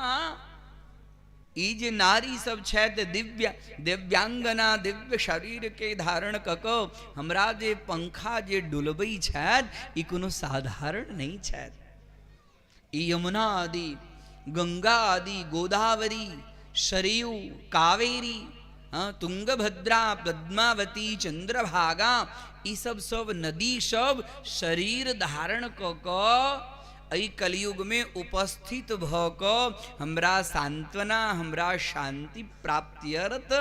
ई जे नारी सब छथि दिव्य दिव्यांगना, दिव्य शरीर के धारण कऽ कऽ हमरा जे पंखा जे डुलबै छथि, ई कोनो साधारण नहि छथि। ई यमुना आदि, गंगा आदि, गोदावरी, सरयू, कावेरी, हाँ, तुंगभद्रा, पद्मावती, चंद्रभागा, ई सब सब नदी सब शरीर धारण कऽ कऽ एहि कलयुग में उपस्थित भऽ कऽ हमरा सांत्वना, हमरा शांति प्राप्त्यर्थ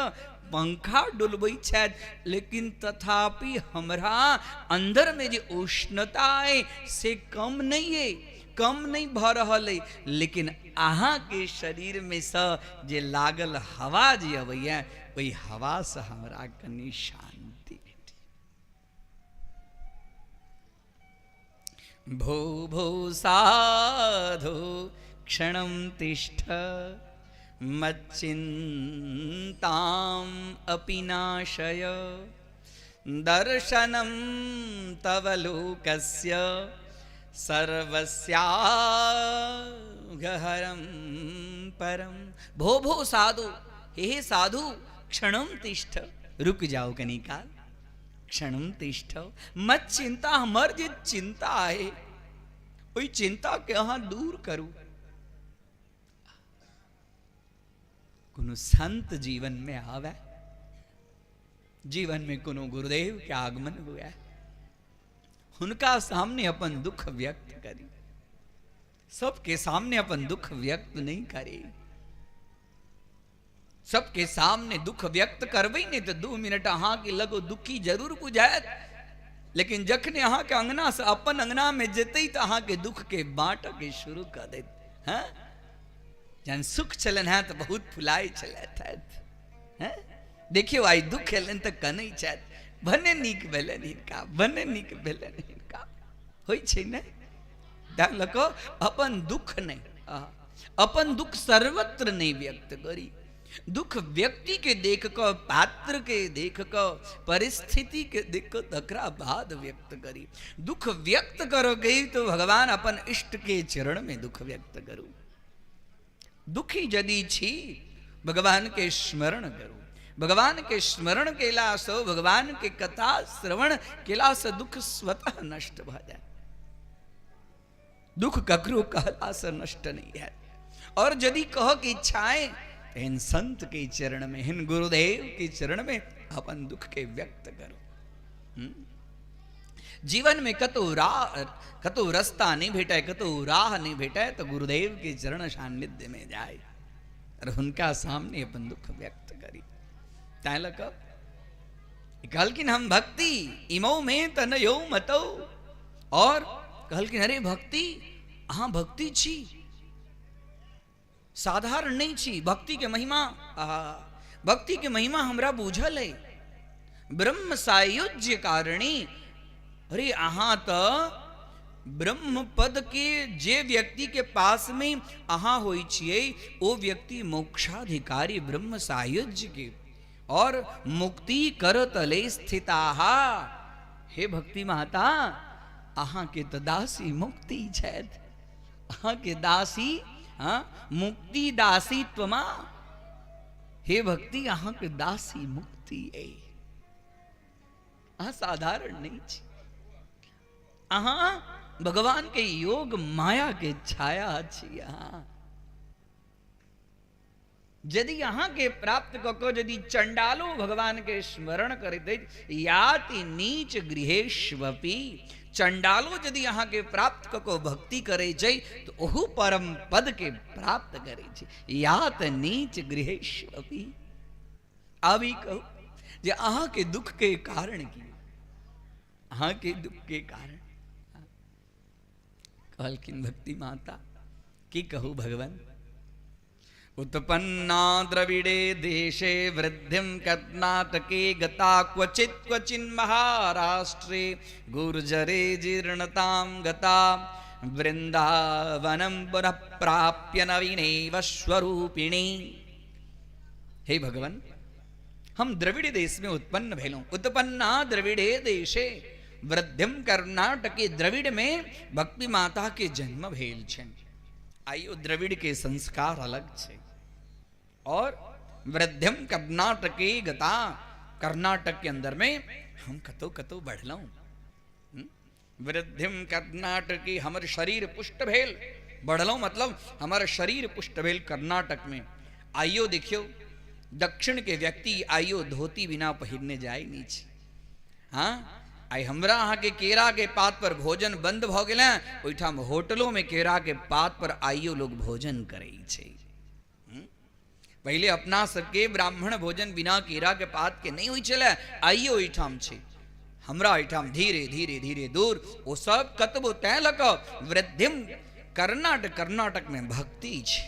पंखा डुलबै छथि, लेकिन तथापि हमरा अंदर में जे उष्णता अइ से कम नहि अइ, कम नहि भऽ रहल अइ, लेकिन अहाँके शरीर में सँ जे लागल हवा जे अबैए ओहि हवासँ हमरा कनि शांति भेटैए। भो भो साधो क्षणं तिष्ठ मच्चिन्ताम् अपि नाशय, दर्शनं तव लोकस्य सर्वस्याघहरं परम। भो भो साधु, हे साधु, क्षणम तिष्ठ, रुक जाओ कनी काल, क्षणम तिष्ठ, मत चिंता, हमर जे चिंता है ओहि चिंता के अहाँ दूर करू। कोनो संत जीवन में आवे, जीवन में कोनो गुरुदेव के आगमन हुआ, हुनका सामने अपन दुख व्यक्त करी, सबके सामने अपन दुख व्यक्त नहीं करी। सबके सामने दुख व्यक्त करबै नहीं तो 2 मिनट अहाँ के लगो दुखी जरूर बुझायत, लेकिन जखने अहाँ के अंगना से अपन अंगना में जेतै तो अहाँ के दुख के बांट के शुरू कर देत। हाँ, जहन सुख चलन है तो बहुत फुलाय चलत है, देखियो आई दुख एलन तो कनै छथि, भने नीक भेलनि हिनका, भने नीक भेलनि हिनका, होइ छै ने? तैं लऽ कऽ अपन दुख नहि, अपन दुख सर्वत्र नहि व्यक्त करी। दुख व्यक्ति के देख कऽ, पात्र के देख कऽ, परिस्थिति के देख कऽ तकरा बाद व्यक्त करी। दुख व्यक्त करो गई तो भगवान अपन इष्ट के चरण में दुख व्यक्त करू। दुखी यदि छी भगवान के स्मरण करू, भगवान के स्मरण केला सँ, भगवान के कथा श्रवण केला सँ दुख स्वतः नष्ट भऽ जाए। दुख ककरो कहला सँ नष्ट नहीं है। और यदि कह के इच्छाएं इन संत के चरण में, इन गुरुदेव के चरण में अपन दुख के व्यक्त करो। जीवन में कतो राह, कतो रास्ता नहीं भेटे, कतो राह नहीं भेटे तो गुरुदेव के चरण सान्निध्य में जाए और उनका सामने अपन दुख व्यक्त करी। तैं लऽ कऽ कहलखिन हम भक्ति इमौ में तनयो मतौ, और कहलखिन अरे भक्ति, अहाँ भक्ति छी, साधारण नहीं छी। भक्ति के महिमा, आहा, भक्ति के महिमा हमरा बूझल है। ब्रह्म सायुज्य कारणी, अरे अहाँ तो ब्रह्म पद के जे व्यक्ति के पास में अहाँ होइ छियै ओ व्यक्ति मोक्षाधिकारी ब्रह्म सायुज्य के, और मुक्ति कर तले स्थिताः। हे भक्ति माता, अहाँ के तो दासी मुक्ति छथि, अहाँ के दासी, हाँ, मुक्ति दासी त्वमा। हे भक्ति, अहाँ के दासी मुक्ति है, अहाँ साधारण नहीं छी। अहाँ भगवान के योग माया के छाया छी। अहाँ यदि अहाँ के प्राप्त कऽ कऽ यदि चंडालो भगवान के स्मरण करैत अछि, याति नीच गृहेष्वपि, चंडालो यदि अहाँ के प्राप्त कऽ कऽ भक्ति करै छै तो ओहू परम पद के प्राप्त करै छै। यात नीच गृहेष्वपि। आब ई कहू जे अहाँ के दुख के कारण की, अहाँ के दुख के कारण? कहलखिन भक्ति माता की कहू भगवान, उत्पन्ना द्रविड़े देशे वृद्धिं कर्नाटके गता क्वचित् क्वचिन् महाराष्ट्रे गुर्जरे जीर्णतां गता वृंदावनं पुनः प्राप्य नवीनैव स्वरूपिणी। हे भगवान, हम द्रविड़ देश में उत्पन्न भेलहुँ। उत्पन्ना द्रविड़े देशे वृद्धिं कर्नाटके, द्रविड़ में भक्ति माता के जन्म भेल छनि। आइयो द्रविड़ के संस्कार अलग छै। और वृद्धिं कर्नाटके गता, कर्नाटक के अंदर में हम कतो कतो बढ़लहुँ। वृद्धिं कर्नाटके, हमर शरीर पुष्ट भेल, बढ़लहुँ मतलब हमर शरीर पुष्ट भेल कर्नाटक में। आइयो देखियो दक्षिण के व्यक्ति आइयो धोती बिना पहिरने जाय नहीं छै। हाँ, आइ हमरा अहाँ के केरा के पात पर भोजन बंद भऽ गेल है, ओहिठाम होटलों में केरा के पात पर आइयो लोग भोजन करै छै। पहिले अपना सबके ब्राह्मण भोजन बिना केरा के पात के नहीं होइ छलै, आइयो ओहिठाम छै। हमरा ओहिठाम धीरे धीरे धीरे दूर ओ सब कतबो, तैं लऽ कऽ वृद्धिम कर्नाटक, कर्नाटक में भक्ति छै।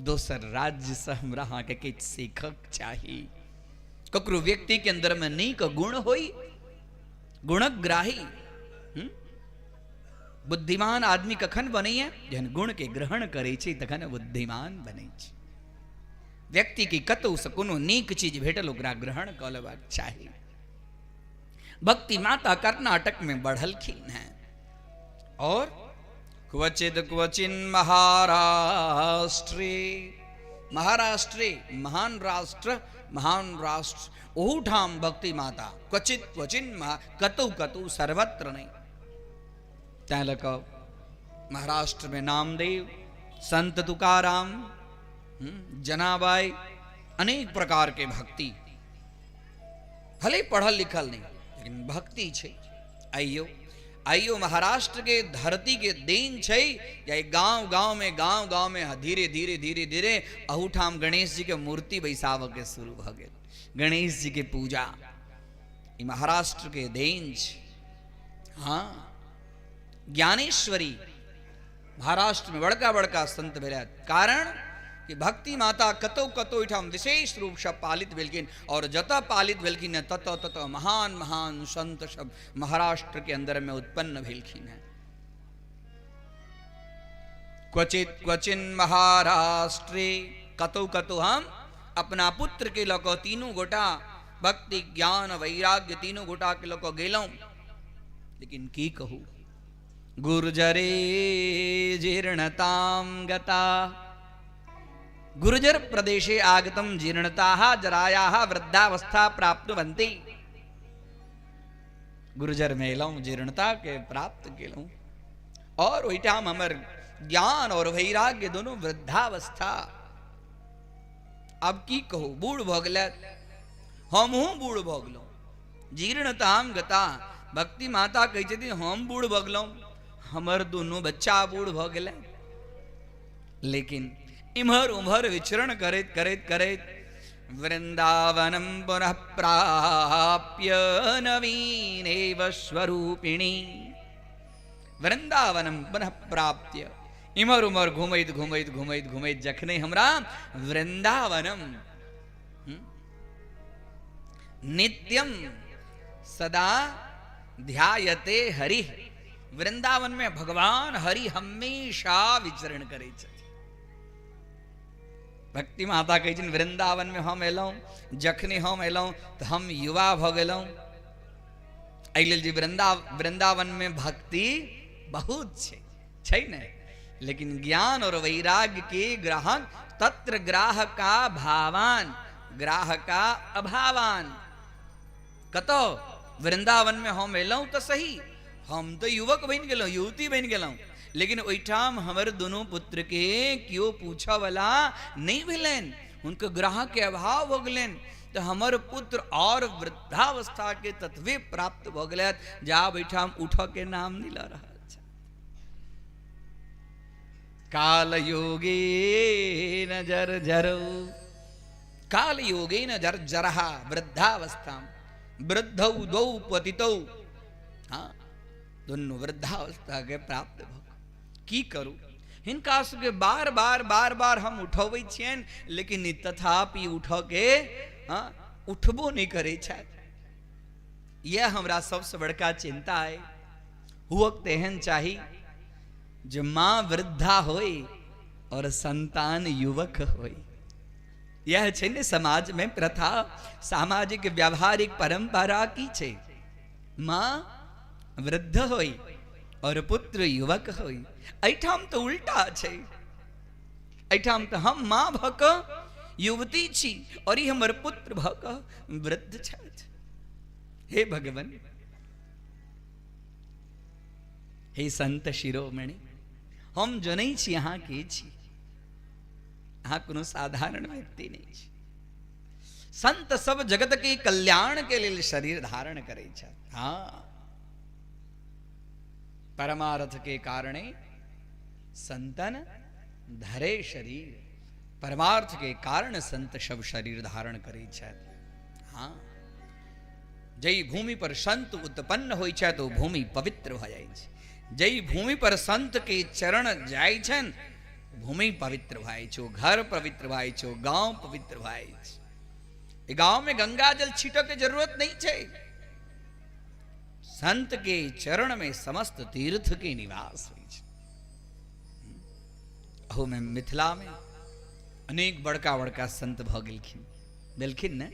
दोसर राज्य से हमरा अहाँ के किछु सीखक चाही। ककरो व्यक्ति के अंदर में नीक गुण होई, गुणग्राही, बुद्धिमान आदमी कखन बनैया? जहन गुण के ग्रहण करै छै तखन बुद्धिमान बनै छै। व्यक्ति के कतौ से कोनो नीक चीज भेटल ओकरा ग्रहण कऽ लेबाक चाही। भक्ति माता कर्नाटक में बढ़लखिन हैं। और क्वचित क्वचिन महाराष्ट्रे, महाराष्ट्रे महान राष्ट्र, महान राष्ट्र ओहूठाम भक्ति माता क्वचित क्वचिन कतौ कतौ, सर्वत्र नहीं। तैं लऽ कऽ महाराष्ट्र में नामदेव, संत तुकाराम, जनाबाई, अनेक प्रकार के भक्ति, भले पढ़ल लिखल नहीं लेकिन भक्ति छै। आइयो आइयो महाराष्ट्र के धरती के देन छै या गांव गांव में, गांव गांव में धीरे धीरे धीरे धीरे अहूठाम गणेश जी के मूर्ति बैसाबऽ के शुरू भऽ गेल। गणेश जी के पूजा ई महाराष्ट्र के देन छै। हाँ, ज्ञानेश्वरी महाराष्ट्र में बड़का बड़का संत भेल, कारण कि भक्ति माता कतौ कतौ एहिठाम विशेष रूपसँ पालित भेलखिन और जतऽ पालित भेलखिन हैं ततऽ ततऽ महान महान संत सब महाराष्ट्र के अंदर में उत्पन्न भेलखिन हैं। क्वचित क्वचिन महाराष्ट्रे, कतौ कतौ हम अपना पुत्र के लऽ कऽ तीनू गोटा भक्ति ज्ञान वैराग्य तीनू गोटा के लऽ कऽ गेलहुँ, लेकिन की कहू, गुर्जरे जीर्णताम गता, गुर्जर प्रदेशे आगतम जीर्णताः जरायाः वृद्धावस्था प्राप्नुवन्ति। गुर्जर में एलहुँ, जीर्णता के प्राप्त केलहुँ और ओहिठाम हमर ज्ञान और वैराग्य दोनों वृद्धावस्था। अब की कहू, बूढ़ भऽ गेलै, हमहूँ बूढ़ भऽ गेलहुँ। जीर्णताम गता, भक्ति माता कहै छथिन हम बूढ़ भऽ गेलहुँ, हमर दुनू बच्चा बूढ़ भऽ गेलै, लेकिन इम्हर उम्हर विचरण करैत करैत करैत वृंदावनम पुनः प्राप्य नवीनेव स्वरूपिणी, वृंदावनम पुनः प्राप्य, इम्हर उम्हर घुमैत घुमैत घुमैत घुमैत जखने हमरा वृंदावनम नित्यम सदा ध्यायते हरि, वृंदावन में भगवान हरि हमेशा विचरण करै छथि। भक्ति माता कहै छथिन वृंदावन में हम एलहुँ, जखने हम एलहुँ तऽ हम युवा भऽ गेलहुँ। एहि लेल जे वृंदावन में भक्ति बहुत छै, छै ने, लेकिन ज्ञान और वैराग्य के ग्राहक तत्र ग्राहका भावान, ग्राहका अभावान। कतौ वृंदावन में हम एलहुँ तऽ सही, हम तऽ युवक बनि गेलहुँ, युवती बनि गेलहुँ, लेकिन ओहिठाम हमर दुनू पुत्र के केओ पूछऽ वाला नहीं भेलनि, हुनकर ग्राहक के अभाव भऽ गेलनि, तऽ हमर पुत्र और वृद्धावस्था के तत्वे प्राप्त भऽ गेलथि, जे आब एहिठाम उठऽ के नाम नहीं लऽ रहल छै। काल योगे न जर्जरौ, काल योगे न जर्जरः वृद्धावस्था वृद्धौ द्वौ पतितौ, हाँ दुनू वृद्धावस्था के प्राप्त भऽ की करू, हिनका सबके बार बार बार बार हम उठबै छियनि, लेकिन तथापि उठऽ के हाँ उठबो नहीं करै छथि। यह हमरा सबसे बड़का चिंता है। हुअक तेहन चाही जे माँ वृद्धा होय और संतान युवक होय। यह छै ने समाज में प्रथा, सामाजिक व्यावहारिक परंपरा की छै, माँ वृद्ध होय और पुत्र युवक होय। एहिठाम तऽ उल्टा छै, एहिठाम तऽ हम माँ भऽ कऽ युवती छी और ई हमर पुत्र भऽ कऽ वृद्ध छथि। हे भगवान, हे संत शिरोमणि, हम जनै छी अहाँ के छी, अहाँ कोनो साधारण व्यक्ति नहीं छी। संत सब जगत के कल्याण के लेल शरीर धारण करै छथि। हाँ, परमार्थ के कारणे संतन धरे शरीर, परमार्थ के कारण संत सब शरीर धारण करै छथि। हाँ, जै भूमि पर संत उत्पन्न होइ छथि ओ भूमि पवित्र भऽ जाइ छै, जै भूमि पर संत के चरण जाइ छनि भूमि पवित्र भऽ जाइ छै, ओ घर पवित्र भऽ जाइ छै, ओ गांव पवित्र भऽ जाइ छै। गांव में गंगा जल छीटऽ के जरूरत नहीं छै, संत के चरण में समस्त तीर्थ के निवास होइ छै। अहू में मिथिला में अनेक बड़का बड़का संत भऽ गेलखिन, भेलखिन ने।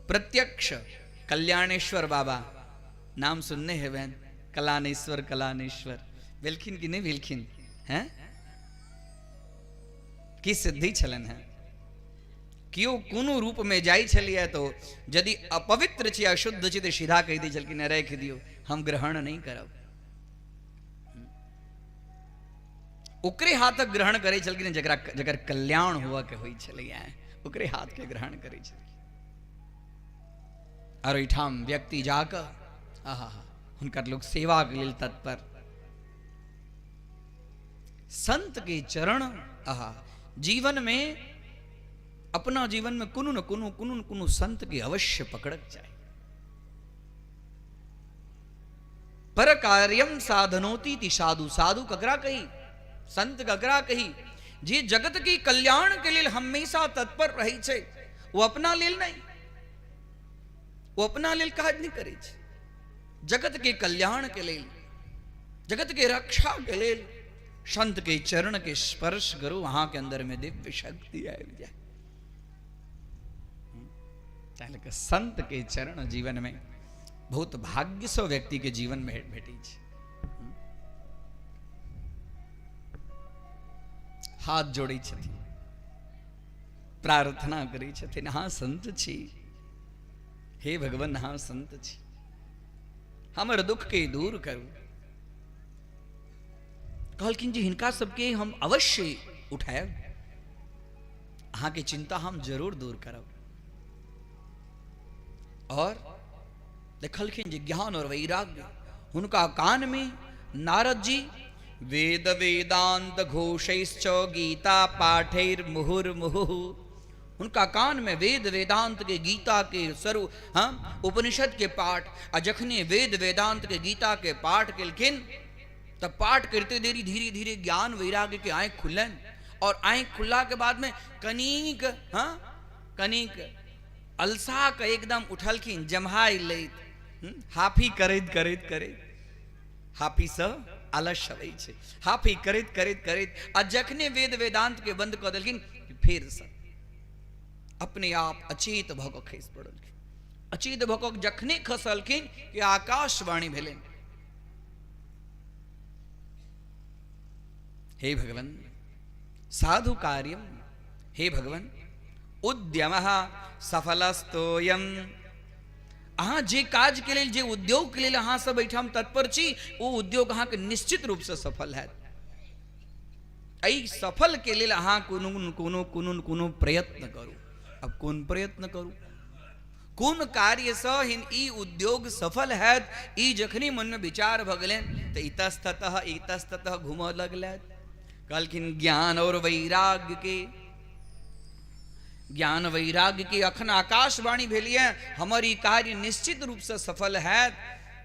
प्रत्यक्ष कल्याणेश्वर बाबा नाम सुनने हेबनि, कलानेश्वर कलानेश्वर भेलखिन कि नहि भेलखिन? हैं, की सिद्धि छलनि हैं? केओ कोनो रूप में जाइ छलियै तो यदि अपवित्र छी, अशुद्ध छी, तऽ सीधा कहि दै छलखिन, राखि दियौ, हम ग्रहण नहि करब। ओकरे हाथक ग्रहण करै छलखिन जकरा जकर कल्याण हुआ के होइ छलैया, ओकरे हाथ के ग्रहण करै छलखिन। और एहिठाम व्यक्ति जाकऽ आहा हुनकर लोक सेवाके लेल तत्पर, संत के चरण। आहा जीवन में, अपना जीवन में कोनो न कोनो कोनो न कोनो संत के अवश्य पकड़क चाही। पर कार्यम साधनोति साधु। साधु ककरा कही, संत ककरा कही? जे जगत के कल्याण के लेल हमेशा तत्पर रहै छै। वो अपना लेल नहीं, वो अपना लेल काज नहीं करै छै, जगत के कल्याण के लेल, जगत के रक्षा के लेल संत के चरण के स्पर्श करू, वहां के अंदर में दिव्य शक्ति आबि जाए। ताहि संत के चरण जीवन में बहुत भाग्य से व्यक्ति के जीवन में भेटै छै। हाथ जोड़ै छथिन, प्रार्थना करै छथिन, अहाँ संत छी, हे भगवान, अहाँ संत छी, हमर दुख के दूर करू। कहलखिन जे हिनका सबके हम अवश्य उठायब, अहाँके चिंता हम जरूर दूर करब। और देखलखिन जे ज्ञान और वैराग्य हुनका कान में नारद जी वेद वेदांत घोषैश्च गीता पाठैर मुहुर्मुहुः, हुनका कान में वेद वेदांत के गीता के स्वरूप, हाँ, उपनिषद के पाठ। आ जखने वेद वेदांत के गीता के पाठ केलखिन तब पाठ करते देरी धीरे धीरे ज्ञान वैराग्य के आँख खुलन, और आँख खुलला के बाद में कनिक, हाँ, कनिक अलसा के एकदम उठलखिन, जम्हाई लैत, हाफी करैत करैत करैत, हाफी से आलस अबै छै, हाफी करैत करैत करैत, आ जखने वेद वेदांत के बंद कऽ देलखिन फेर से अपने आप अचेत भऽ कऽ खसि पड़लखिन। अचेत भऽ कऽ जखने खसलखिन कि आकाशवाणी भेलनि, हे भगवान साधु कार्यम, हे भगवान उद्यम सफलस्तोयम, अहाँ जे काज के लेल, जे उद्योग के लेल अहाँ सब एहिठाम तत्पर छी, ओ उद्योग अहाँके निश्चित रूप से सफल हैत। एहि सफल के लेल अहाँ कोनो कोनो कोनो कोनो प्रयत्न करू। अब कोन प्रयत्न करू, कोन कार्यसँ ई उद्योग सफल हैत, ई जखनी मनमे विचार भऽ गेलनि तऽ इतस्ततः इतस्ततः घूमऽ लगलथि। कहलखिन ज्ञान और वैराग्य के, ज्ञान वैराग्य के अखन आकाशवाणी भेलिए, हमर ई कार्य निश्चित रूपसँ सफल हैत।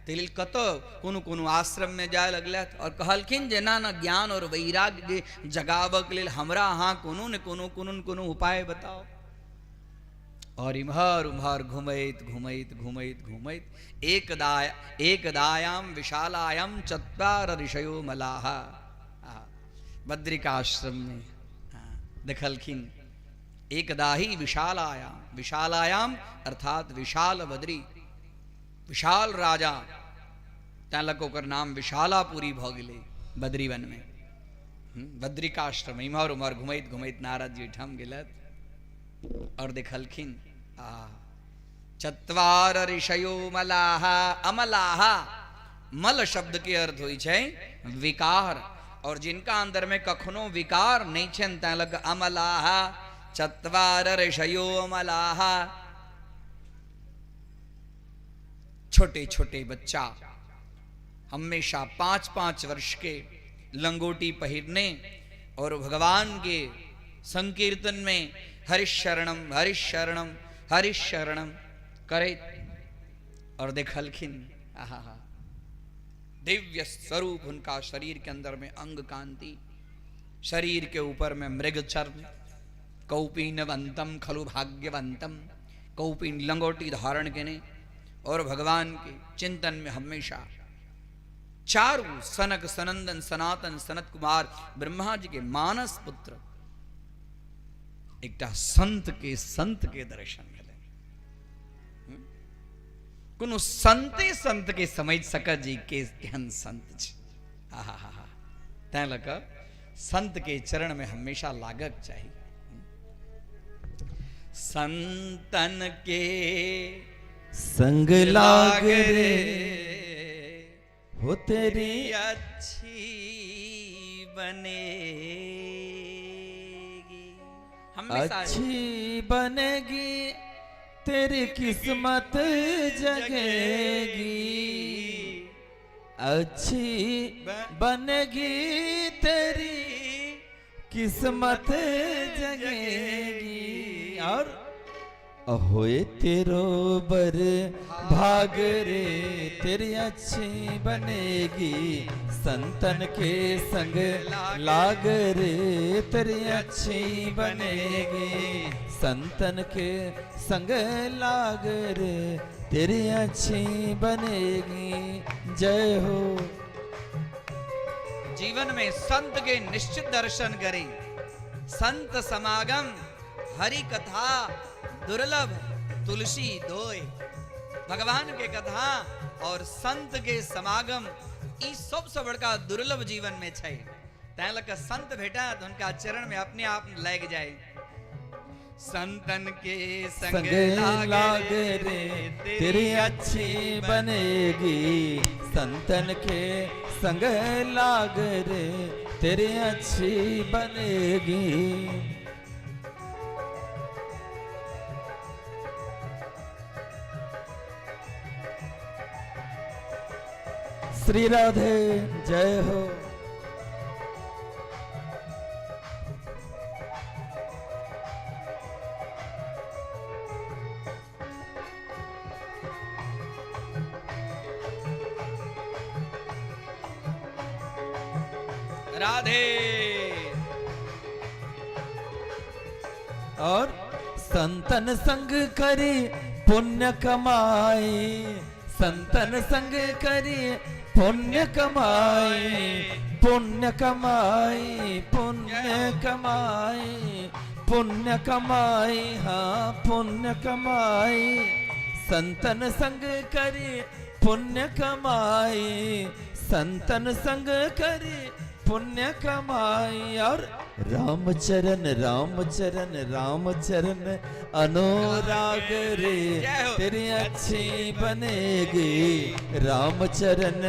ताहि लेल कतऽ कोनो कोनो आश्रममे जाय लगलथि और कहलखिन जे ना ना, ज्ञान और वैराग्य के जगाबऽके लेल हमरा अहाँ कोनो ने कोनो कोनो ने कोनो उपाय बताउ। और इम्हर उम्हर घुमैत घुमैत घुमैत घुमैत एकदायाम विशालायाम चत्वार ऋषयो मलाह, बद्रिकाश्रम में देखलखिन एकदा ही विशालायाम, विशालायाम अर्थात विशाल बद्री, विशाल राजा, तैं लऽ कऽ ओकर नाम विशालापुरी भऽ गेलै बद्रीवन में। बद्रिकाश्रम इम्हर उम्हर घुमैत घुमैत नारद जी ओहिठाम गेलथि और देखलखिन आ चत्वार ऋषयो मलाह अमलाह। मल शब्द के अर्थ होइ छै विकार, और जिनका अंदर में कखनो विकार नहीं छनि तैं लग अमलाह, चत्वार ऋषयो अमलाह। छोटे छोटे बच्चा हमेशा 5-5 वर्ष के लंगोटी पहिरने और भगवान के संकीर्तन में हरिशरणम हरिशरणम हरिशरणम करे और देखलखिन आहा हा दिव्य स्वरूप उनका शरीर के अंदर में अंग कांति, शरीर के ऊपर में मृग चर्म, कौपीनवंतम खलु भाग्यवंतम, कौपीन लंगोटी धारण केने और भगवान के चिंतन में हमेशा चारू सनक सनंदन सनातन सनत कुमार ब्रह्मा जी के मानस पुत्र एकटा संत के दर्शन भेलै। कोनो संते संत के समझ सकत जे के केहन संत छै। आहा हा हा, तैं लऽ कऽ संत के चरण में हमेशा लागक चाही। संतन के संग लाग रे हो तेरी अच्छी बनेगी। हमेशा अच्छी बनेगी तेरी किस्मत जगेगी, अच्छी बनेगी तेरी किस्मत जगेगी। और होए तेरो बर भाग रे तेरी अच्छी बनेगी, संतन के संग लाग रे तेरी अच्छी बनेगी, संतन के संग लाग रे तेरी अच्छी बनेगी। जय हो। जीवन में संत के निश्चित दर्शन करें। संत समागम हरि कथा दुर्लभ तुलसी दोय। भगवान के कथा और संत के समागम ई सबसे बड़का दुर्लभ जीवन में छै। तैं लऽ कऽ संत भेटा तऽ हुनका चरण में अपने आप लागि जाय। संतन के संग संग लाग रे तेरी अच्छी बनेगी, संतन के संग लाग रे तेरी अच्छी बनेगी। श्री राधे जय हो। राधे। और संतन संग करी पुण्य कमाई, संतन संग करी पुण्य कमाई, पुण्य कमाई, पुण्य कमाई, पुण्य कमाई, हाँ पुण्य कमाई। संतन संग करी पुण्य कमाई, संतन संग करी पुण्य कमाई। और राम चरण राम चरण राम चरण अनुराग रे तेरी अच्छी बनेगी, राम चरण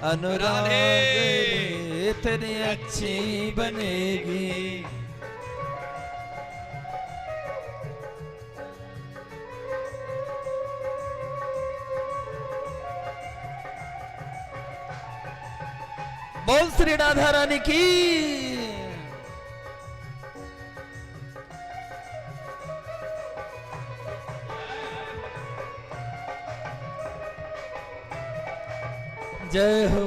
अनुराग रे तेरी अच्छी बनेगी। बोल श्री राधा रानी की। जय हो।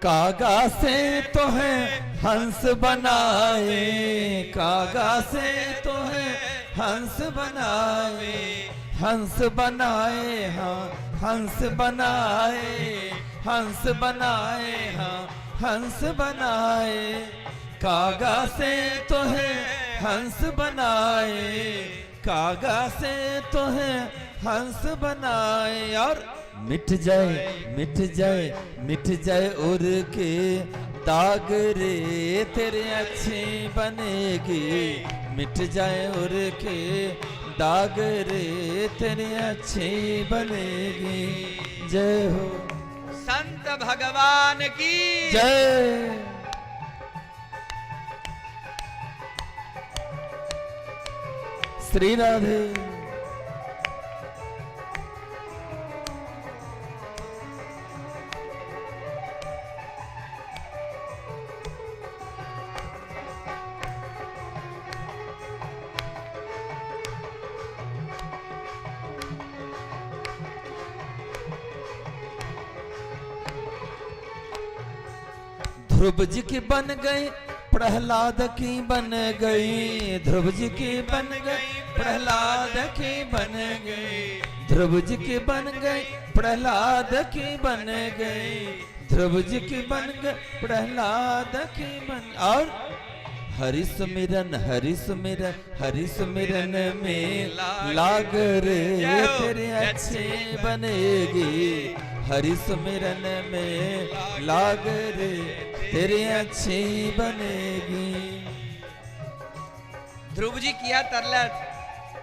कागा से तो है हंस बनाए, कागा से तो है हंस बनाए, हंस बनाए हाँ हंस बनाए, हंस बनाए हाँ हंस बनाए। कागा से तो है हंस बनाए, कागा से तो है हंस बनाए। और मिट जाए मिट जाए मिट जाए उर के दाग रे तेरे अच्छी बनेगी, मिट जाए उर के दाग रे तेरे अच्छी बनेगी। जय हो। संत भगवान की जय। श्री राधे। ध्रुव जी की बन गई प्रहलाद की बन गई, ध्रुव जी की बन गई प्रहलाद की बन गई, ध्रुव ध्रुव जी की बन गई, प्रहलाद की बन गई, ध्रुव जी की बन गई, प्रहलाद की बन। और हरि सुमिरन हरि सुमिरन हरि सुमिरन में लाग रे तेरे अच्छे बनेगी। हरि सुमिरन में लाग रे तेरे अच्छी बनेगी। ध्रुव जी किया तरलथ,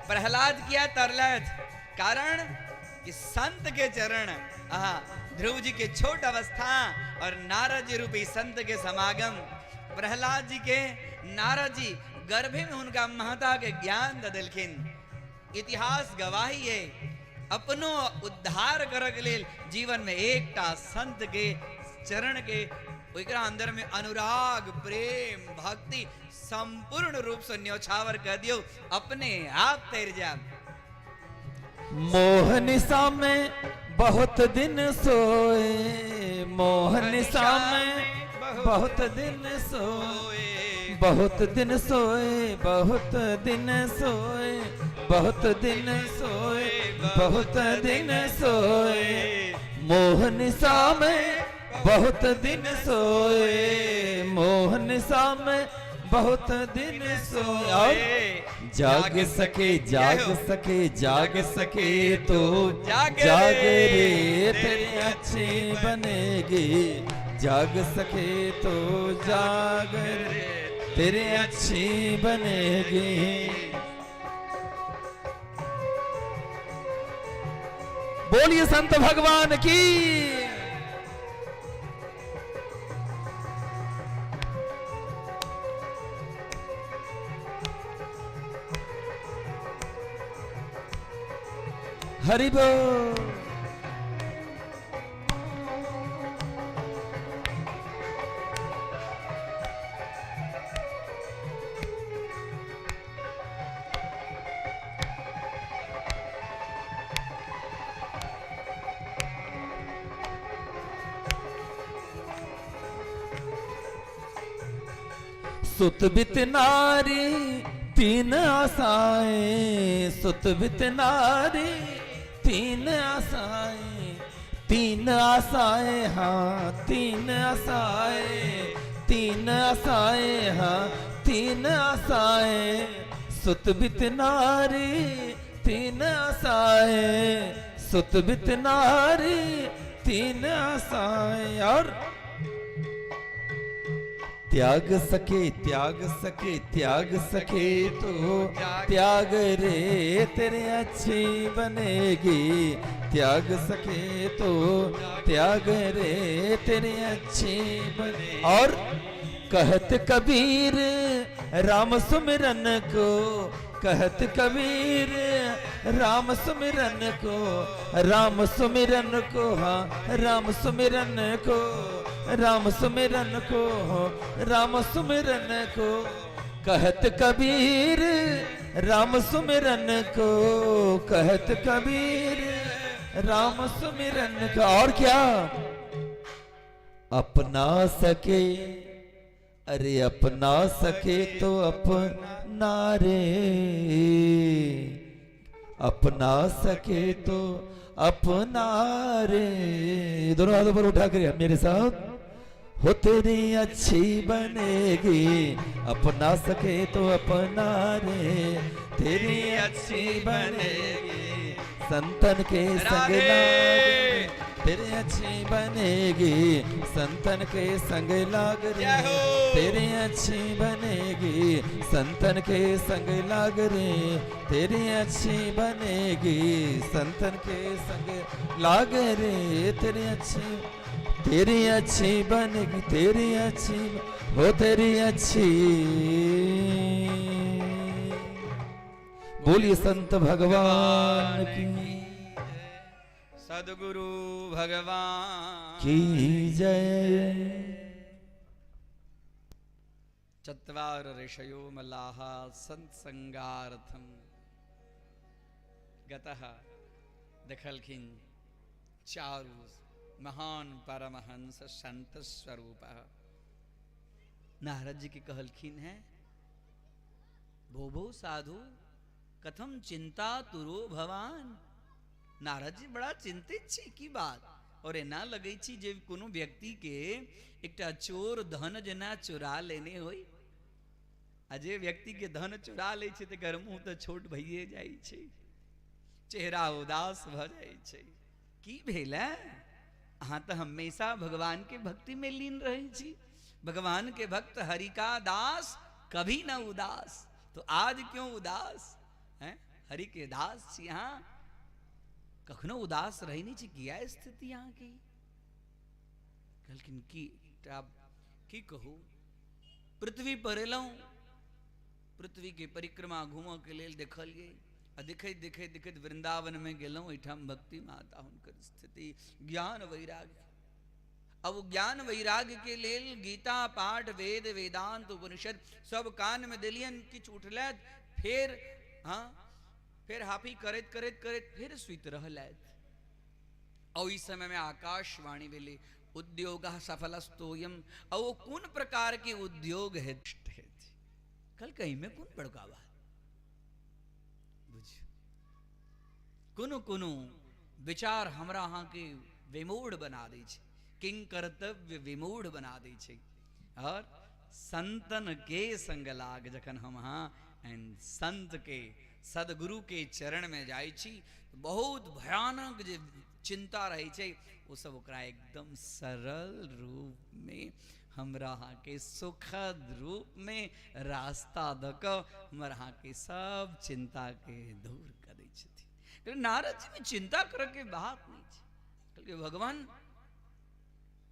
प्रहलाद किया तरलथ, कारण कि संत के चरण। आहा, ध्रुव जी के छोट अवस्था और नारद जी रूपी संत के समागम। प्रहलाद जी के नारद जी गर्भे में उनका महता के ज्ञान the देलखिन। इतिहास गवाही है, अपनो उद्धार करे के लेल जीवन में एकटा संत के चरण के ओकरा अंदर में अनुराग प्रेम भक्ति संपूर्ण रूप से न्योछावर कर दियो, अपने आप तैर जाए। मोह निशा में बहुत दिन सोए, मोह निशा में बहुत दिन सोए, बहुत दिन सोए, बहुत दिन सोए, बहुत दिन सोए, बहुत दिन सोए। मोह निशा में बहुत दिन सोए, मोह निशा में बहुत दिन सोए। और जाग सके जाग सके जाग सके तो जाग जाग रे, रे तेरी अच्छी बनेगी। जाग सके तो जाग रे तेरी अच्छी बनेगी। बोलिए संत भगवान की। हरि बोल। सुत बित नारी तीन आसाएं, सुत बित नारी तीन आसाएं, तीन आसाएं हाँ तीन आसाएं, तीन आसाएं हाँ तीन आसाएं। सुत बित नारी तीन आसाएं, सुत बित नारी तीन आसाएं। और त्याग सके त्याग सके त्याग सके तो त्याग रे तेरे अच्छी बनेगी। त्याग सके तो त्याग रे तेरे अच्छी बने। और कहत कबीर राम सुमिरन को, कहत कबीर राम सुमिरन को, राम सुमिरन को हाँ राम सुमिरन को, राम सुमिरन को राम सुमिरन को। कहत कबीर राम सुमिरन को, कहत कबीर राम सुमिरन को। और क्या अपना सके, अरे अपना सके तो अपना रे, अपना सके तो अपना रे। दोनों हाथों पर उठा कर मेरे साथ हो तेरी अच्छी बनेगी। अपना सके तो अपना रे तेरी अच्छी बनेगी। संतन के संग लाग तेरी अच्छी बनेगी। संतन के संग लाग रे तेरी अच्छी बनेगी। संतन के संग लाग रे तेरी अच्छी बनेगी। संतन के संग लाग रे तेरी अच्छी, तेरी अच्छी बनेगी, तेरी अच्छी हो तेरी अच्छी। बोलिए संत भगवान की, सदगुरु भगवान की जय। चत्वार ऋषयो मलाह संत संगार्थम गतः। देखलखिन चारु महान परमहंस संत स्वरूप। नारद जी के कहलखिन है, भो भो साधु कथम चिंता तुरो भवान, नारद जी बड़ा चिंतित छी, की बात? और एना लगै छी जे कोनो व्यक्ति के एकटा चोर धन जेना चोरा लेने होई, आ जे व्यक्ति के धन चोरा लै छै तकर मुँह तऽ छोट भइए जाइ छै, चेहरा उदास भऽ जाइ छै। की भेल है? अहाँ तऽ हमेशा भगवान के भक्ति में लीन रहै छी, भगवान के भक्त हरि का दास कभी न उदास, तो आज क्यों उदास हैं? हरि के दास छी अहाँ, कखनो उदास रहै नहि छी, किया स्थिति अहाँके? कहलखिन की की कहू, पृथ्वी पर एलहुँ, पृथ्वी के परिक्रमा घूमऽ के लेल देखलियै, आ देखैत देखैत देखैत वृंदावन में गेलहुँ, एहिठाम भक्ति माता हुनकर स्थिति ज्ञान वैराग्य। अब वो ज्ञान वैराग्य के लेल गीता पाठ वेद वेदांत उपनिषद सब कान में देलियन, किछु उठलथि, फेर हाँ फेर हाफी करैत करैत करैत फेर सुति रहलथि। आ ओहि समय में आकाशवाणी भेलै, उद्योग सफलस्तोयम। आ वो कोन प्रकार के उद्योग है? कल कहीं में कोन बड़का बात बुझियौ, कोनो कोनो विचार हमरा अहाँके विमूढ़ बना दै छै, किंग कर्तव्य विमूढ़ बना दै छै। और संतन के संग लाग जखन हम अहाँ एहन संत के सदगुरु के चरण में जाइ छी, बहुत भयानक जे चिंता रहै छै ओ सब ओकरा एकदम सरल रूप में हमरा अहाँके सुखद रूप में रास्ता दऽ कऽ हमर अहाँके सब चिंता के दूर कऽ दै छथिन। नारद जी में चिंता करऽ के बात नहीं छै। कहलकै भगवान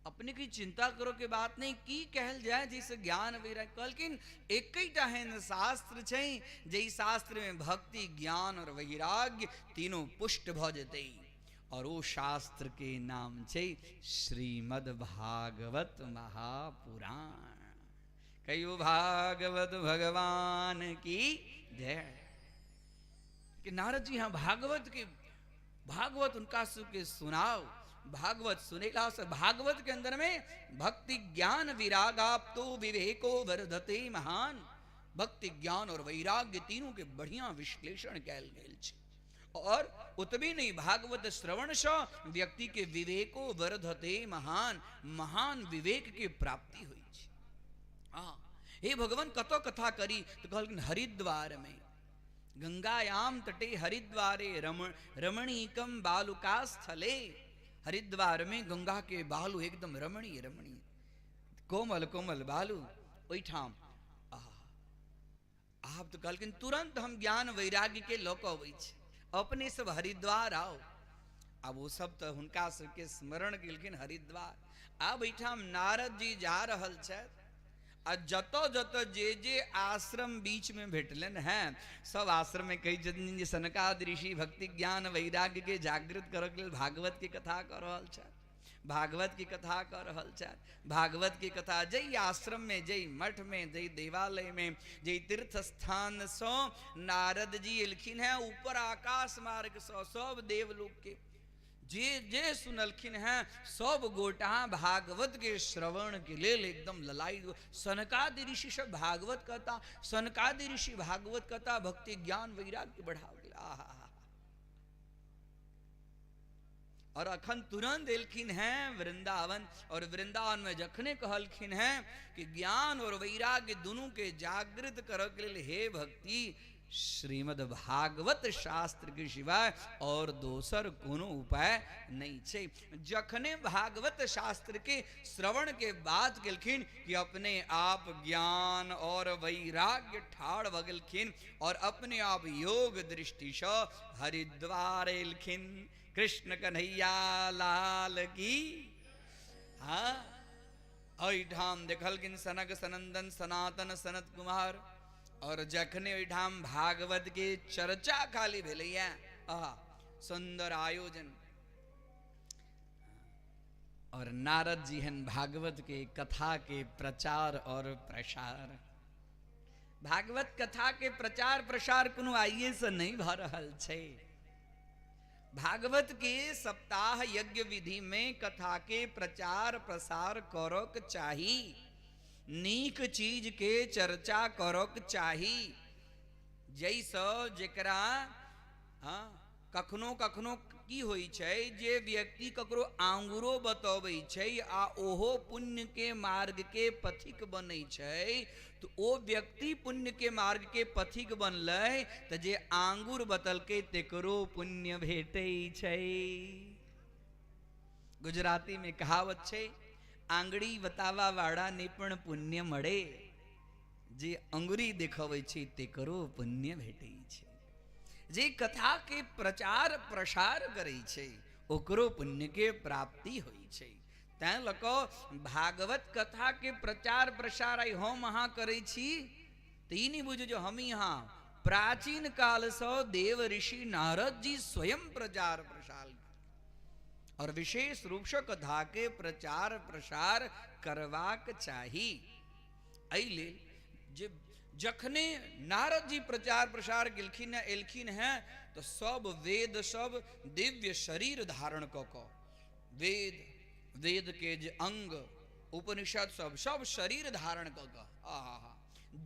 अपने की चिंता करो के बात नहीं, की कहल जाए जैसे ज्ञान वैराग्य। कहलखिन एकटा एहन शास्त्र छै जै शास्त्र में भक्ति ज्ञान और वैराग्य तीनों पुष्ट भऽ जेतै, और ओ शास्त्र के नाम छै श्रीमद् भागवत महापुराण। कहियो भागवत भगवान की जय। कि नारद जी हाँ भागवत के भागवत उनका सबके सुनाओ, भागवत सुनेला से भागवत के अंदर में भक्ति ज्ञान विरागाप्तो विवेको वर्धते महान। भक्ति ज्ञान और वैराग्य तीनों के बढ़िया विश्लेषण कैल गेल छै। और उतबे नहीं, भागवत श्रवण से व्यक्ति के विवेको वर्धते महान, महान विवेक के प्राप्ति हुई छै। हाँ हे भगवान कतो कथा करी, तो कहलखिन हरिद्वार में गंगायाम तटे हरिद्वारे रमणीकम बालुका स्थले। हरिद्वार में गंगा के बालू एकदम रमणीय रमणीय कोमल कोमल बालू ओहिठाम। आप तो कहलखिन तुरंत हम ज्ञान वैराग्य के लऽ कऽ अबै छी, अपने सब हरिद्वार आओ। आब ओ सब तऽ हुनका सबके स्मरण केलखिन हरिद्वार। आब एहिठाम नारद जी जा रहल छथि, आ जतऽ जतऽ जे जे आश्रम बीच में भेटलनि हैं सब आश्रम में कहै छथिन जे सनकादि ऋषि भक्ति ज्ञान वैराग्य के जागृत करऽ के लेल भागवत के कथा कऽ रहल छथि, भागवत की कथा कऽ रहल छथि, भागवत की कथा। जै आश्रम में, जै मठ में, जै देवालय में, जै तीर्थ स्थान सँ नारद जी एलखिन हैं, ऊपर आकाश मार्ग सँ सब देवलोक के जे जे सुनलखिन हैं सब गोटा भागवत के श्रवण के लेल एकदम ललाई। सनकादि ऋषि सब भागवत कथा, सनकादि ऋषि भागवत कथा भक्ति ज्ञान वैराग्य बढ़ाव गेल। आहा। और अखन तुरंत एलखिन हैं वृंदावन, और वृंदावन में जखने कहलखिन हैं कि ज्ञान और वैराग्य दोनों के जागृत करऽ के लेल हे भक्ति श्रीमद् भागवत शास्त्र के सिवाय और दोसर कोनो उपाय नहीं छै। जखने भागवत शास्त्र के श्रवण के बाद केलखिन कि अपने आप ज्ञान और वैराग्य ठाढ़ भऽ गेलखिन और अपने आप योग दृष्टि सँ हरिद्वार एलखिन। कृष्ण कन्हैया लाल की। हाँ एहिठाम देखलखिन सनक सनंदन सनातन सनत कुमार। और जखने ओहिठाम भागवत के चर्चा खाली भेलैया, आहा सुंदर आयोजन। और नारद जी हन भागवत के कथा के प्रचार और प्रसार। भागवत कथा के प्रचार प्रसार कोनो आइए से नहीं भऽ रहल छै। भागवत के सप्ताह यज्ञ विधि में कथा के प्रचार प्रसार करक चाही, नीक चीज के चर्चा करक चाही, जैसँ जेकरा हाँ कखनो कखनो की होइ छै जे व्यक्ति ककरो आंगुरो बतबै छै आ ओहो पुण्य के मार्ग के पथिक बनै छै, तऽ ओ व्यक्ति पुण्य के मार्ग के पथिक बनलै तऽ जे आंगुर बतलकै तेकरो पुण्य भेटै छै। गुजराती में कहावत छै, आंगड़ी बतावा वाला ने पण पुण्य મળે, जे अंगुरी देखबै छै तेकरो पुण्य भेटै छै। जे कथा के प्रचार प्रसार करै छै ओकरो पुण्य के प्राप्ति होइ छै। तैं लऽ कऽ भागवत कथा के प्रचार प्रसार आइ हम अहाँ करै छी तऽ ई नहि बुझू जे हम यहाँ, प्राचीन कालसँ देव ऋषि नारद जी स्वयं प्रचार प्रसार और विशेष रूपसँ कथा के प्रचार प्रसार करबाक चाही। एहि लेल जे जखने नारद जी प्रचार प्रसार गेलखिन हैं एलखिन हैं तऽ सब वेद सब दिव्य शरीर धारण कऽ कऽ, वेद वेद के जे अंग उपनिषद सब सब शरीर धारण कऽ कऽ, आहा हा,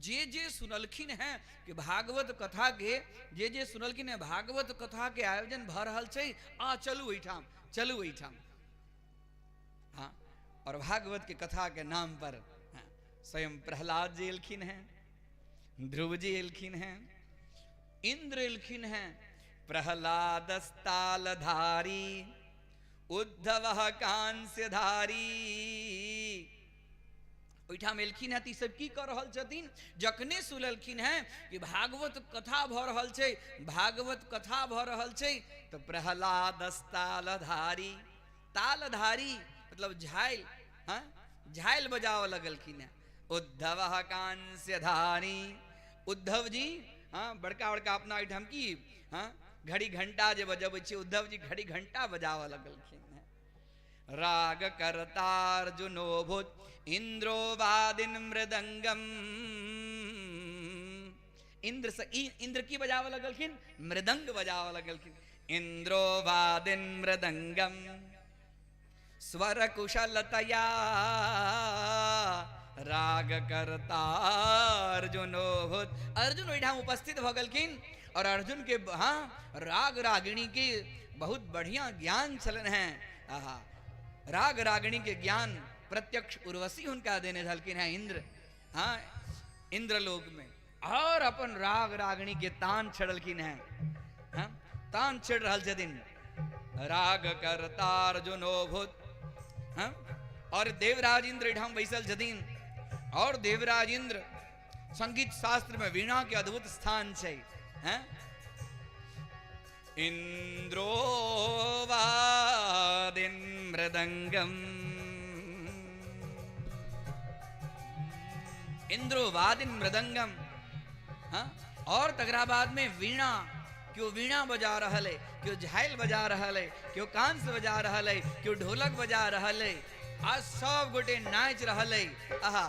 जे जे सुनलखिन हैं कि भागवत कथा के, जे जे सुनलखिन हैं भागवत कथा के आयोजन भऽ रहल छै, आ चलू ओहिठाम, चलू ओहिठाम। हाँ, और भागवत के कथा के नाम पर हाँ, स्वयं प्रहलाद जी एलखिन हैं, ध्रुव जी एलखिन हैं, इंद्र एलखिन हैं, प्रहलादस्तालधारी उद्धव कांस्यधारी ओहिठाम एलखिन हैं। तऽ ई सब की कऽ रहल छथिन? जखने सुनलखिन हैं कि भागवत कथा भऽ रहल छै, भागवत कथा भऽ रहल छै, तऽ प्रहलादस्तालधारी, तालधारी मतलब झाइल, हाँ झाइल बजाबऽ लगलखिन हैं। उद्धव कांस्यधारी, उद्धव जी हाँ बड़का बड़का अपना ओहिठाम की हाँ घड़ी घंटा जे बजबै छै, उद्धव जी घड़ी घंटा बजाबऽ लगलखिन हैं। राग करतार्जुनो भूत इंद्रो वादिन मृदंगम, इंद्र से इंद्र की बजाबऽ लगलखिन? मृदंग बजाबऽ लगलखिन। इंद्रो वादिन मृदंगम स्वर कुशलतया राग करतार्जुनो भूत। अर्जुन ओहिठाम उपस्थित भऽ गेलखिन और अर्जुन के हाँ राग रागिणी के बहुत बढ़िया ज्ञान छलनि हैं। आहा, राग रागिणी के ज्ञान प्रत्यक्ष उर्वशी हुनका देने छलखिन हैं इंद्र, हाँ इंद्रलोक में, और अपन राग रागिणी के तान छेड़लखिन हैं, हाँ तान छेड़ रहल छथिन। राग करतार्जुनो भूत, हाँ और देवराज इंद्र एहिठाम बैसल छथिन और देवराज इंद्र संगीत शास्त्र में वीणा के अद्भुत स्थान छै, हैं इंद्रो वादिन मृदंगम, इंद्रो वादिन मृदंगम, हाँ और तकरा बाद में वीणा, क्यों वीणा बजा रहल है, क्यों झाइल बजा रहल है, क्यों कांस बजा रहल है, क्यों ढोलक बजा रहल है, आज सब गोटे नाचि रहल है। आहा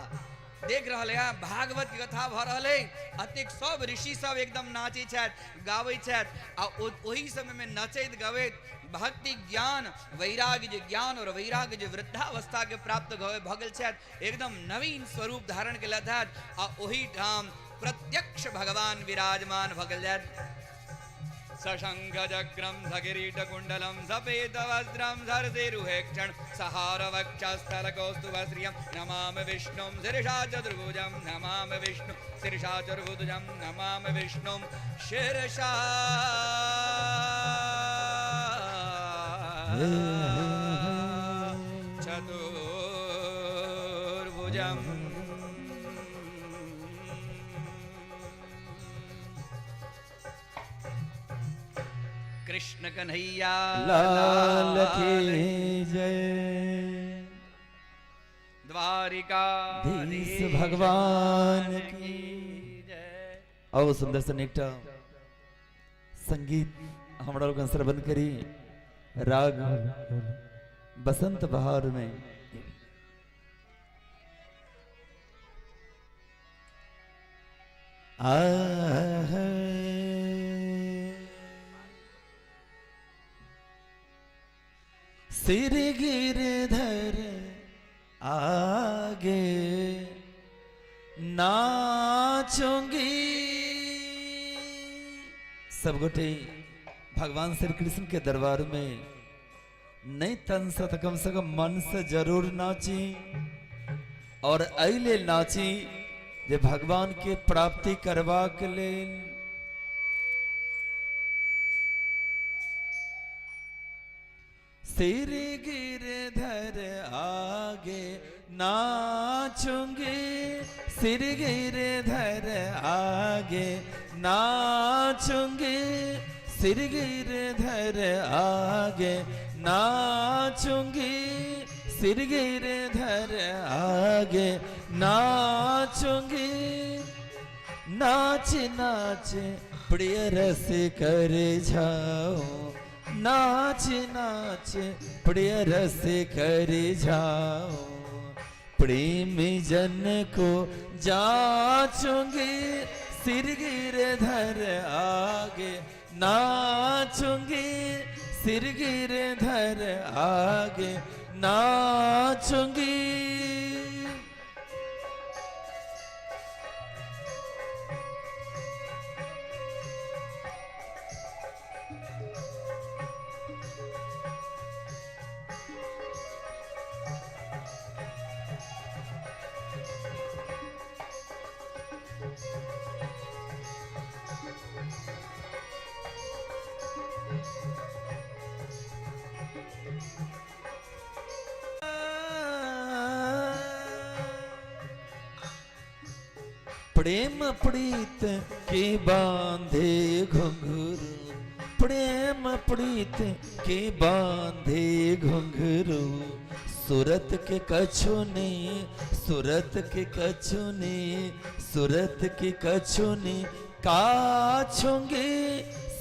देख रहल है भागवत के कथा भऽ रहल है, अतेक सब ऋषि सब एकदम नाचै छथि गाबै छथि आ ओहि समय में नचैत गबैत भक्ति ज्ञान वैराग्य जे ज्ञान और वैराग्य जे वृद्धावस्था के प्राप्त भऽ गेल छथि, एकदम नवीन स्वरूप धारण केलथि हँ आ ओहिठाम प्रत्यक्ष भगवान विराजमान भऽ गेल छथि। सशङ्खचक्रं सकिरीटकुण्डलं सपेतवस्त्रं सरसिरुहेक्षण सहारवक्षस्थलकौस्तुभश्रियं नमामि विष्णुं शिरसा चतुर्भुजं नमामि विष्णु शिरसा चतुर्भुजं नमामि विष्णुं शिरसा चतुर्भुजम्। कृष्ण कन्हैया लाल की जय, द्वारिका धीश भगवान की जय। आओ सुंदर सन एकटा संगीत हमरा लोकनि श्रवण करी राग बसंत बहार में। आह सिर गिरधर आगे नाचूंगी। सब गोटे भगवान श्री कृष्ण के दरबार में नहीं तन से तो कम से कम मन से जरूर नाची, और एहि लेल नाची जे भगवान के प्राप्ति करबाक लेल। सिर गिरधर आगे नाचूंगी, सिर गिरधर आगे नाचूंगी, सिर गिरधर आगे नाचूंगी, सिर गिरधर आगे नाचूंगी। नाच नाच प्रिय रस कर जाओ, नाच नाच प्रिय रस कर जाओ, प्रेमी जन को जाचूंगी, सिर गिरधर आगे नाचूंगी, सिर गिरधर आगे नाचूंगी। प्रेम प्रीत के बांधे घुंघरू, प्रेम प्रीत के बांधे घुंघरू, सूरत के कछु नहीं, सूरत के कछु नहीं, सूरत के कछु नहीं काछूंगी,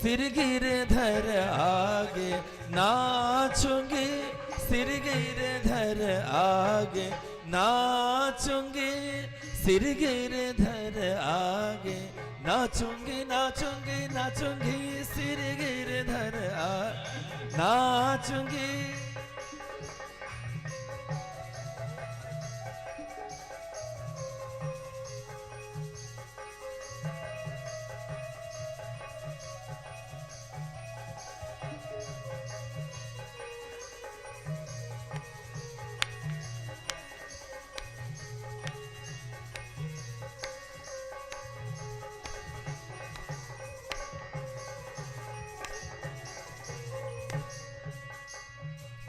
सिर गिरधर आगे नाचूंगी, सिर गिरधर आगे नाचूंगी, सिर गिरधर आगे नाचूंगी, नाचूंगी नाचूंगी, सिर गिरधर आ नाचूंगी।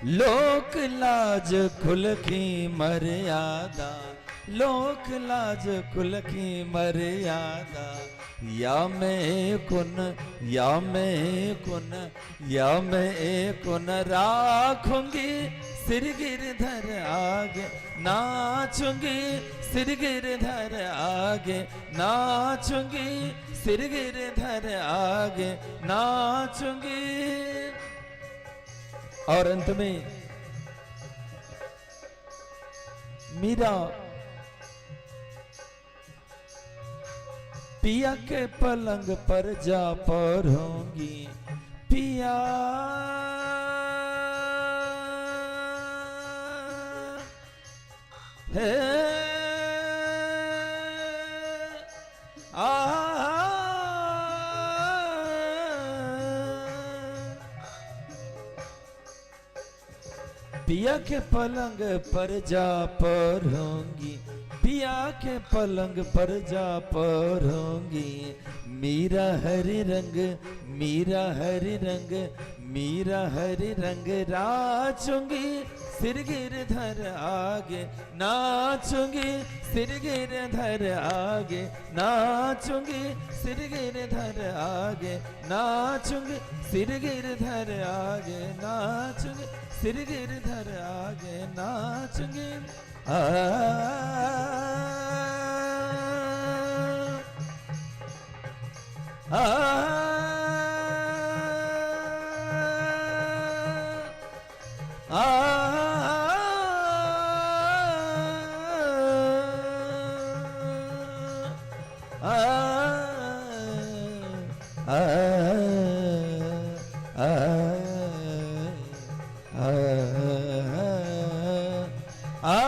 लोक लाज कुल की मर्यादा, लोक लाज कुल की मर्यादा, या मैं कुन, या मैं कुन, या मैं कुन राखूंगी, सिर गिरधर आगे नाचूंगी, सिर गिरधर आगे नाचूंगी, सिर गिरधर आगे नाचूंगी। और अंत में मीरा पिया के पलंग पर जा पढ़ूंगी, पिया हे आ पिया के पलंग पर जा पढ़ूंगी, पिया के पलंग पर जा पढ़ूंगी, मीरा हरि रंग, मीरा हरि रंग, मीरा हरि रंग राचूंगी, सिर गिरधर आगे नाचूंगी, सिर गिरधर आगे नाचूंगी, सिर गिरधर आगे नाचूंगी, सिर गिरधर आगे नाचूंगी, सिर गिरधर आगे नाचूंगी। आ आ आ आ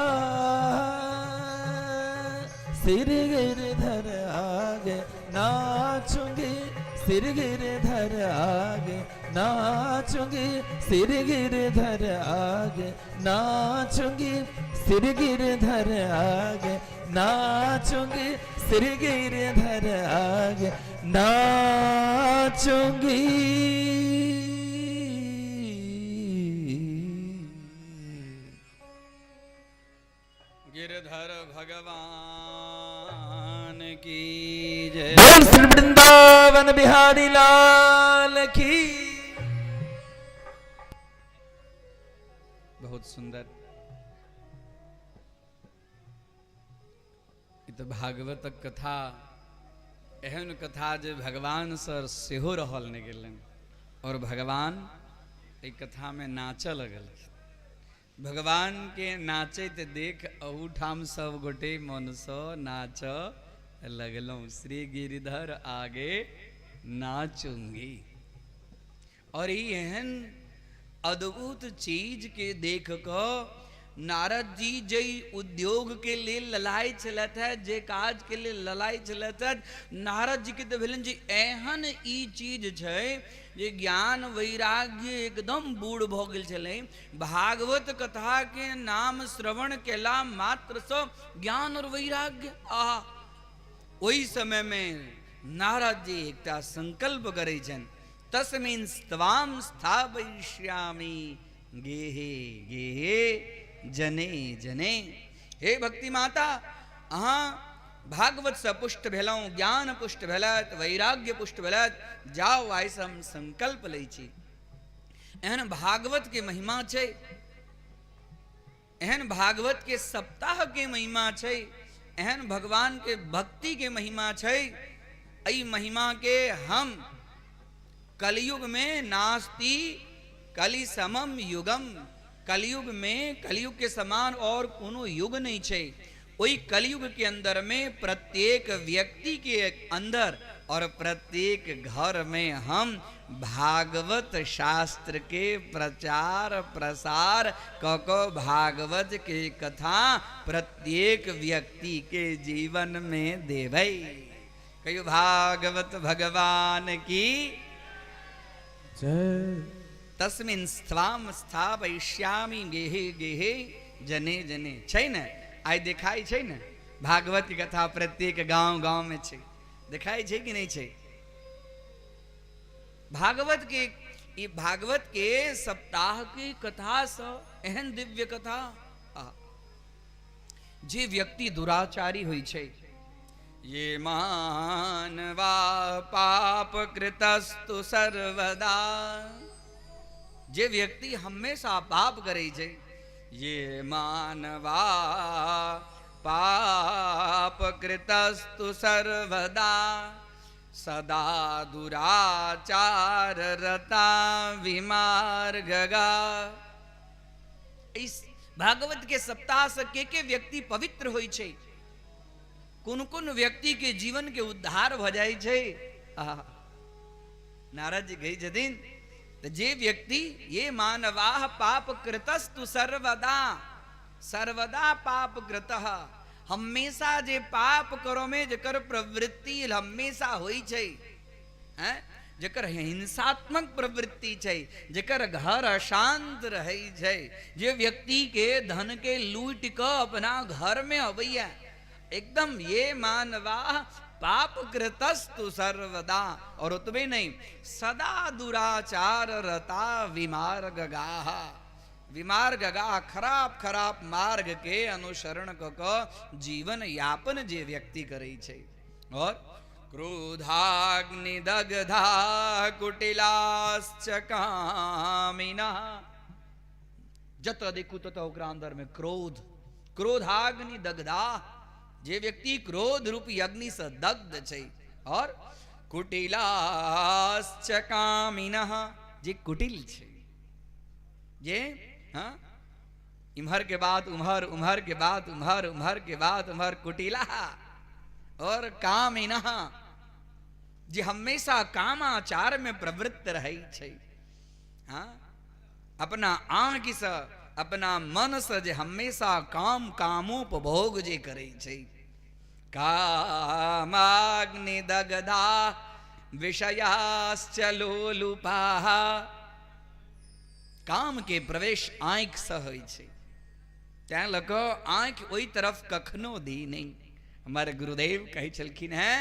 सिर गिरधर आगे नाचूंगी, सिर गिरधर आगे नाचूंगी, सिर गिरधर आगे नाचूंगी, सिर गिरधर आगे नाचूंगी, सिर गिरधर आगे नाचूंगी। गिरधर भगवान की जय। बोल श्री वृंदावन बिहारी लाल की। बहुत सुंदर। ई तऽ भागवतक कथा एहन कथा जे भगवान सर सेहो रहल नहि गेलनि और भगवान एहि कथामे नाचऽ लगलखिन। भगवान के नाचैत देख अहूठाम सब गोटे मनसँ नाचऽ लगलहुँ। श्री गिरिधर आगे नाचूंगी। और ई एहन अद्भुत चीज के देख कऽ नारद जी जै उद्योग के लेल ललाइ छलथि है, जे काज के लेल ललाइ छलथि है, नारद जी के तऽ भेलनि जे एहन ई चीज छै जे ज्ञान वैराग्य एकदम बूढ़ भऽ गेल छलै। भागवत कथा के नाम श्रवण केला मात्रसँ ज्ञान और वैराग्य आहा। ओहि समय में नारद जी एकटा संकल्प करै छनि, तस्मिन् स्त्वां स्थापयिष्यामि गेहे गेहे जने जने। हे भक्ति माता, अहाँ भागवत से पुष्ट भेलहुँ, ज्ञान पुष्ट भेलथि, वैराग्य पुष्ट भेलथि, जाउ आइसँ हम संकल्प लै छी। एहन भागवत के महिमा छै, एहन भागवत के सप्ताह के महिमा छै, एहन भगवान के भक्ति के महिमा छै। एहि महिमा के हम कलयुग में नास्ति कलि समम युगम, कलयुग में कलयुग के समान और कोनो युग नहीं छै। ओहि कलयुग के अंदर में प्रत्येक व्यक्ति के अंदर और प्रत्येक घर में हम भागवत शास्त्र के प्रचार प्रसार क क भागवत के कथा प्रत्येक व्यक्ति के जीवन में देबै। कहियो भागवत भगवान की जय। तस्मिन् स्वाम स्थापयिष्यामि गेहे गेहे जने जने। छै ने आइ देखाइ छै ने भागवत के कथा प्रत्येक गांव गांव में छै, देखाइ छै कि नहीं छै? भागवत के ई भागवत के सप्ताह की कथा सँ एहन दिव्य कथा आ, जे व्यक्ति दुराचारी होइ छै, ये मानवा पाप कृतस्तु सर्वदा, जे व्यक्ति हमेशा पाप करै छै, ये मानवा पाप कृतस्तु सर्वदा सदा दुराचार रता विमार्गगा। इस भागवत के सप्ताह से के व्यक्ति पवित्र होइ छै, कोन कोन व्यक्ति के जीवन के उद्धार भ जाइ छै। आहा। नारद जी कहै छथिन तऽ जे व्यक्ति ये मानवाः पाप कृतस्तु सर्वदा, सर्वदा पाप कृतः, हमेशा जे पाप करो में जकर प्रवृत्ति हमेशा होइ छै, हैं? जकर हिंसात्मक प्रवृत्ति छै, जकर घर अशांत रहै छै, जे व्यक्ति के धन के लूटि कऽ अपना घर में अबैया, एकदम ये मानवा पाप कृतस्तु सर्वदा, और ओतबे नहीं सदा दुराचार रता विमार्गगाह, विमार्गगाह खराब खराब मार्ग के अनुसरण क क जीवन यापन जे व्यक्ति करै छै। और क्रोधाग्नि दग्धा कुटिलाश्च कामिनः, जत देखू तत ओकरा अंदर में क्रोध, क्रोधाग्नि दग्धा, जे व्यक्ति क्रोध रूपी अग्नि से दग्ध छै। और कुटिलाश्च कामिनः, जे कुटिल छै, जे हाँ इम्हर के बाद उम्हर, उम्हर के बाद उम्हर, उम्हर के बाद उम्हर, कुटिला और कामिनः, जे हमेशा कामाचार में प्रवृत्त रहै छै, हाँ अपना आँखि से अपना मन से जे हमेशा काम कामोपभोग जे करै छै। कामाग्नि दग्धा विषयाश्च लोलुपाः। काम के प्रवेश आँखि सँ होइ छै, तैं लऽ कऽ आँखि ओहि तरफ कखनो दी नहि। हमर गुरुदेव कहै छलखिन हेँ,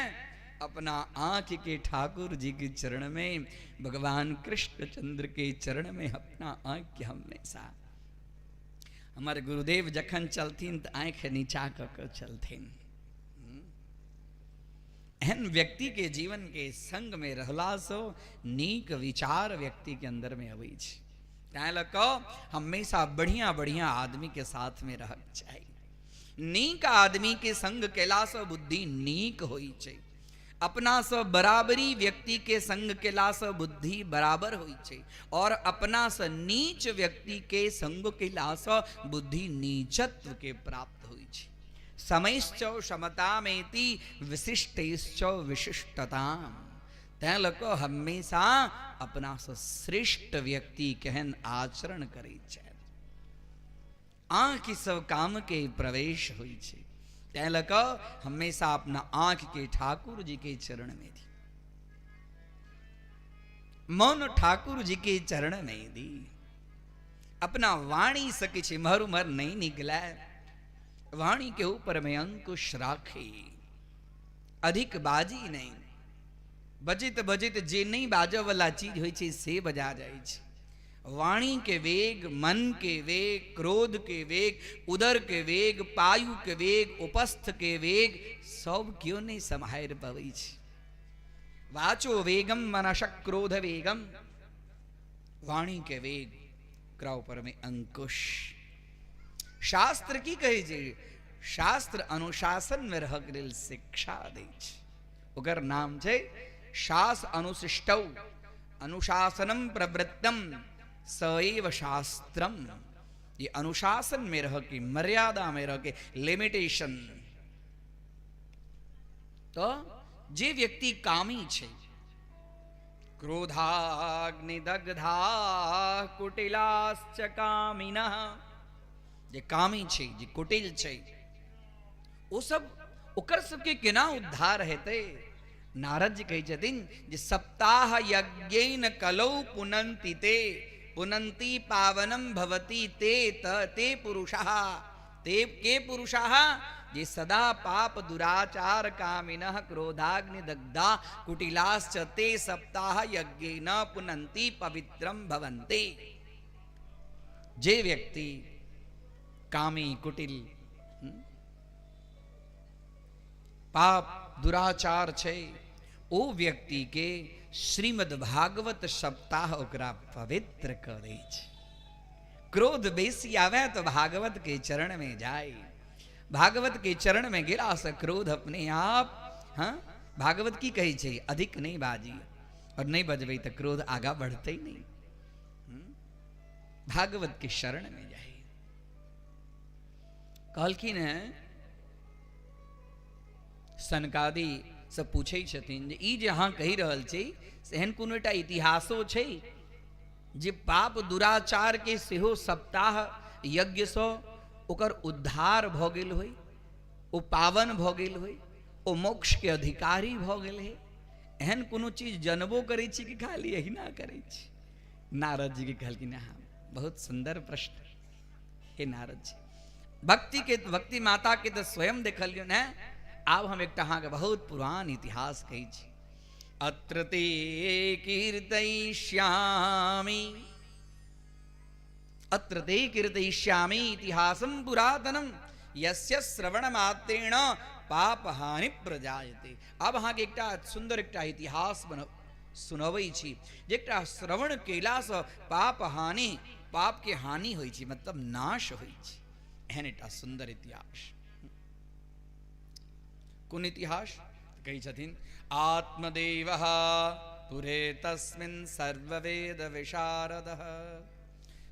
अपना आँखि के ठाकुर जी के चरण में, भगवान कृष्णचंद्र के चरण में अपना आँखि के हमेशा। हमर गुरुदेव जखन चलथिन तऽ आँखि नीचा कऽ कऽ चलथिन। एहन व्यक्ति के जीवन के संग में रहलासँ नीक विचार व्यक्ति के अंदर में अबै छै। तैं लऽ कऽ हमेशा बढ़िया बढ़िया आदमी के साथ में रहक चाही। नीक आदमी के संग केलासँ बुद्धि नीक होइ छै। अपनासँ बराबरी व्यक्ति के संग केलासँ बुद्धि बराबर होइ छै, और अपनासँ नीच व्यक्ति के संग केलासँ बुद्धि नीचत्व के प्राप्त होइ छै। समैश्च समतामेति विशिष्टैश्च विशिष्टताम। तैं लऽ कऽ हमेशा अपनासँ श्रेष्ठ व्यक्ति केहन आचरण करै छथि। आँखि सब काम के प्रवेश होइ छै, तैं लऽ कऽ हमेशा अपना आँखि के ठाकुर जी के चरण में दी, मन ठाकुर जी के चरण में दी। अपना वाणी से किछु इम्हर उम्हर नहीं निकले, वाणी के ऊपर में अंकुश राखी, अधिक बाजी नहीं। बजैत बजैत जे नहीं बाजऽ वाला चीज होइ छै से बजा जाइ छै। वाणी के वेग, मन के वेग, क्रोध के वेग, उदर के वेग, पायु के वेग, उपस्थ के वेग, सब क्यों नहीं सम्हारि पबै छै। वाचो वेगम मनस क्रोध वेगम, वाणी के वेग एकरा ऊपर में अंकुश। शास्त्र की कहै छै? शास्त्र अनुशासन में रहक लेल शिक्षा दै छै। ओकर नाम छै शास अनुशिष्टौ अनुशासनम प्रवृत्तम सएव शास्त्रम। ये अनुशासन में रह के, मर्यादा में रह के, लिमिटेशन। तो जे व्यक्ति कामी छै, क्रोधाग्निदग्धा कुटिलाश्च कामिनः, जे कामी छै, जे कुटिल छै, ओ सब ओकर सबके केना उद्धार हेतै? नारद जी कहै छथिन जे सप्ताह यज्ञेन कलौ पुनन्ति ते पुनन्ति पावनम भवति ते ते पुरुषाः। ते के पुरुषाः? जे सदा पाप दुराचार कामिनः क्रोधाग्निदग्धा कुटिलाश्च ते सप्ताह यज्ञेन पुनन्ति पवित्रम भवन्ति। जे व्यक्ति कामी कुटिल पाप दुराचार छै, ओ व्यक्ति के श्रीमद् भागवत सप्ताह ओकरा पवित्र करै छै। क्रोध बेसी आवे तो भागवत के चरण में जाए, भागवत के चरण में गेला से क्रोध अपने आप। हाँ, भागवत की कहै छै? अधिक नहीं बाजी, और नहीं बजबै तो क्रोध आगा बढ़ते ही नहीं। भागवत के शरण में जाए। कहलखिन हैं सनकादि सब पूछै छथिन जे ई जे अहाँ कहि रहल छी से एहन कोनो एकटा इतिहासो छै जे पाप दुराचार के सेहो सप्ताह यज्ञसँ ओकर उद्धार भऽ गेल होय, ओ पावन भऽ गेल होय, ओ मोक्ष के अधिकारी भऽ गेल है? एहन कोनो चीज जनबो करै छी कि खाली एहिना करै छी? नारद जी के कहलखिन हाँ, बहुत सुंदर प्रश्न हे नारद जी। भक्ति के, भक्ति माता के तऽ स्वयं देखलियौ ने। आब हम एकटा अहाँके बहुत पुरान इतिहास कहै छी। अत्र ते कीर्तयिष्यामि, अत्र ते कीर्तयिष्यामि इतिहासं पुरातनं यस्य श्रवणमात्रेण पापहानि प्रजायते। आब अहाँके एकटा सुंदर एकटा इतिहास सुनबै छी जे एकटा श्रवण केलासँ पाप हानि, पाप के हानि होइ छै, मतलब नाश होइ छै। एहन एकटा सुंदर इतिहास। कोन इतिहास? कहै छथिन आत्मदेवः पुरे तस्मिन् सर्ववेद विशारदः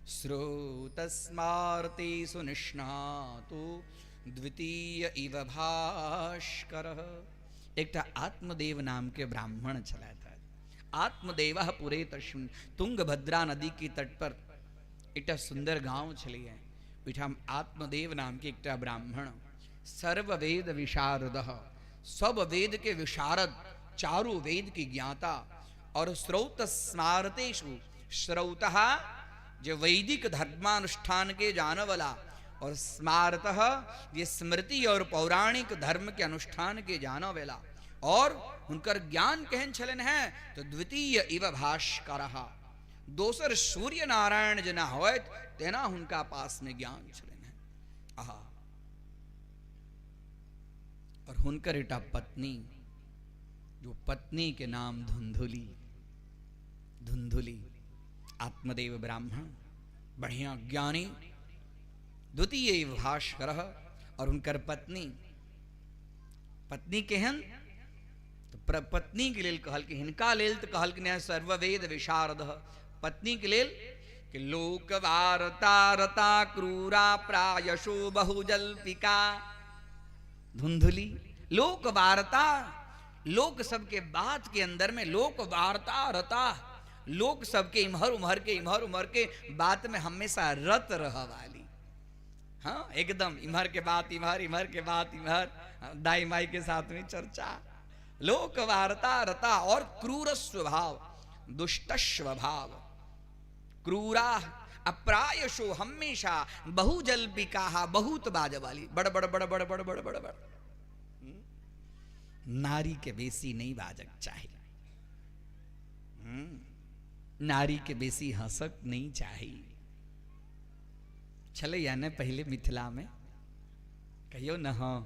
श्रुतस्मार्तिषु निष्णातो द्वितीय इव भास्करः। एकटा आत्मदेव नाम के ब्राह्मण छलथि। आत्मदेवः पुरे तस्मिन्, तुंगभद्रा नदी के तट पर एकटा सुंदर गांव छलैया। ओहिठाम आत्मदेव नाम के एकटा ब्राह्मण सर्ववेद विशारदः, सब वेद के विशारद चारों वेद की ज्ञाता और स्रोत स्मारतेषु श्रौतः जे वैदिक धर्मानुष्ठान के जानवला और स्मारतः ये स्मृति और पौराणिक धर्म के अनुष्ठान के जानवला और हुनकर ज्ञान केहन छलनि हैं तो द्वितीय इव भास्करः, दोसर सूर्य नारायण जेना होयत तेना हुनका पास में ज्ञान छलनि हैं। आहा, और हुनकर एकटा पत्नी, जो पत्नी के नाम धुंधुली, धुंधुली आत्मदेव ब्राह्मण बढ़िया ज्ञानी, द्वितीय भास्कर और उनकर पत्नी, पत्नी केहन तो पत्नी के लेल कहल कि हिनका लेल तो कहल कि नहीं सर्ववेद विशारद, पत्नी के लेल कि लोकवार्ता रता क्रूरा प्रायशो बहुजल्पिका। धुंधुली लोकवार्ता, लोक सबके बात के अंदर में लोकवार्ता रता, लोक सबके इम्हर उम्हर के इम्हर उम्हर के बात में हमेशा रत रह वाली। हाँ एकदम इम्हर के बात इम्हर, इम्हर के बात इम्हर, दाई माई के साथ में चर्चा, लोक वार्ता रता और क्रूर स्वभाव, दुष्ट स्वभाव, क्रूरा अप्रायशो हमेशा बहुजल्पिका, बहुत बाज वाली, बड़ बड़ बड़ बड़ बड़ बड़ बड़ बड़। नारी के बेसी नहीं बाजक चाही, नारी के बेसी हंसक नहीं चाही। छलै या ने पहले मिथिला में, कहियो न। हाँ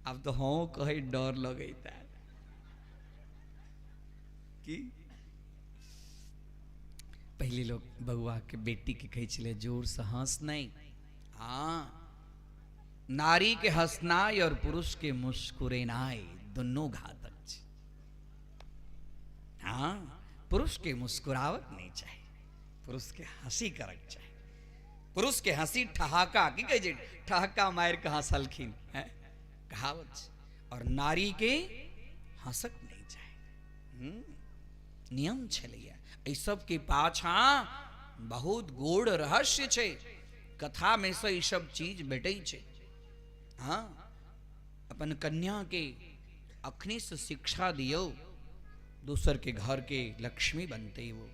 अब तो हाँ कहे डर लगता है कि पहले लोग बउआ के बेटी के कहै छलै जोर से हंस नहीं। हाँ, नारी के हंसनाय और पुरुष के मुस्कुरेनाय दोनों घातक छै। हाँ, पुरुष के मुस्कुरावट नहीं चाहिए, पुरुष के हंसी करक चाहिए, पुरुष के हंसी ठहाका की कहै छै, ठहाका मारि के हंसलखिन है कहावत छै। और नारी के हंसक नहीं चाहिए, नियम छलैया। एहि सब के पाछा बहुत गूढ़ रहस्य छै, कथा में से ई सब चीज भेटै छै। हाँ, अपन कन्या के अखनी से शिक्षा दियौ, दोसर के घर के लक्ष्मी बनते वो,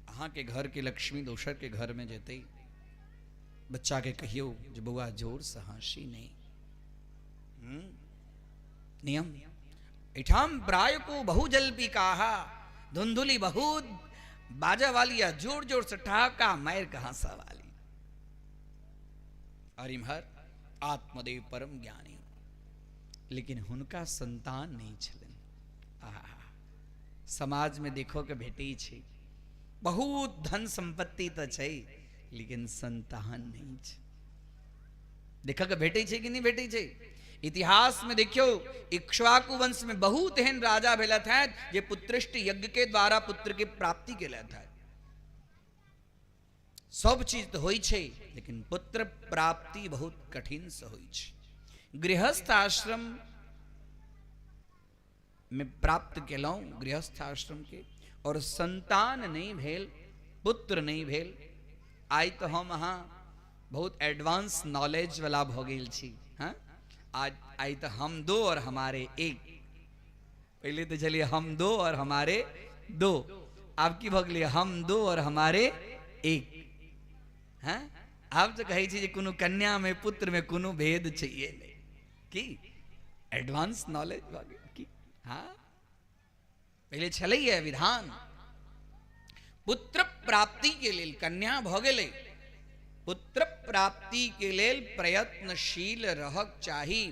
अहाँ के घर के लक्ष्मी दोसर के घर में जेतै। बच्चा के कहियो जे बौआ जोर से हंसी नहीं, नियम। एठाम प्राय को बहुजल्पिकाहा, धुंधुली बहुत बाजा वाली या जोर जोर से ठहाका मार के हंसा वाली। और इम्हर आत्मदेव परम ज्ञानी, लेकिन हुनका संतान नहीं छलनि। आहा, समाज में देखो के भेटै छै बहुत धन संपत्ति तो छै लेकिन संतान नहीं छै। देख के भेटै छै कि नहीं भेटै छै? इतिहास में देखियो इक्ष्वाकु वंश में बहुत एहन राजा भेलथि हैं जे पुत्रिष्ट यज्ञ के द्वारा पुत्र के प्राप्ति केलथि हैं। सब चीज तो होइ छै लेकिन पुत्र प्राप्ति बहुत कठिन से होइ छै। गृहस्थ आश्रम में प्राप्त केलहुँ गृहस्थ आश्रम के और संतान नहीं भेल, पुत्र नहीं भेल। आइ तो हम अहाँ बहुत एडवांस नॉलेज वाला भऽ गेल छी। हाँ, आज आई तो हम दो और हमारे एक, पहले तो चलिए हम दो और हमारे दो, अब की भऽ गेलै हम दो और हमारे एक। हाँ, आब तो कहै छी जे कोनो कन्या में पुत्र में कोनो भेद चाहिए नहीं, की एडवांस नॉलेज भऽ गेल की। हाँ, पहले छलैया विधान पुत्र प्राप्ति के लेल कन्या भऽ गेलै, पुत्र प्राप्ति के लेल प्रयत्नशील रहक चाही।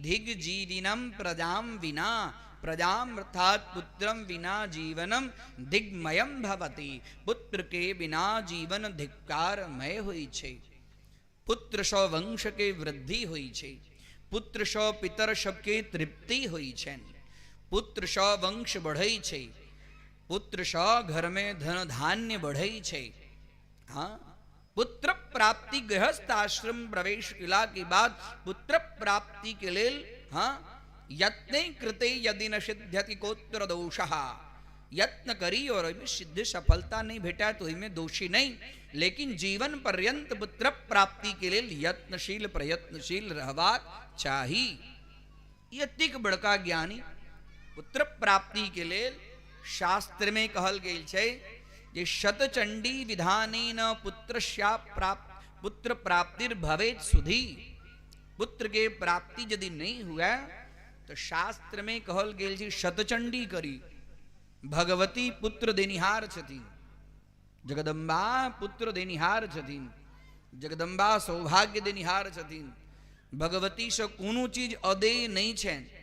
धिग जीविनम प्रजाम विना, प्रजाम अर्थात पुत्रम विना जीवनम दिग्मयम भवति। पुत्र के बिना जीवन धिक्कारमय होइ छै। पुत्र सँ वंश के वृद्धि होइ छै, पुत्र सँ पितर सबके तृप्ति होइ छनि, पुत्र सँ वंश बढ़ै छै, पुत्र सँ घर में धन धान्य बढ़ै छै। हाँ, पुत्र प्राप्ति गृहस्थ आश्रम प्रवेश किला के बाद पुत्र प्राप्ति के लेल हाँ यत्न कृते यदि न सिद्ध्यति कोत्र दोषः, यत्न करी और ओहिमे सिद्ध सफलता नहीं भेटा तो ओहिमे दोषी नहीं, लेकिन जीवन पर्यंत पुत्र प्राप्ति के लेल यत्नशील प्रयत्नशील रहबाक चाही। एतेक बड़का ज्ञानी पुत्र प्राप्ति के लेल शास्त्र में कहल गेल छै जे शतचंडी विधानेन पुत्र प्राप्त पुत्र प्राप्तिर भवेत सुधी। पुत्र के प्राप्ति यदि नहीं हुआ तो शास्त्र में कहल गेल छै शतचंडी करी। भगवती पुत्र देनिहार छथिन, जगदम्बा पुत्र देनिहार छथिन, जगदम्बा सौभाग्य देनिहार छथिन। भगवती से कोनो चीज अदेय नहीं छनि।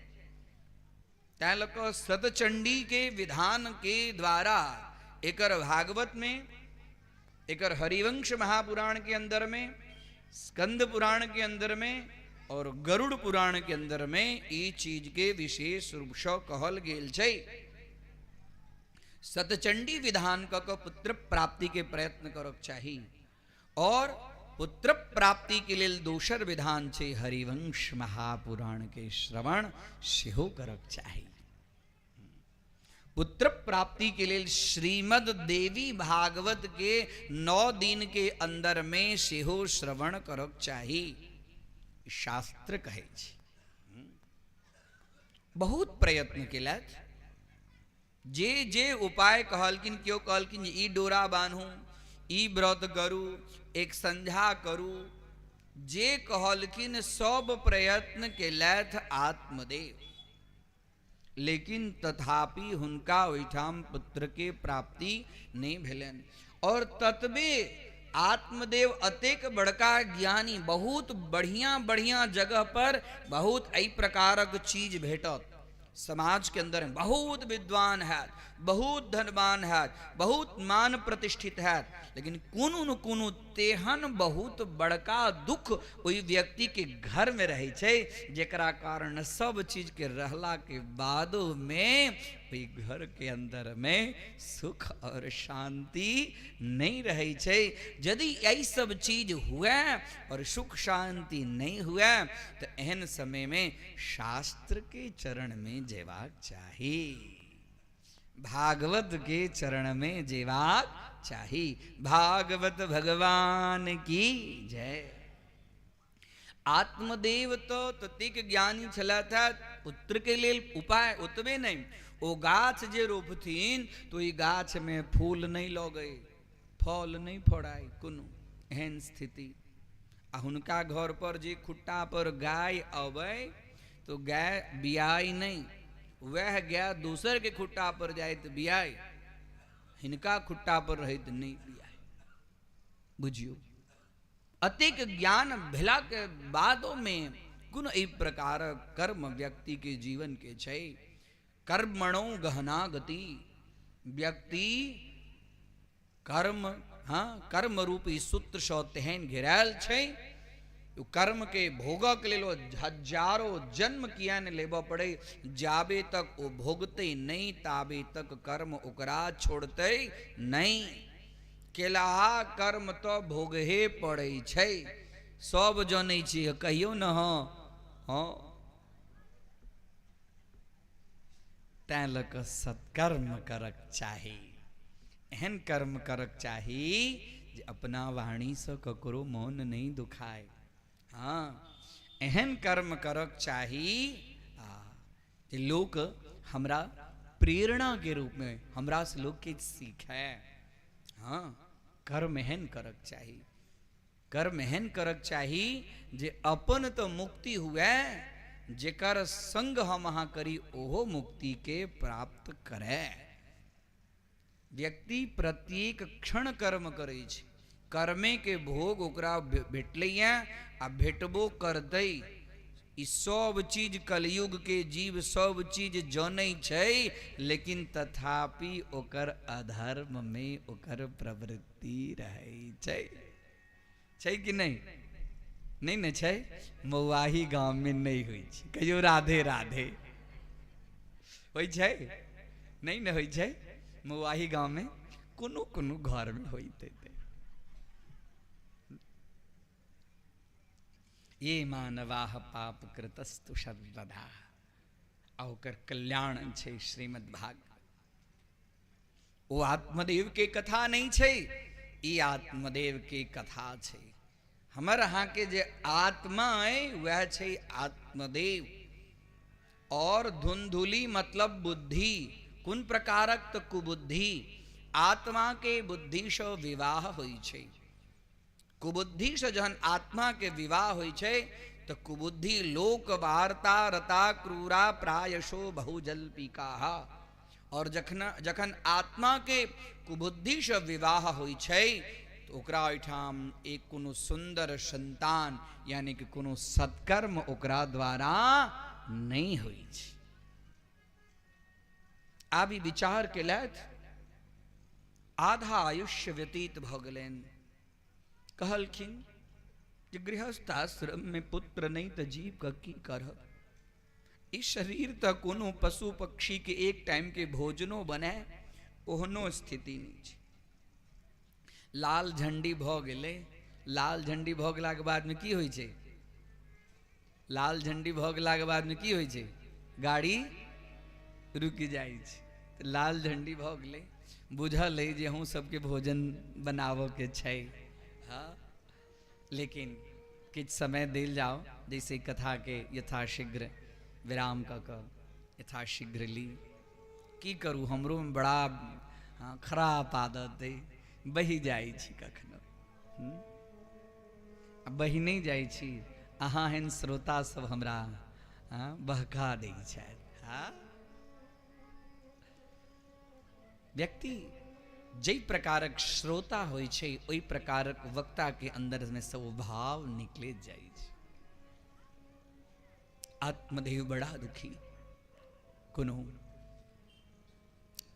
तैं लऽ कऽ शतचंडी के विधान के द्वारा एकर भागवत में, एकर हरिवंश महापुराण के अंदर में, स्कंद पुराण के अंदर में और गरुड़ पुराण के अंदर में ई चीज के विशेष रूप से कहल गेल छै। सतचंडी विधान क पुत्र प्राप्ति के प्रयत्न करक चाही। और पुत्र प्राप्ति के लेल दोसर विधान छै हरिवंश महापुराण के श्रवण सेहो करक चाही। पुत्र प्राप्ति के लेल श्रीमद देवी भागवत के 9 दिन के अंदर में सेहो श्रवण करक चाही, शास्त्र कहै छै। बहुत प्रयत्न केलथि, जे जे उपाय कहलखिन, केओ कहलखिन जे ई डोरा बान्हू, ई व्रत करू, एक संझा करू, जे कहलखिन सब प्रयत्न केलथि आत्मदेव। लेकिन तथापि हुनका ओहिठाम पुत्र के प्राप्ति नहीं भेलनि। और ततबे आत्मदेव अतेक बड़का ज्ञानी, बहुत बढ़िया बढ़िया जगह पर बहुत एहि प्रकारक चीज भेटत। समाज के अंदर बहुत विद्वान है, बहुत धनवान है, बहुत मान प्रतिष्ठित है, लेकिन कोनो न कोनो तेहन बहुत बड़का दुख ओहि व्यक्ति के घर में रहै छै जेकरा कारण सब चीज के रहला के बादो में ओहि घर के अंदर में सुख और शांति नहीं रहै छै। यदि यही सब चीज हुए और सुख शांति नहीं हुए तो एहन समय में शास्त्र के चरण में जेबाक चाही, भागवत के चरण में जेबाक चाही। भागवत भगवान की जय। आत्मदेव तो ततेक ज्ञानी छलथि, पुत्र के लेल उपाय ओतबे नहीं, ओ गाछ जे रोपथिन तो ई गाछ में फूल नहीं लगै, फल नहीं फड़ाय, कोनो एहन स्थिति। आ हुनका घर पर जे खुट्टा पर गाय अबै तो गाय बियाय नहीं, वह गाय दोसर के खुट्टा पर जाए तो बियाय, हिनका खुट्टा पर रहे तो नहीं बियाय। बुझियो अतेक ज्ञान भेला के बादो में कोनो एहि प्रकार कर्म व्यक्ति के जीवन के छै। कर्मणो गहना गति, व्यक्ति कर्म, हाँ, कर्म रूपी सूत्र सँ तेहन घेरायल छै, कर्म के भोगक लेल ओ हजारों जन्म किया ने लेबऽ पड़े, जाबे तक ओ भोगते नहीं ताबे तक कर्म ओकरा छोड़ते नहीं। केलहा कर्म तो भोगहे पड़े छै, सब जनै छी, कहियौ न। हाँ हाँ, तैं लऽ कऽ सत्कर्म करक चाही, एहन कर्म करक चाही जे अपना वाणीसँ ककरो मोन नहीं दुखाय। हाँ, एहन कर्म करक चाही जे लोक हमरा प्रेरणा के रूप में हमरा से लोग किछु सीखे। हाँ, कर्म एहन करक चाही, कर्म एहन करक चाही जे अपन तो मुक्ति हुए, जेकर संग हम अहाँ करी ओहो मुक्ति के प्राप्त करे। व्यक्ति प्रत्येक क्षण कर्म करै छै, कर्मे के भोग ओकरा भेटलैया आ भेटबो करतै। ई सब चीज कलयुग के जीव सब चीज जनै छै, लेकिन तथापि ओकर अधर्म में ओकर प्रवृत्ति रहै छै। छै कि नहीं? नहीं ने छै। मौआही गाम में नहीं होइ छै। कहियो राधे राधे होइ छै? नहीं ने होइ छै। मौआही गाम में कोनो कोनो घर में होइत हेतै। ये मानवाह पाप कृतस्तु सर्वदा, आ ओकर कल्याण छै श्रीमद् भागवत। ओ आत्मदेव के कथा नहीं छै, ई आत्मदेव के कथा छै। हमर अहाँ के जे आत्मा अइ वएह छै आत्मदेव। और धुंधुली मतलब बुद्धि, कोन प्रकारक? तऽ कुबुद्धि। आत्मा के बुद्धि सँ विवाह होइ छै। कुबुद्धि सँ जहन आत्मा के विवाह होइ छै तऽ कुबुद्धि लोक वार्ता रता क्रूरा प्रायशो बहुजल्पिकाः। और जखन जखन आत्मा के कुबुद्धि सँ विवाह होइ छै तऽ ओकरा ओहिठाम एक कोनो सुन्दर संतान यानी कि कोनो सत्कर्म ओकरा द्वारा नहि होइ छै। आब ई विचार केलथि, आधा आयुष्य व्यतीत भऽ गेलनि। कहलखिन जे गृहस्थ आश्रम में पुत्र नहीं तऽ जीव कऽ की करब? ई शरीर तऽ कोनो पशु पक्षी के एक टाइम के भोजनो बने ओहनो स्थिति नहीं छै। लाल झंडी भऽ गेलै। लाल झंडी भऽ गेलाके बादमे की होइ छै? लाल झंडी भऽ गेलाके बादमे की होइ छै? गाड़ी रुकि जाइ छै। तऽ लाल झंडी भऽ गेलै, बुझल अइ जे अहूँ सबके भोजन बनाबऽके छै। हँ, लेकिन किछु समय देल जाओ जैसे कथाके यथाशीघ्र विराम कऽ कऽ यथाशीघ्र ली। की करू, हमरोमे बड़ा खराब आदत अइ, बहि जाइ छी कखनो। आ बहि नहि जाइ छी, अहाँ एहन श्रोता सब हमरा बहका दै छथि। हँ, व्यक्ति जाहि प्रकारक श्रोता होइ छै ओहि प्रकारक वक्ता के अंदर में सब भाव निकले जाइ छै। आत्मदेव बड़ा दुखी, कोनो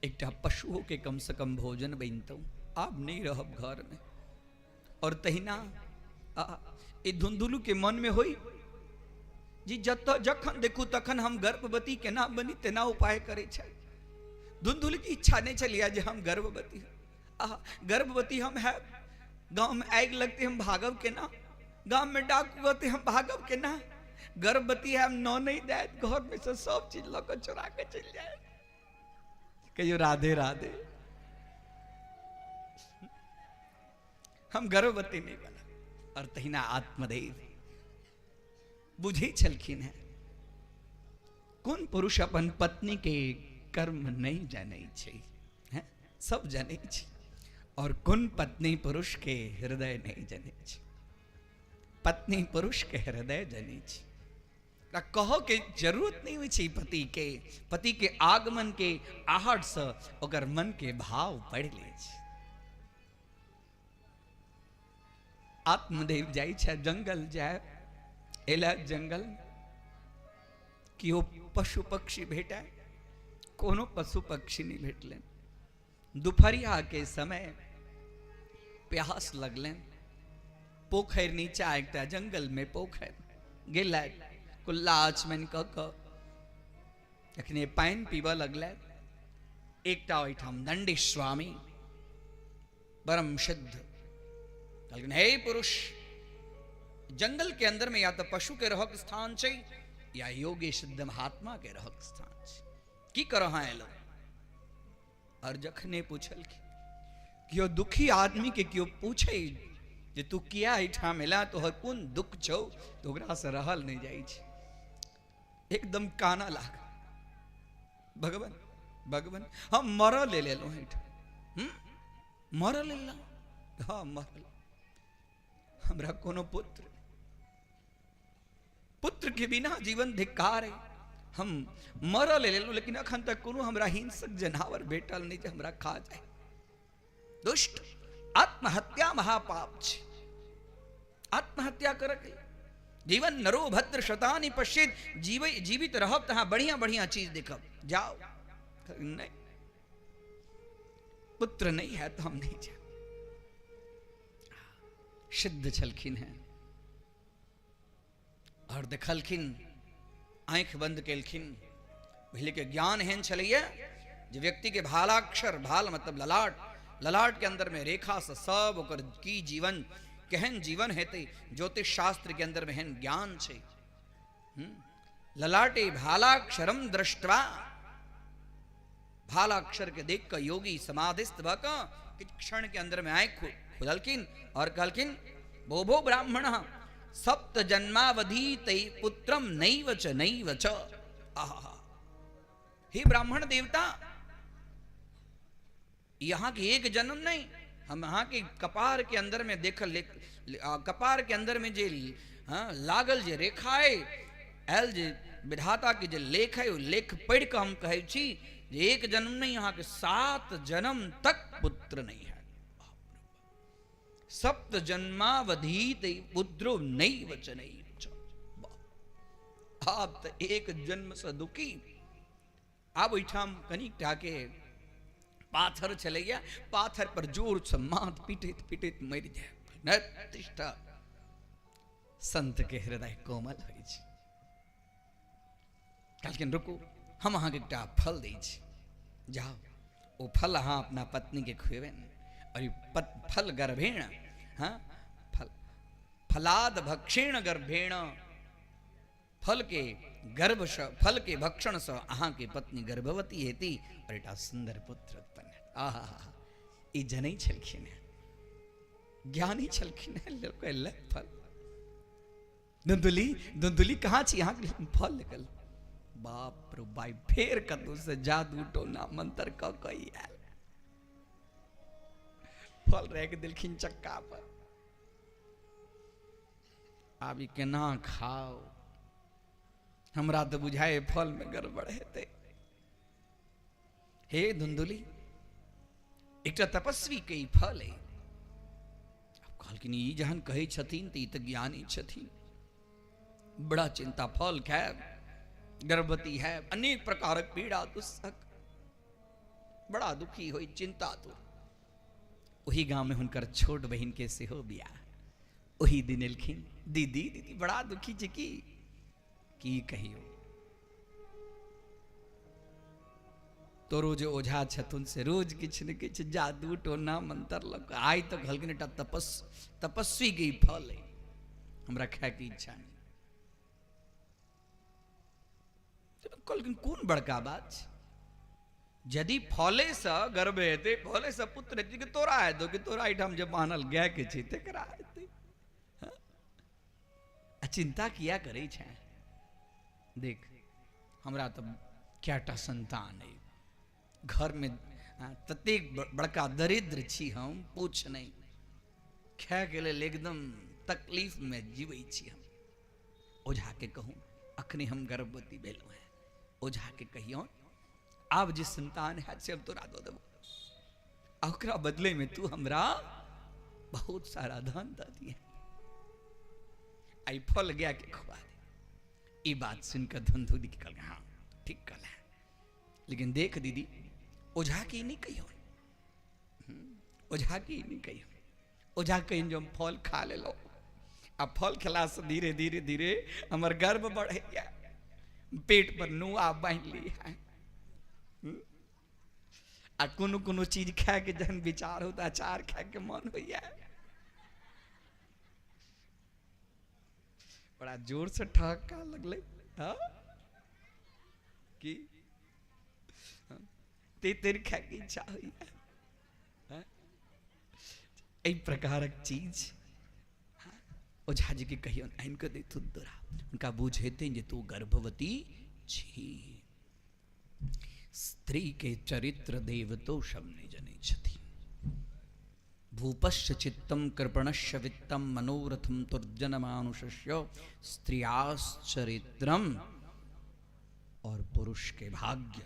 एकटा पशुओ के कम से कम भोजन बनितौ, आब नहीं रहब घर में। और तहिना ई धुंधुलू के मन में होई जी जत जखन देखू तखन हम गर्भवती केना बनी तेना उपाय करै छै। धुंधुल के इच्छा नहीं छलिया जे हम गर्भवती, गर्भवती हम है, गाँव में आगि लगते हम भागब केना, गाँव में डाकू रहते हम भागब केना, गर्भवती है हम न नहीं देत, घर में से सब चीज लऽ कऽ चोरा के चलि जाए। कहियो राधे राधे, हम गर्भवती नहीं बनब। और तहिना आत्मदेव बुझै छलखिन हैं कोन पुरुष अपन पत्नी के कर्म नहीं जानै छै, हैं? सब जानै छै। और कोन पत्नी पुरुष के हृदय नहीं जानै छै? पत्नी पुरुष के हृदय जानै छै। कहऽ के जरूरत नहीं होइ छै पति के, पति के आगमन के आहट से ओकर मन के भाव पढ़ि लै छै। आत्मदेव जाइ छै जंगल, जाय एला जंगल केओ पशु पक्षी भेटै, कोनो पशु पक्षी नहीं भेटलनि। दुपहरिया के समय प्यास लगलनि, पोखरि नीचा एकटा जंगल में पोखरि गेलथि, कुल्ला आचमन कऽ कऽ जखने पानि पीबऽ लगलथि, एकटा ओहिठाम दंडी स्वामी परम सिद्ध कहलखिन, हे पुरुष, जंगल के अंदर में या तो पशु के रहक स्थान छै या योगी सिद्ध महात्मा के रहक स्थान छै, की करऽ अहाँ एलहुँ? और जखने पूछलखिन, केओ दुखी आदमी के केओ पूछे जे तू किया एहिठाम एला, तोहर कोन दुख छौ, तऽ ओकरा से रहल नहि जाइ छै, एकदम काना लागल, भगवान भगवान हम मरऽ लेल एलहुँ एहिठाम, मरऽ लेल? हाँ मरल, हमरा कोनो पुत्र, पुत्र के बिना जीवन धिक्कार है, हम मरऽ लेल एलहुँ, लेकिन अखन तक कोनो हमरा हिंसक जनावर भेटल नहि जे हमरा खा जाय। दुष्ट, आत्महत्या महापाप छै, आत्महत्या करक जीवन नरो भद्र शतानि पश्येत, जीवित रहब तऽ अहाँ बढ़िया बढ़िया चीज देखब, जाओ। नहीं, पुत्र नहीं है तो हम नहीं जाए। सिद्ध छलखिन हैं और देखलखिन, आँखि बंद केलखिन। पहिले के ज्ञान एहन छलैया जे व्यक्ति के भालाक्षर, भाल मतलब ललाट, ललाट के अंदर में रेखा से सब ओकर की जीवन केहन जीवन हेतै, ज्योतिष शास्त्र के अंदर में एहन ज्ञान छै। ललाटे भालाक्षरम दृष्ट्वा, भालाक्षर के देख कऽ योगी समाधिस्थ भऽ कऽ किछु क्षण के अंदर में आँखि खुललखिन और कहलखिन, भो भो ब्राह्मण, सप्त जन्मावधि तै पुत्रम नैव च नैव च। आहा, हे ब्राह्मण देवता, यहाँ के एक जन्म नहीं, हम अहाँ के कपार के अंदर में देखल, कपार के अंदर में जे हाँ लागल जे रेखा है, आयल जे विधाता के जे लेख है, ओ लेख पढ़ि कऽ हम कहै छी जे एक जन्म नहीं, अहाँ के 7 जन्म तक पुत्र नहीं है। सप्त जन्मावधीत पुत्रो नहीं वचन। आब तऽ एक जन्म से दुखी। आब ओहिठाम कनिक टाके पाथर छलैया, पाथर पर जोर से माथ पीटैत पीटैत मरि जाय। तिष्ठा। संत के हृदय कोमल होइ छै। कहलखिन रुकू, हम अहाँके एकटा फल दै छी, जाओ ओ फल अहाँ अपना पत्नी के खुएबनि। और फल गर्भेण, हाँ फल फलाद भक्षेण गर्भेण, फल के गर्भ सँ, फल के भक्षण सँ अहाँ के पत्नी गर्भवती हेती और एकटा सुंदर पुत्र उत्पन्न हेत। आहा, ई जनै छलखिन हेँ, ज्ञानी छलखिन हेँ, लोक ले फल। धुंधुली, धुंधुली कहाँ छी अहाँ के फल निकल। बाप रो बाई, फेर कतौ से जादू टोना मंत्र कऽ कऽ ई आयल, फल राखि देलखिन चक्का पर। आब ई केना खाओ, हमरा तऽ बुझाय फल में गड़बड़ हेतै। हे धुंधुली, एकटा तपस्वी के ई फल है। आब कहलखिन ई जहन कहै छथिन तऽ ई तऽ ज्ञानी छथिन, बड़ा चिंता, फल खायब, गर्भवती है, अनेक प्रकारक पीड़ा दुस्सक, बड़ा दुखी होई, चिंता। तो ओही गांव में हुनकर छोट बहिन के सेहो बियाह ओही दिन एलखिन। दीदी दीदी बड़ा दुखी छै, की की कहियो, तोरो जे ओझा छथुन से रोज किछु ने किछु जादू टोना मंत्र लग आइ तक कहलखिन एकटा तपस्वी के ई फल है, हमरा खायके इच्छा नहीं। कहलखिन कोन बड़का बात छै, यदि फले से गर्भ हेतै, फले से पुत्र हेतै, कि तोरा हेतौ कि तोरा एहिठाम जे बान्हल गाय के छै तकरा हेतै। आ चिंता किया करै छै, देख हमरा तऽ कएटा संतान अइ, घर में ततेक बड़का दरिद्र छी हम, पूछ नहीं, खायके लेल एकदम तकलीफ में जीबै छी हम। ओझा के कहूँ अखने हम गर्भवती भेलहुँ हेँ, ओझा के कहियौ आब जे संतान हैत से हम तोरा दऽ देबौ, आ ओकरा बदले में तू हमरा बहुत सारा धन दऽ दिहे, आई फल गाय के खुआ दे। ई बात सुनकर धुंधुली के कहलकै हाँ ठीक कहल है, लेकिन देख दीदी ओझा के नहीं कहियौ, ओझा के नहीं कहियौ, ओझा कहियौ जो हम फल खा लेलहुँ, आ फल खेला से धीरे धीरे धीरे हमर गर्भ बढ़ैया, पेट पर नुआ बान्हि ली है, आ कोनो कोनो चीज खाए के जहन विचार हो तऽ अचार खाए के मन होइया। बड़ा जोर से ठहक्का लगलै, हाँ की तेतर खाए के इच्छा होइया, एहि प्रकारक चीज। ओझा जी के कहियौ आनि कऽ देथुन तोरा, हुनका बुझेतनि जे तू गर्भवती छी। स्त्री के चरित्र देवतो सब नहि जनै छथिन। भूपस्य चित्तम कृपणस्य वित्तम मनोरथम दुर्जन मानुषस्य स्त्रियाश्चरित्रम, और पुरुष के भाग्य,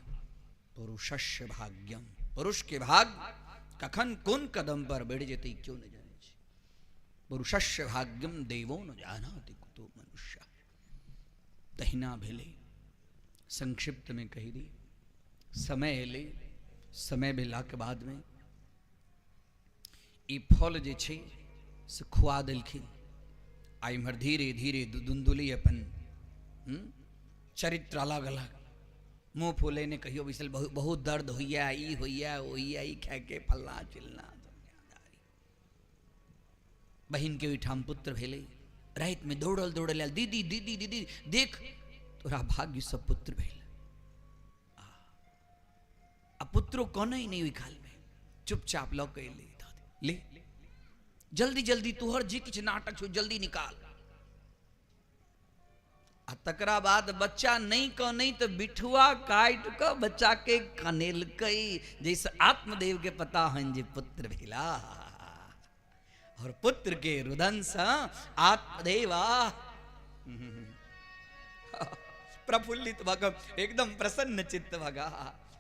पुरुषस्य भाग्यम, पुरुष के भाग्य कखन कोन कदम पर बढ़ि जेतै क्यों नहि जानै छै। पुरुषस्य भाग्यम देवो न जानाति कुतो मनुष्य। तहिना भेलै। संक्षिप्त में कहि दी, समय एलै, समय भेलाके बादमे ई फल जे छै से खुआ देलखिन। आ इम्हर धीरे धीरे दुंदुली अपन चरित्र अलग अलग, मुँह फूलेने कहियो बैसल बहुत बहुत दर्द होइया, ई होइया, ओ होइया, ई खाके फल्ला चिल्ला। बहिन के ओहिठाम पुत्र भेलै, रातिमे दौड़ल दौड़ल आयल, दीदी दीदी दीदी देख तोरा भाग्य सब पुत्र भेल। आ पुत्रो कनै नहि ओहि कालमे, चुपचाप लऽ कऽ एलै, ले जल्दी जल्दी तोहर जे किछु नाटक छौ जल्दी निकाल। आ तकरा बाद बच्चा नहि कनै तऽ बिठुआ काटि कऽ बच्चाके कनेलकै, जाहिसँ आत्मदेव के पता हन जे पुत्र भेला। और पुत्र के रुदनसँ आत्मदेव प्रफुल्लित भऽ कऽ एकदम प्रसन्न चित्त भऽ कऽ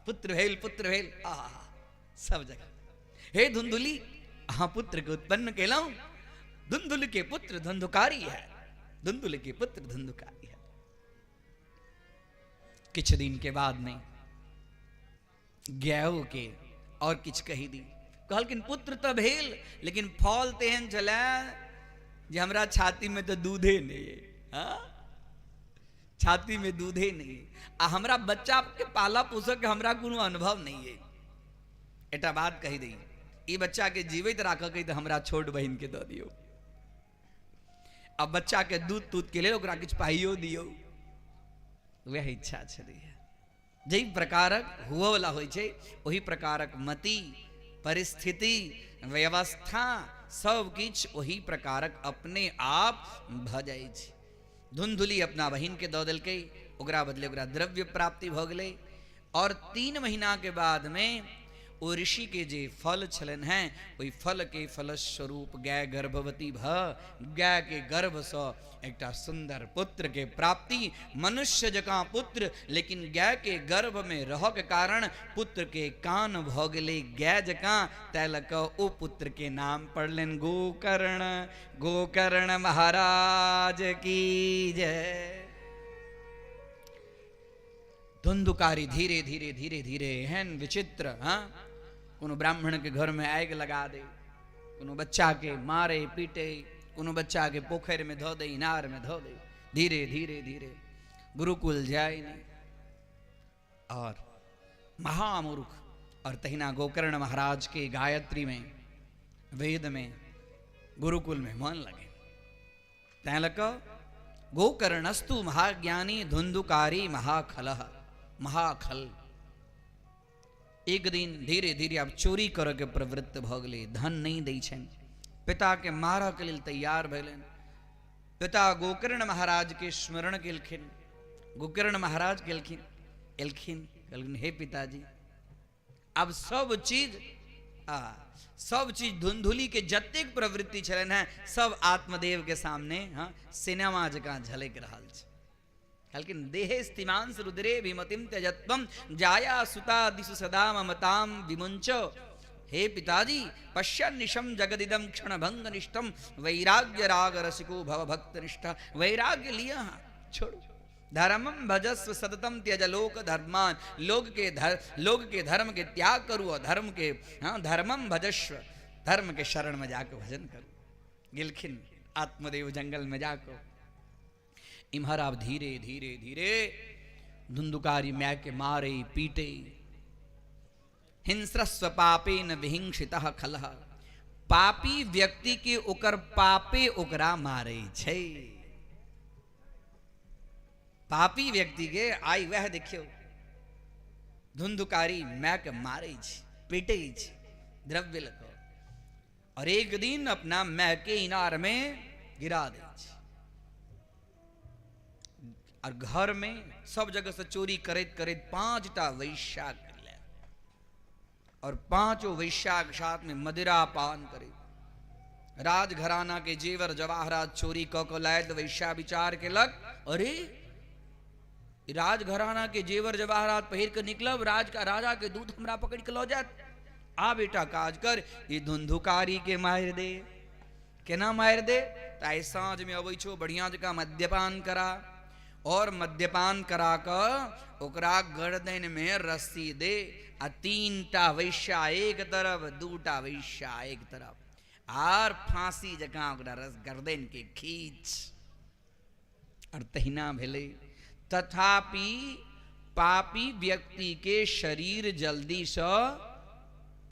पुत्र भेल, पुत्र भेल, आ सब जगह। हे धुंधुली, अहाँ पुत्र के उत्पन्न केलहुँ। धुंधुल के पुत्र धुंधुकारी है, धुंधुल के पुत्र धुंधुकारी है। किछु दिन के बाद नहीं गायो के और किछु कही दी, कहलखिन पुत्र तऽ भेल लेकिन फल तेहन छलै जे हमरा छाती में तऽ दूधे नहीं है। हाँ? छाती में दूधे नहीं है आ हमरा बच्चा के पाला पोसक के हमरा कोनो अनुभव नहीं है। एकटा बात कही दी, ई बच्चा के जीवित राखऽ के तऽ हमरा छोट बहिन के दऽ दियौ, आ बच्चा के दूध तूध के लेल ओकरा किछु पाइयो दियौ। वएह इच्छा छलैए। जाहि प्रकारक हुअवला होइ छै ओहि प्रकारक मति, परिस्थिति, व्यवस्था सब किछु ओहि प्रकारक अपने आप भऽ जाइ छै। धुंधुली अपना बहिन के दऽ देलकै, ओकरा बदले ओकरा द्रव्य प्राप्ति भऽ गेलै। और 3 महीना के बाद में ओ ऋषि के जे फल छलनि हैं ओहि फल के फलस्वरूप गाय गर्भवती भ गाय के गर्भ सँ एकटा सुंदर पुत्र के प्राप्ति, मनुष्य जकाँ पुत्र, लेकिन गाय के गर्भ में रह के कारण पुत्र के कान भ गेलै गाय जकाँ, तै लऽ कऽ ओ पुत्र के नाम पड़लनि गोकर्ण। गोकर्ण महाराज की जय। धुंधुकारी धीरे धीरे धीरे धीरे एहन विचित्र, हाँ, कोनो ब्राह्मण के घर में आगि लगा दे, कोनो बच्चा के मारे पीटे, कोनो बच्चा के पोखरि में धऽ दे, इनार में धऽ दे, धीरे धीरे धीरे गुरुकुल जाय नहीं और महामूर्ख। और तहिना गोकर्ण महाराज के गायत्री में, वेद में, गुरुकुल में मन लगे। तैं लऽ कऽ गोकर्णस्तु महाज्ञानी धुंधुकारी महाखलह, महाखल। एक दिन धीरे धीरे अब चोरी करऽ के प्रवृत्त भऽ गेलै, धन नहीं दै छनि, पिता के मारऽ के लेल तैयार भेलनि। पिता गोकर्ण महाराज के स्मरण केलखिन, गोकर्ण महाराज केलखिन, एलखिन, कहलखिन हे पिताजी, अब सब चीज सब चीज धुंधुली के जतेक प्रवृत्ति छलनि हैं सब आत्मदेव के सामने, हाँ, सिनेमा जकाँ झलकि रहल छै। कहलखिन देहे स्थिमांस रुद्रे भीमतिम त्यजत्वम जाया सुता दिशु सदा ममताम विमुंच। हे पिताजी, पश्य निशम जगदिदम क्षणभंग निष्ठम वैराग्य राग रसिको भव भक्त निष्ठा। वैराग्य लिया, हाँ, छोड़ो। धर्मम भजस्व सततम त्यज लोक धर्मान, लोक के धर्म के त्याग करू और धर्म के, हाँ, धर्मम भजस्व, धर्म के शरण में जाकर भजन करू। गिलखिन आत्मदेव जंगल में जाकर। इम्हर आप धीरे धीरे धीरे धुंधुकारी my के मारे पीटे। हिंस्रस्व पापेन विहिंसितः खलः, पापी व्यक्ति के ओकर पापे ओकरा मारे छै। पापी व्यक्ति के आई वह देखियो धुंधुकारी my के मारे छै, पीटे छै द्रव्य लग, और एक दिन अपना my के इनार में गिरा दे छै। और घर में सब जगह से चोरी करैत करैत 5टा वैश्या ले, और 5 वैश्या के साथ में मदिरा पान करे। राजघराना के जेवर जवाहरात चोरी क क लायत वैश्या विचार केलक, अरे राजघराना के जेवर जवाहरात पहिर के निकलब, राज का राजा के दूत हमरा पकड़ के लऽ जायत। आ बेटा काज कर, ई धुंधुकारी के मारि दे। केना मारि दे? त आइ साँझ में अबै छौ, बढ़िया जकाँ मद्यपान करा, और मद्यपान करा क ओकरा गर्दन में रस्सी दे, आ 3टा वैश्या एक तरफ, 2टा वैश्या एक तरफ, आर फांसी जकाँ ओकरा रस गर्दन के खींच। और तहिना भेलै। तथापि पापी व्यक्ति के शरीर जल्दी सँ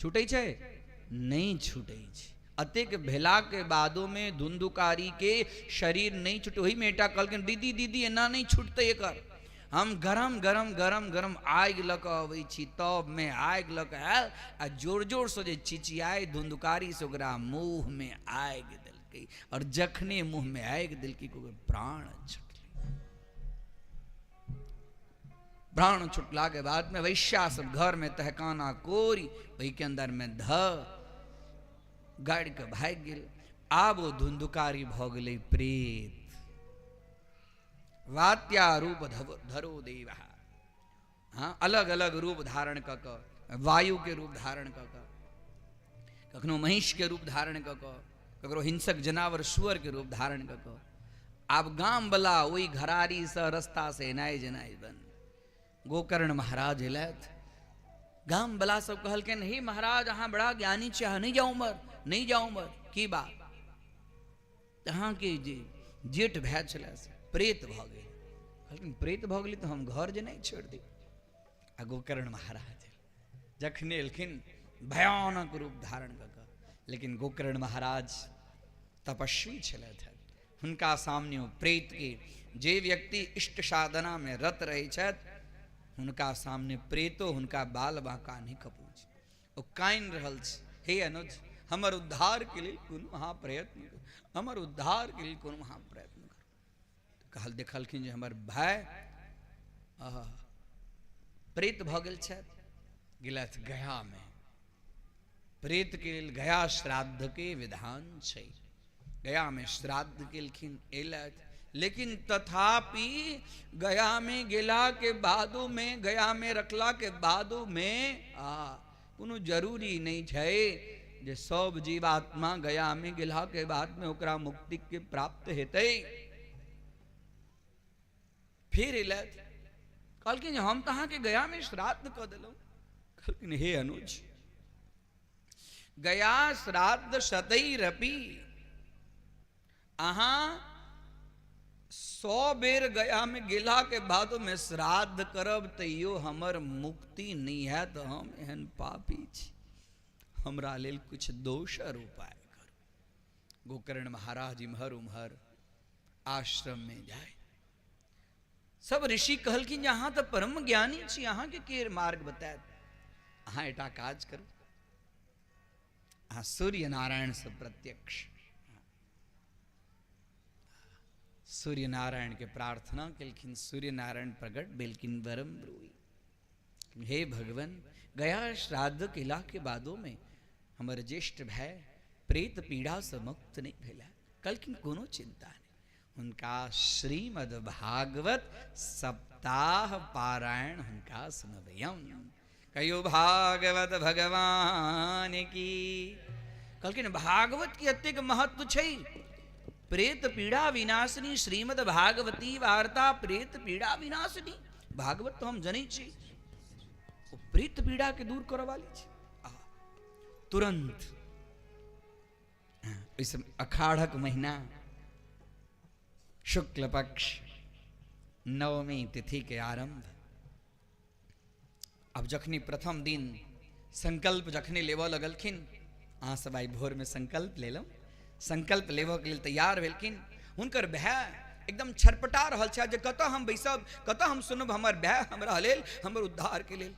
छूटै छै? नहीं छूटै छै। अतेक भेला के बादो में धुंधुकारी के शरीर नहीं छूटे। ओही में एकटा कहलखिन, दीदी दीदी एना नहीं छूटतै एकर, हम गरम गरम गरम गरम आगि लऽ कऽ अबै छी। तब में आगि लऽ कऽ आयल आ जोर जोर सँ जे चिचियाय धुंधुकारी से ओकरा मुँह में आगि देलकै, और जखने मुँह में आगि देलकै ओकर प्राण छुटलै। प्राण छुटला के बाद में वैश्या सब घर में तहखाना कोरी ओहि के अंदर में ध गाड़ि के भागि गेल। आब ओ धुंधुकारी भऽ गेलै प्रेत। वात्या रूप धरो देवा, हाँ अलग अलग रूप धारण कऽ कऽ, वायु के रूप धारण कऽ कऽ, कखनो महिष के रूप धारण कऽ कऽ, ककरो हिंसक जनावर सुअर के रूप धारण कऽ कऽ। आब गामवला ओहि घरारीसँ रस्ता से एनाइ जेनाइ बंद। गोकर्ण महाराज एलथि, गामवला सब कहलखिन हे महाराज अहाँ बड़ा ज्ञानी छी, अहाँ नहि जाउ उमर, नहि जाउ उमर। की बात? अहाँके जे जेठ भाय छलै से प्रेत भऽ गेल। कहलखिन प्रेत भऽ गेलै तऽ हम घर जे नहि छोड़ि देब। आ गोकर्ण महाराज जखने एलखिन भयानक रूप धारण कऽ कऽ, लेकिन गोकर्ण महाराज तपस्वी छलथि, हुनका सामने ओ प्रेत के जे व्यक्ति इष्ट साधना में रत रहै छथि हुनका सामने प्रेतो हुनका बाल बाँका नहि कपूछ। ओ कानि रहल छै, हे अनुज हमर उद्धार के लेल कोनो अहाँ प्रयत्न करू, हमर उद्धार के लेल कोनो अहाँ प्रयत्न करू। कहल देखलखिन जे हमर भाय प्रेत भऽ गेल छथि, गेलथि गया में। प्रेत के लेल गया श्राद्ध के विधान छै, गया में श्राद्ध केलखिन, एलथि। लेकिन तथापि गया में गेला के बादो में, गया में रखला के बादो में कोनो जरूरी नहीं छै जे सब जीवात्मा गया में गेला के बाद में ओकरा मुक्ति के प्राप्त हेतै। फिर एलथि, कहलखिन हम तऽ अहाँके गया में श्राद्ध कऽ देलहुँ। कहलखिन हे अनुज गया श्राद्ध शतैरपि, अहाँ 100 बेर गया में गेला के बाद में श्राद्ध करब तैयो हमर मुक्ति नहीं हैत, हम एहन पापी छी, हमरा लेल कुछ दोसर उपाय करू। गोकर्ण महाराज इम्हर उम्हर आश्रम में जाय, सब ऋषि कहलखिन जे अहाँ तऽ परम ज्ञानी छी, अहाँके के मार्ग बतायत, अहाँ एकटा काज करू, अहाँ सूर्य नारायण से प्रत्यक्ष सूर्य नारायण के प्रार्थना केलखिन, सूर्य नारायण प्रकट भेलखिन, वरम ब्रूहि हे भगवान गया श्राद्ध केला के बादो में हमर ज्येष्ठ भाय प्रेत पीड़ा से मुक्त नहीं भेला। कहलखिन कोनो चिंता नहीं, हुनका श्रीमद् भागवत सप्ताह पारायण हुनका सुनबयम। कहियो भागवत भगवान की। कहलखिन भागवत के एतेक महत्व छै, प्रेत पीड़ा विनाशिनी श्रीमद् भागवती वार्ता प्रेत पीड़ा विनाशिनी। भागवत तो हम जनै छी, ओ प्रेत पीड़ा के दूर करऽ वाली छै। तुरंत इस अखाढ़क महीना शुक्ल पक्ष नवमी तिथि के आरंभ। अब जखनी प्रथम दिन संकल्प जखनी लेबऽ लगलखिन, अहाँ सब आइ भोर में संकल्प लेलहुँ, संकल्प लेबऽ के लेल तैयार भेलखिन। हुनकर भाय एकदम छटपटा रहल छै जे कतऽ हम बैसब, कतऽ हम सुनब, हमर भाय हमरा लेल, हमर उद्धार के लेल।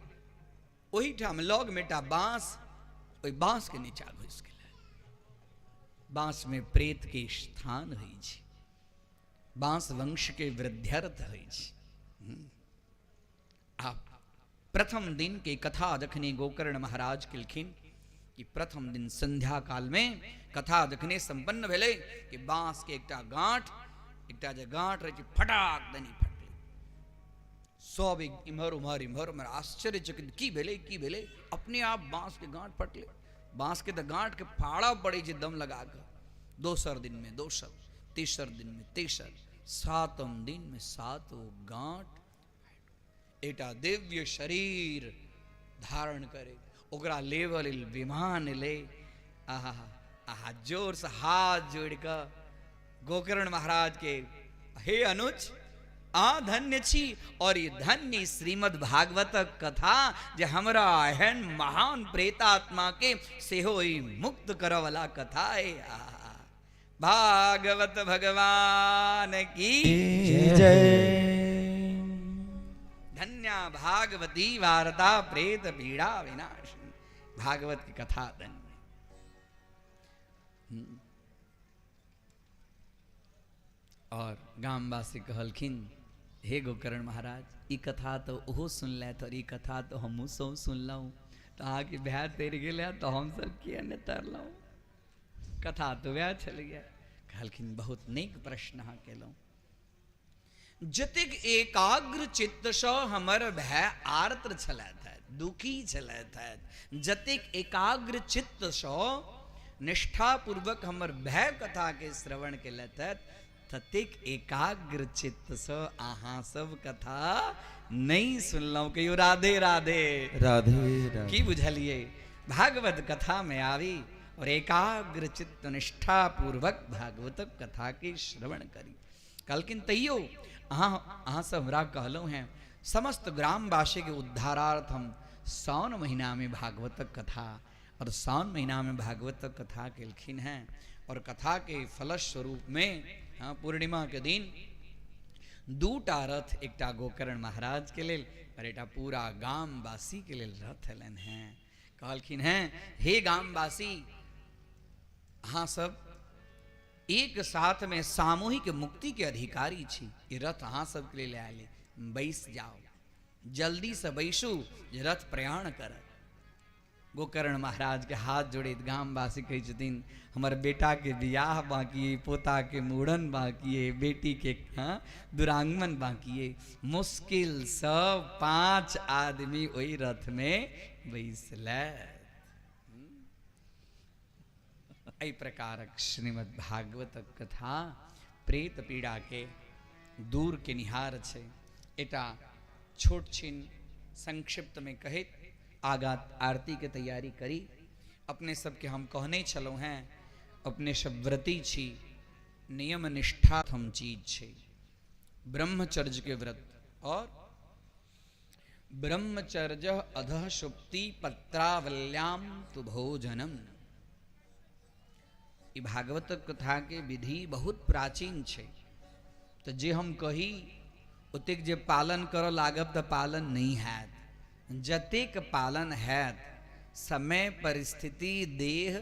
ओहिठाम लग में एकटा बाँस, ओहि बाँस के नीचा घुसि गेलै। बाँस में प्रेत के स्थान होइ छै, बाँस वंश के वृद्ध्यर्थ होइ छै। आ प्रथम दिन के कथा जखनी गोकर्ण महाराज केलखिन कि प्रथम दिन संध्या काल में कथा जखने संपन्न भेलै कि बाँस के एकटा गांठ, एकटा जे गांठ रहै छै फटाक दनी फटलै, सब इम्हर उम्हर इम्हर उम्हर आश्चर्यचकित, की भेलै की भेलै, अपने आप बाँस के गांठ फटलै। बाँस के तऽ गांठ के फाड़ऽ पड़ै छै दम लगा कऽ। दोसर दिन में दोसर, तेसर दिन में तेसर, सातम दिन में सात गांठ एकटा दिव्य शरीर धारण करे, ओकरा लेबऽ लेल विमान एलै। आहा आहा जोर से हाथ जोड़ कऽ गोकर्ण महाराज के, हे अनुज आ धन्य छी, और ई धन्य श्रीमद् भागवतक कथा जे हमरा एहन महान प्रेतात्मा के सेहो ई मुक्त करऽ वाला कथा है। आहा भागवत भगवान की जय। धन्या भागवती वार्ता प्रेत पीड़ा विनाशिनी। भागवत की कथा धन्य। और गामवासी कहलखिन हे गोकर्ण महाराज, ई कथा तऽ ओहो सुनलथि और ई कथा तऽ हमहूँ सब सुनलहुँ, तऽ अहाँके भाय तरि गेल है तऽ हमसब किया नहि तरलहुँ? कथा तऽ वएह छलैया। कहलखिन बहुत नीक प्रश्न अहाँ केलहुँ। जतेक एकाग्र चित्तसँ हमर भाय आर्द्र छलथि है, दुखी छलथि है, जतेक एकाग्र चित्तसँ निष्ठापूर्वक हमर भाय कथाके श्रवण केलथि है, ततेक एकाग्र चित्तसँ अहाँ सब कथा नहि सुनलहुँ। कहियो राधे राधे। राधे राधे। की बुझलियै? भागवत कथामे आबी और एकाग्र चित्त निष्ठापूर्वक भागवतक कथा के श्रवण करी। कहलखिन तैयो अहाँ अहाँ सब हमरा कहलहुँ हैं, समस्त ग्रामवासी के उद्धारार्थ हम सावन महीना में भागवतक कथा, और सावन महीना में भागवतक कथा केलखिन हैं, और कथा के फलस्वरूप में हाँ पूर्णिमा के दिन दूटा रथ, एकटा गोकर्ण महाराज के लेल और एकटा पूरा गामवासी के लेल रथ एलनि हैं। कहलखिन हैं हे गामवासी, अहाँ सब एक साथ में सामूहिक मुक्ति के अधिकारी छी, ई रथ अहाँ सबके लेल आयल है, बैस जाओ, जल्दी से बैसू जे रथ प्रयाण करत। गोकर्ण महाराज के हाथ जोड़ैत गामवासी कहै छथिन हमर बेटा के बियाह बाकी है, पोता के मूड़न बाकी है, बेटी के हाँ दुरांगमन बाकी है। मुश्किल से 5 आदमी ओहि रथ में बैसलै। एहि प्रकारक श्रीमद् भागवतक कथा प्रेत पीड़ा के दूर केनिहार छै। एकटा छोट छिन संक्षिप्त में कहैत आगा आरती के तैयारी करी। अपने सबके हम कहने छलहुँ हैं, अपने सब व्रती छी, नियम निष्ठा हम चीज छै ब्रह्मचर्य के व्रत। और ब्रह्मचर्य अधः सुप्ति पत्रावल्याम तु भोजनम। ई भागवत कथा के विधि बहुत प्राचीन छै, तो जे हम कही ओतेक जे पालन करऽ लागब तऽ पालन नहीं हैत। जतेक पालन हैत समय परिस्थिति देह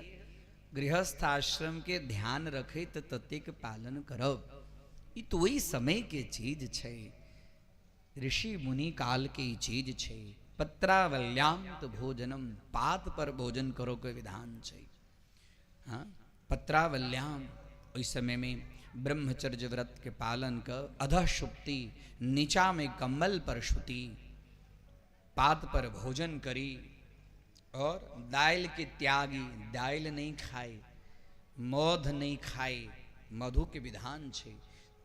गृहस्थ आश्रम के ध्यान रखैत ततेक पालन करब। ई तो वही समय के चीज छै, ऋषि मुनि काल के ई चीज छै। पत्रावल्याम तो भोजनम, पात पर भोजन करो के विधान छै। हाँ पत्रावल्याम ओहि समय में ब्रह्मचर्य व्रत के पालन कर अधः सुप्ति, नीचा में कम्बल पर सुती, पात पर भोजन करी और दाल के त्यागी, दाल नहीं खाए, मौध नहीं खाए, मधु के विधान छे,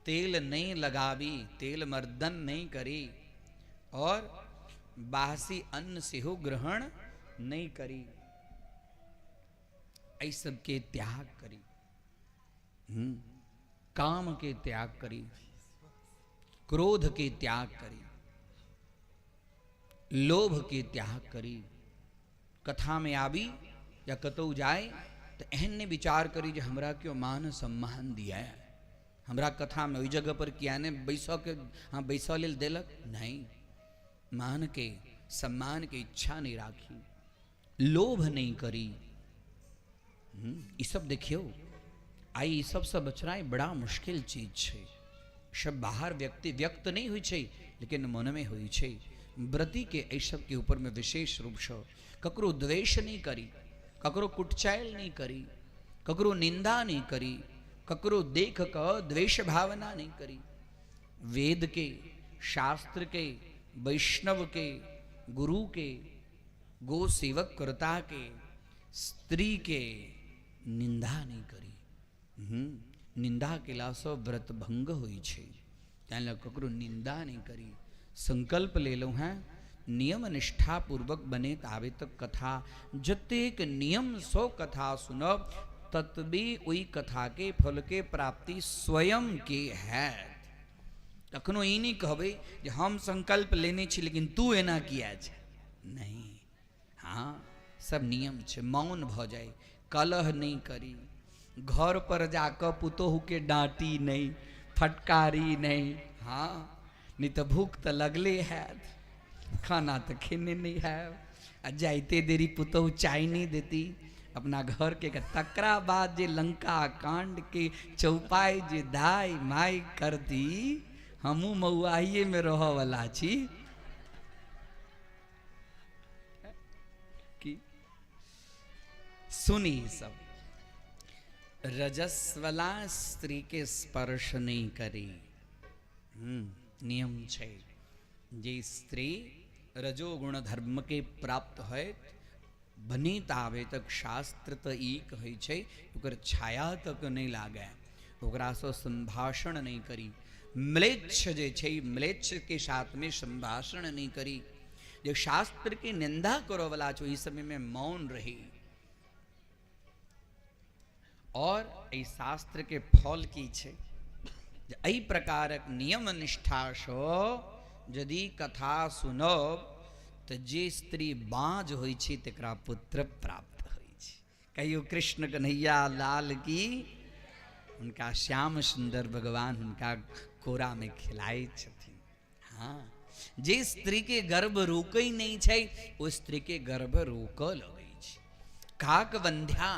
तेल नहीं लगावी, तेल मर्दन नहीं करी और बासी अन्न सेहो ग्रहण नहीं करी, एहि सबके त्याग करी, काम के त्याग करी, क्रोध के त्याग करी, लोभ के त्याग करी। कथा में आबी या कतौ जाए तो एहन नहीं विचार करी जे हमरा क्यों मान सम्मान दिया है, हमरा कथा में ओहि जगह पर किया ने बैसऽ के, हाँ बैसऽ लेल देलक नहीं, मान के सम्मान के इच्छा नहीं राखी, लोभ नहीं करी। ई सब देखियो आई ई सब से बचनाइ बड़ा मुश्किल चीज छै। सब बाहर व्यक्ति व्यक्त नहीं होइ छै लेकिन मन में होइ छै। व्रती के एहि सब के ऊपर में विशेष रूप से ककरो द्वेष नहीं करी, ककरो कुटचाइल नहीं करी, ककरो निंदा नहीं करी, ककरो देख क द्वेष भावना नहीं करी। वेद के, शास्त्र के, वैष्णव के, गुरु के, गो सेवक करता के, स्त्री के निंदा नहीं करी। निंदा केलासँ व्रत भंग होइ छै, तैं लऽ ककरो निंदा नहीं करी। संकल्प लेलहुँ हैं नियम निष्ठापूर्वक बने ताबे तक कथा, जतेक नियम सो कथा सुनब ततबे ओहि कथा के फल के प्राप्ति स्वयं के हैत। कखनो ई नहीं कहबै जे हम संकल्प लेने छी लेकिन तू एना किया छै, नहीं, हाँ सब नियम छै। मौन भऽ जाय, कलह नहीं करी, घर पर जाकऽ पुतोहु के डांटी नहीं, फटकारी नहीं, हाँ नहीं तऽ भूख तऽ लगले हैत, खाना तऽ खेने नहीं हैब, आ जाइते देरी पुतोहु चाय नहीं देती अपना घर के, तकरा बाद जे लंका कांड के चौपाई जे दाई माई करती, हमहूँ महुआहिएमे रहऽवला छी। की सुनी सब, रजस्वला स्त्री के स्पर्श नहीं करी। नियम छै जे स्त्री रजोगुण धर्म के प्राप्त होयत बनी ताबे तक शास्त्र तऽ ई कहै छै ओकर छाया तक नहि लागै, ओकरासँ संभाषण नहि करी। म्लेच्छ जे छै म्लेच्छ के साथ में संभाषण नहीं करी। जे शास्त्र के निंदा करऽवला छै ओहि समय में मौन रही। और एहि शास्त्र के फल की छै जे एहि प्रकारक नियम निष्ठासँ यदि कथा सुनब तऽ जे स्त्री बाँझ होइ छै तकरा पुत्र प्राप्त होइ छै। कहियो कृष्ण कन्हैया लाल की, हुनका श्याम सुंदर भगवान हुनका कोरा में खिलाइ छथिन। हाँ, जे स्त्री के गर्भ रोकै नहीं छै ओ स्त्री के गर्भ रोकऽ लगै छै। काक बंध्या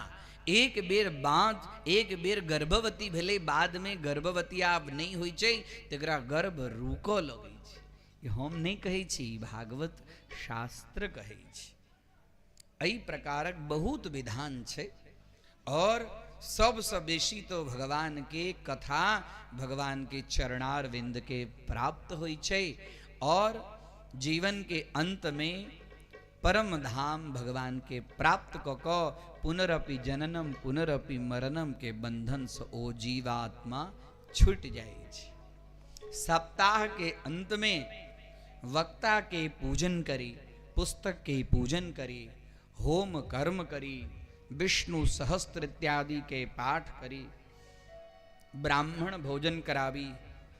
एक बेर बाँझ, एक बेर गर्भवती भेलै, बाद में गर्भवती आब नहीं होइ छै तकरा गर्भ रोकऽ लगै छै। ई हम नहीं कहै छी, भागवत शास्त्र कहै छै। एहि प्रकारक बहुत विधान छै। और सबसँ बेसी तो भगवान के कथा भगवान के चरणारविंद के प्राप्त होइ छै और जीवन के अंत में परम धाम भगवान के प्राप्त कऽ कऽ पुनरपि जननम पुनरपि मरणम के बंधन से ओ जीवात्मा छूट जाइ छै। सप्ताह के अंत में वक्ता के पूजन करी, पुस्तक के पूजन करी, होम कर्म करी, विष्णु सहस्त्र इत्यादि के पाठ करी, ब्राह्मण भोजन करावी,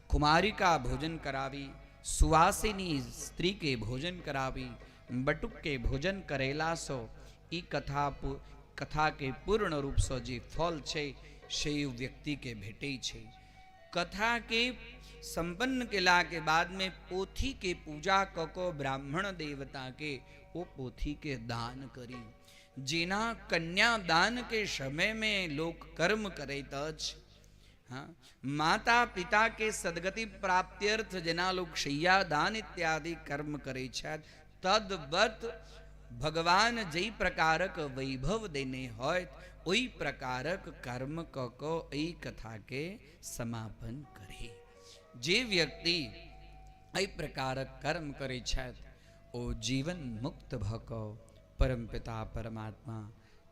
कुमारिका भोजन करावी, सुवासिनी स्त्री के भोजन करावी, बटुक के भोजन करेला सो ई कथा के पूर्ण रूप से जे फल छै से व्यक्ति के भेटै छै। कथा के संपन्न केला के बाद में पोथी के पूजा क क ब्राह्मण देवता के ओ पोथी के दान करी। जेना कन्यादान के समय में लोक कर्म करैत अछि, हाँ, माता पिता के सदगति प्राप्त्यर्थ जेना लोक शय्यादान इत्यादि कर्म करै छथि, तद्वत भगवान जै प्रकारक वैभव देने होयत ओहि प्रकारक कर्म क क एहि कथा के समापन करी। जे व्यक्ति एहि प्रकारक कर्म करै छथि ओ जीवन मुक्त भ क परम पिता परमात्मा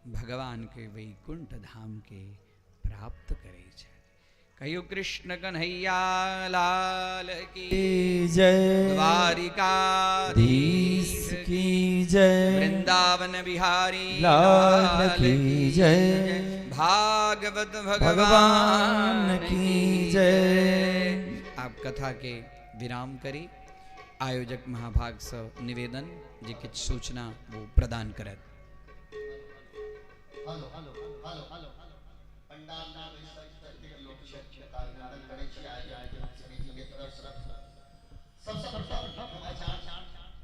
भगवान के वैकुंठ धाम के प्राप्त करै छथि। कहियो कृष्ण कन्हैया लाल की जय, द्वारिकाधीश की जय, वृंदावन बिहारी लाल की जय, भागवत भगवान की जय। आप कथा के विराम करी। आयोजक महाभाग से निवेदन जे किछु सूचना वो प्रदान करत। Hello hello hello hello, pandal में बैसल जतेक लोक छथि हुनका अभिनंदन करै छी आयोजक समिति के तरफ से। सबसँ प्रथम हम आचार्य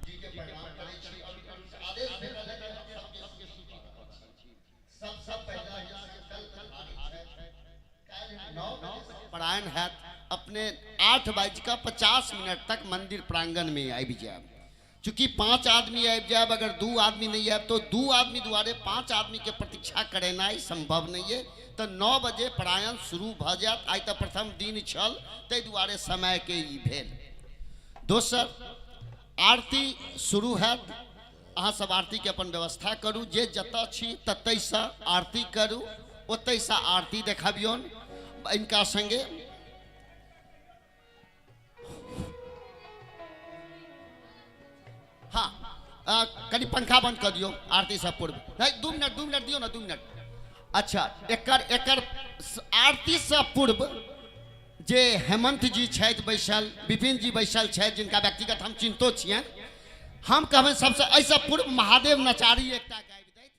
जी के प्रणाम करै छी और आदेश भेटल है कि हम सबके सूचित करै छी। सबसँ पहिला जे संकल्प धारित छै, काल्हि 9 बजे परायण हैत, अपने 8:50 तक मंदिर प्रांगण में आबि जायब। चूँकि 5 आदमी आबि जायब, अगर 2 आदमी नहीं आयब तो 2 आदमी दुआरे 5 आदमी के प्रतीक्षा करेनाइ संभव नहीं है। तो 9 बजे परायण शुरू भऽ जायत। आइ तऽ प्रथम दिन छल ताहि दुआरे समय के ई भेल। दोसर आरती शुरू हैत, अहाँ सब आरती के अपन व्यवस्था करू, जे जतऽ छी ततहिसँ आरती करू, ओतहिसँ आरती देखबियौन इनका संगे। हाँ, कनि पंखा बंद कर दियौ आरती से पूर्व। नहीं, 2 मिनट, 2 मिनट दियौ ना, 2 मिनट। अच्छा, एकर एकर आरती से पूर्व जे हेमंत जी छथि बैसल, विपिन जी बैसल छथि, जिनका व्यक्तिगत हम चिन्हतो छियनि, हम कहबै सबसे एहिसँ पूर्व महादेव नचारी एकटा गाबि दैत।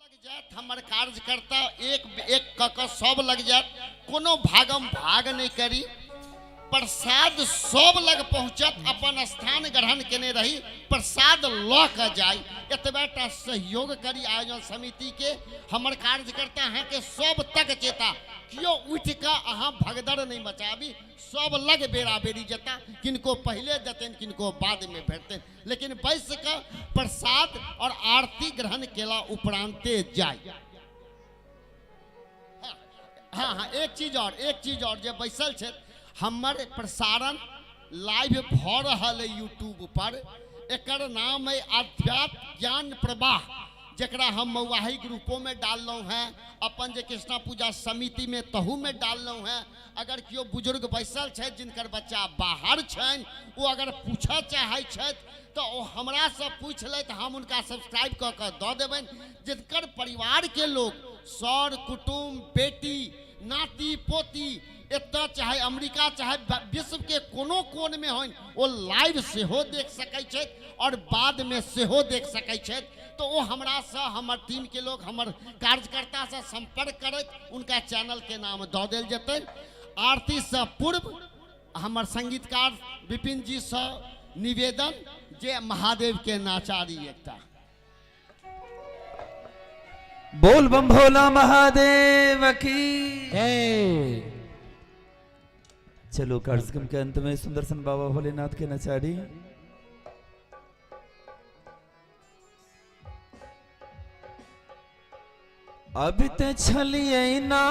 लग जायत हमर कार्यकर्ता एक एक क क सब लग जायत, कोनो भागम भाग नहीं करी। प्रसाद सब लग पहुँचत, अपन स्थान ग्रहण केने रही, प्रसाद लऽ कऽ जाय, एतबे टा सहयोग करी आयोजन समिति के। हमर कार्यकर्ता अहाँके सब तक जेता, केओ उठि कऽ अहाँ भगदड़ नहि मचाबी, सब लग बेरा बेरी जेता, किनको पहिले देतनि किनको बादमे भेटतनि, लेकिन बैस कऽ प्रसाद और आरती ग्रहण केला उपरांते जाय। हाँ हाँ, एक चीज और, एक चीज और, जे बैसल छथि, हमर प्रसारण लाइव भऽ रहल है यूट्यूब पर, एकर नाम है आध्यात्म ज्ञान प्रवाह, जकरा हम मौआही ग्रुपों में डाललहुँ हैं, अपन जे कृष्णा पूजा समिति में तहू में डाललहुँ हैं। अगर केओ बुजुर्ग बैसल छथि जिनकर बच्चा बाहर छनि, ओ अगर पूछऽ चाहै छथि तऽ ओ हमरासँ पूछि लेत, हम हुनका सब्सक्राइब कऽ कऽ दऽ देबनि। जिनकर परिवारके लोक सर कुटुम्ब बेटी नाती पोती एतऽ चाहे अमेरिका चाहे विश्वके कोनो कोनमे होइन, ओ लाइव सेहो देख सकै छथि आओर बादमे सेहो देख सकै छथि। तऽ ओ हमरासँ, हमर टीमके लोक, हमर कार्यकर्तासँ सम्पर्क करैत हुनका चैनलके नाम दऽ देल जेतनि। आरतीसँ पूर्व हमर संगीतकार विपिन जीसँ निवेदन जे महादेवके नाचारी एकटा बोल बम भोला महादेव की जय। चलो कार्यक्रम के अंत में सुंदरसन बाबा भोलेनाथ के नचारी। अब ते छलिए ना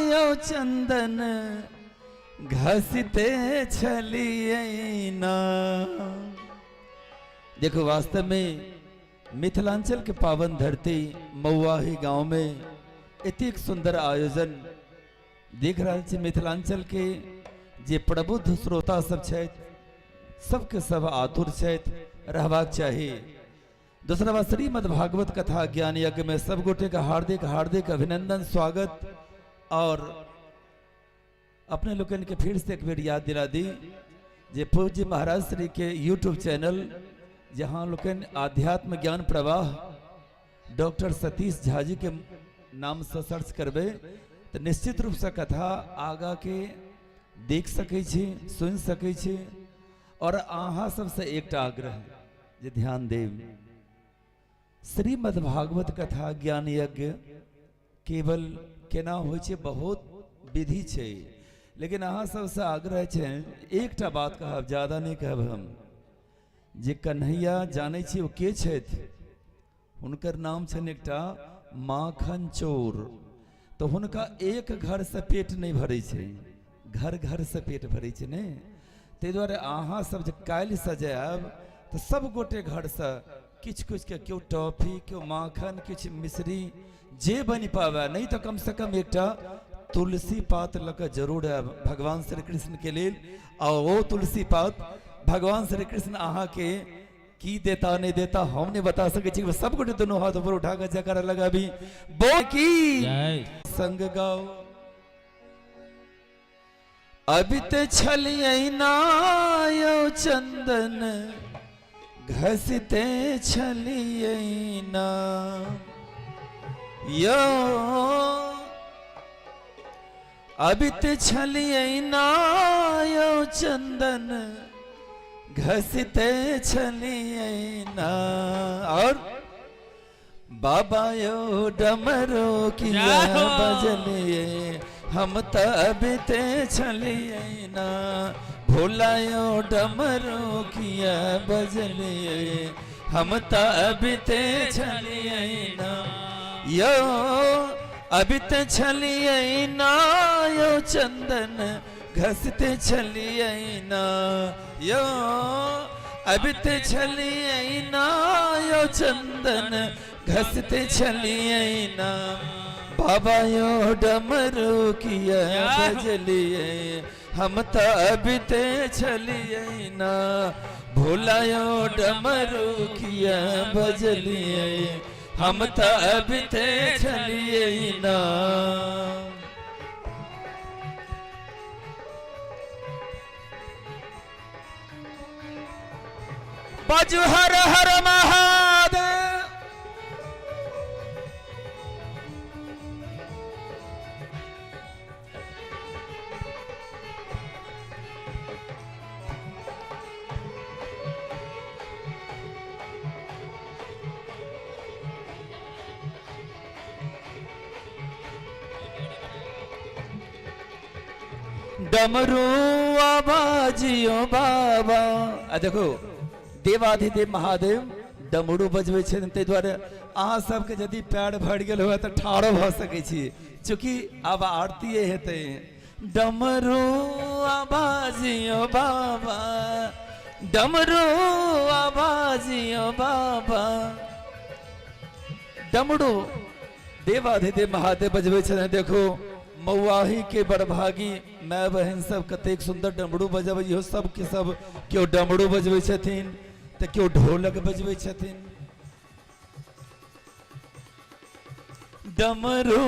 यो चंदन घसते छलिए ना। देखो वास्तव में मिथिलांचल के पावन धरती मौआही गांव में एतेक सुंदर आयोजन देख रहल छी। मिथिलांचल के जे प्रबुद्ध श्रोता सब छथि, सबके सब आतुर छथि, रहबाक चाही। दूसरा बात, श्रीमद् भागवत कथा ज्ञान यज्ञ में सब गोटे का हार्दिक हार्दिक अभिनंदन स्वागत। और अपने लोगन के फिर से एक बेर याद दिला दी जे पूज्य महाराज श्री के यूट्यूब चैनल जहाँ लोकन आध्यात्म ज्ञान प्रवाह डॉक्टर सतीश झा जी के नाम से सर्च करबे तो निश्चित रूप से कथा आगा के देख सकै छी, सुनि सकै छी। और अहाँ सबसे एकटा आग्रह जे ध्यान देब, श्रीमद् भागवत कथा ज्ञान यज्ञ केवल केना होइ छै, बहुत विधि छै, लेकिन अहाँ सबसे आग्रह छै एकटा बात कहब, ज्यादा नहीं कहब हम, जे कन्हैया जानै छी ओ के छथि, हुनकर नाम छनि एकटा माखन चोर। तो हुनका एक घर से पेट नहीं भरै छै, घर घर से पेट भरै छै ने। ताहि दुआरे अहाँ सब जे काल्हि से जायब तऽ सब गोटे घर से किछु किछु के, केओ टॉफी, केओ माखन, किछु मिश्री, जे बनि पाबै, नहीं तऽ कम से कम एकटा तुलसी पात लऽ कऽ जरूर आयब भगवान श्री कृष्ण के लेल। आ ओ तुलसी पात भगवान श्री कृष्ण अहाँके की देता नहीं देता हम नहीं बता सके छी। सब गोटे दोनों हाथ ऊपर उठा के जयकारा लगाबी, बोल की संग गाओ। अभी ते छलियै ना यो चंदन घसते छलियै ना यो, अभी ते छलियै ना यो चंदन घसते छलियै ना। और बाबा यो डमरो किया बजलिए हम त अबिते छलियै ना, भोला यो डमरो किया बजलिए हम त अबिते छलियै ना, यो अबिते छलियै ना यो चंदन घसते छलियै ना, यो अबिते छलियै ना यो चंदन घसते छलियै ना, बाबा यो डमरू किया बजलियै हम त अबिते छलियै ना, भोला यो डमरू किया बजलियै हम त अबिते छलियै ना। बाजू हर हर महादेव। डमरू आवाजियो बाबा। आ देखो, देवाधिदेव महादेव डमरू बजबै छथिन, ताहि दुआरे अहाँ सबके यदि पैर भरि गेल हुए तऽ ठाढ़ो भऽ सकै छी, चूँकि आब आरतीये हेतै। डमरू आवाजियो बाबा, डमरू आवाजियो बाबा। डमरू देवाधिदेव महादेव बजबै छथिन। देखो, मौआही के बड़भागी माय बहिन सब कतेक सुन्दर डमरू बजबै। इहो सब के सब केओ डमरू बजबै छथिन तऽ केओ ढोलक बजबै छथिन। डमरू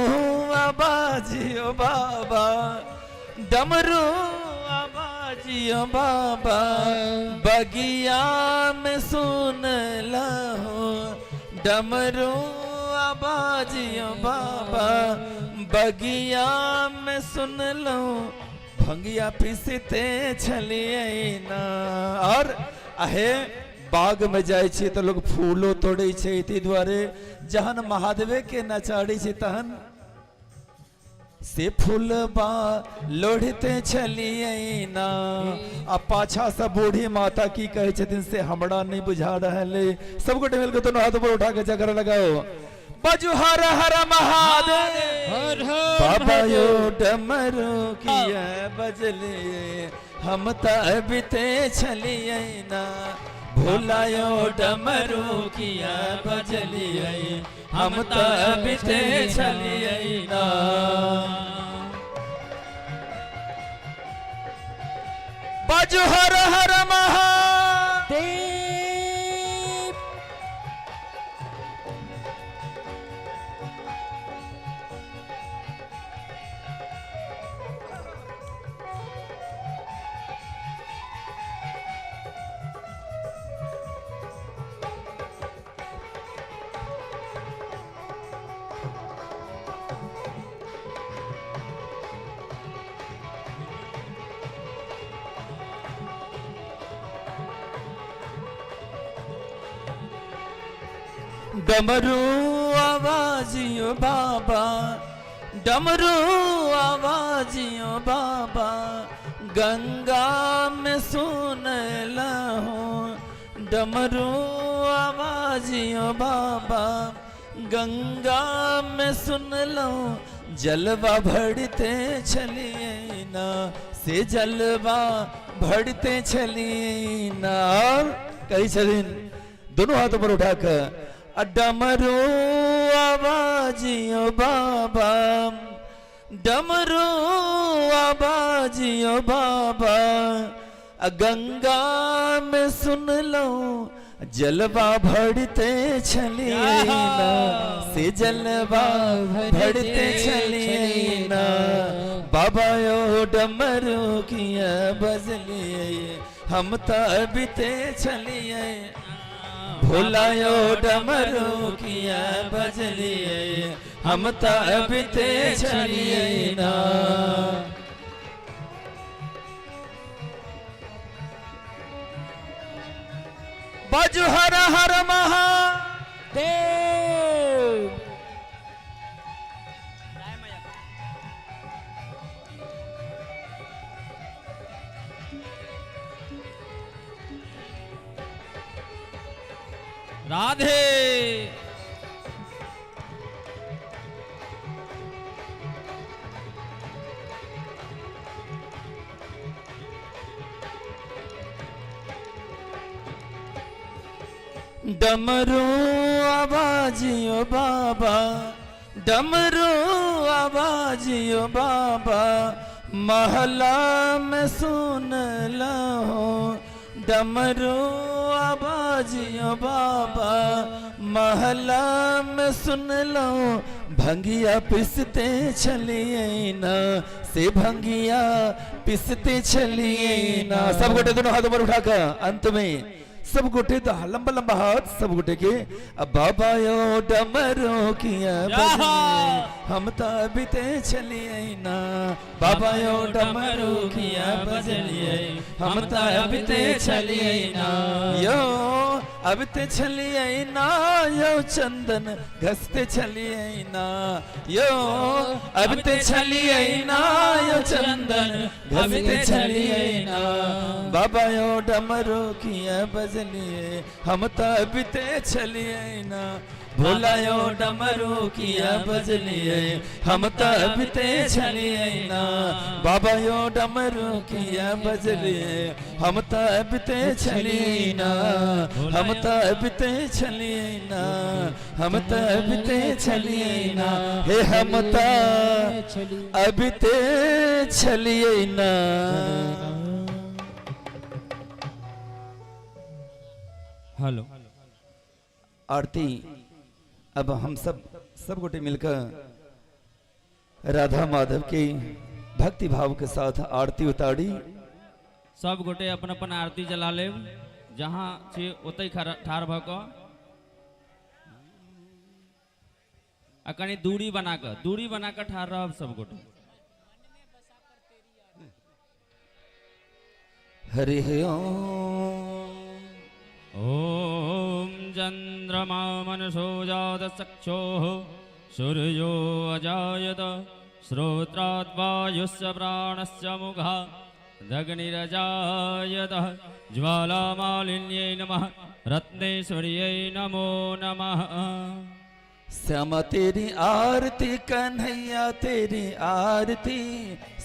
आवाजियो बाबा, डमरू आवाजियो बाबा, बगिया में सुन लहो। डमरू आवाजियो बाबा, बगिया में सुन लो, भंगिया पीसते छलिए ना। और अहे बाग में जाइ छियै तऽ लोग फूलो तोड़ै छै, ताहि दुआरे जहन महादेवे के नचारै छै तहन से फूलबा लोढ़ते छलियै ना। आ पाछा से बूढ़ी माता की कहै छथिन से हमरा नहि बुझा रहल अइ। सब गोटे मिलके दोनों हाथ ऊपर उठा के चक्कर लगाओ, बाजू हर हर महादेव, हर हर बाबा यो महादेव। डमरू किया बजलिए, हम तऽ अबिते छलियै ना। भोला यो डमरू किया बजलियै, हम तऽ अबिते छलियै ना। बाजू हर हर महादेव। डमरू आवाजियो बाबा, डमरू आवाजियो बाबा, गंगा में सुन लहो। डमरू आवाजियो बाबा, गंगा में सुन लो, जलवा भरते छलिए ना, से जलवा भरते छलिए ना। और कहै छथिन दोनों हाथ ऊपर उठा के, डमरू आवाजियो बाबा, डमरू आवाजियो बाबा, गंगा में सुन लो, जलवा भरते छलिए ना, से जलवा भरते छलिए ना। बाबा यो डमरू किया बजलिए, हम तऽ अबिते छलिए। भोला यो डमरू किया बजलिए, हम तऽ अबिते छलिए ना। बाजू हर हर महादेव। राधे। डमरू आवाजियो बाबा, डमरू आवाजियो बाबा, महला में सुन लहो। डमरू आवाजियो बाबा, महला में सुन लो, भंगिया पिसते छलिए ना, से भंगिया पिसते छलिए ना। सब गोटे दोनों हाथ ऊपर उठा कर अंत में सब गोटे तो लंबा लंबा हाथ सब गोटे के। अब बाबा यो डमरू किया बजलिए, हम तो बीते छलिए ना। बाबा यो डमरू किया बजलिए, हम तो बीते छलिए ना। यो अबिते छलियै ना यौ चंदन घसते छलियै ना यौ, अबिते छलियै ना यौ चंदन घसते छलियै ना। बाबा यौ डमरू किया बजलियै, हम तऽ अबिते छलियै ना। भोला यौ डमरू किया बजलियै, हम तऽ अबिते छलियै ना। बाबा यौ डमरू किया बजलियै, हम तऽ अबिते छलियै ना। हम तऽ अबिते छलियै ना, हम तऽ अबिते छलियै ना, हे हम तऽ अबिते छलियै ना। हेलो। आरती अब हम सब सब गोटे मिलकर राधा माधव के भक्ति भाव के साथ आरती उतारी। सब गोटे अपन अपन आरती जला लेब, जहाँ छी ओतहि ठाढ़ भऽ कऽ आ कनि दूरी बना कऽ, दूरी बना कऽ ठाढ़ रहब सब गोटे। हरि ओम। ओम चंद्रमा मनसो जातचक्षोः सूर्यो अजायत श्रोत्राद् वायुश्च प्राणश्च मुखा दग्निरजायत ज्वालामालिन्यै नमः रत्नेश्वर्यै नमो नमः। श्यामा तेरी आरती कन्हैया तेरी आरती,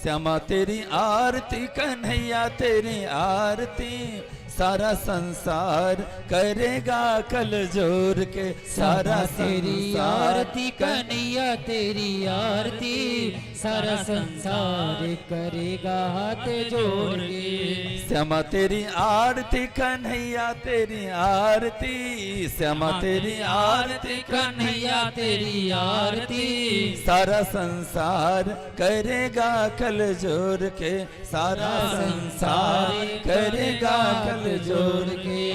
श्यामा तेरी आरती कन्हैया तेरी आरती, सारा संसार करेगा कल जोर के, सारा तेरी संसार आरती कन्हैया तेरी आरती, सारा संसार करेगा हाथ जोड़ के। श्यामा तेरी आरती कन्हैया तेरी आरती, श्यामा तेरी आरती कन्हैया तेरी आरती, सारा संसार करेगा कल जोर के, सारा संसार करेगा कल जोर के।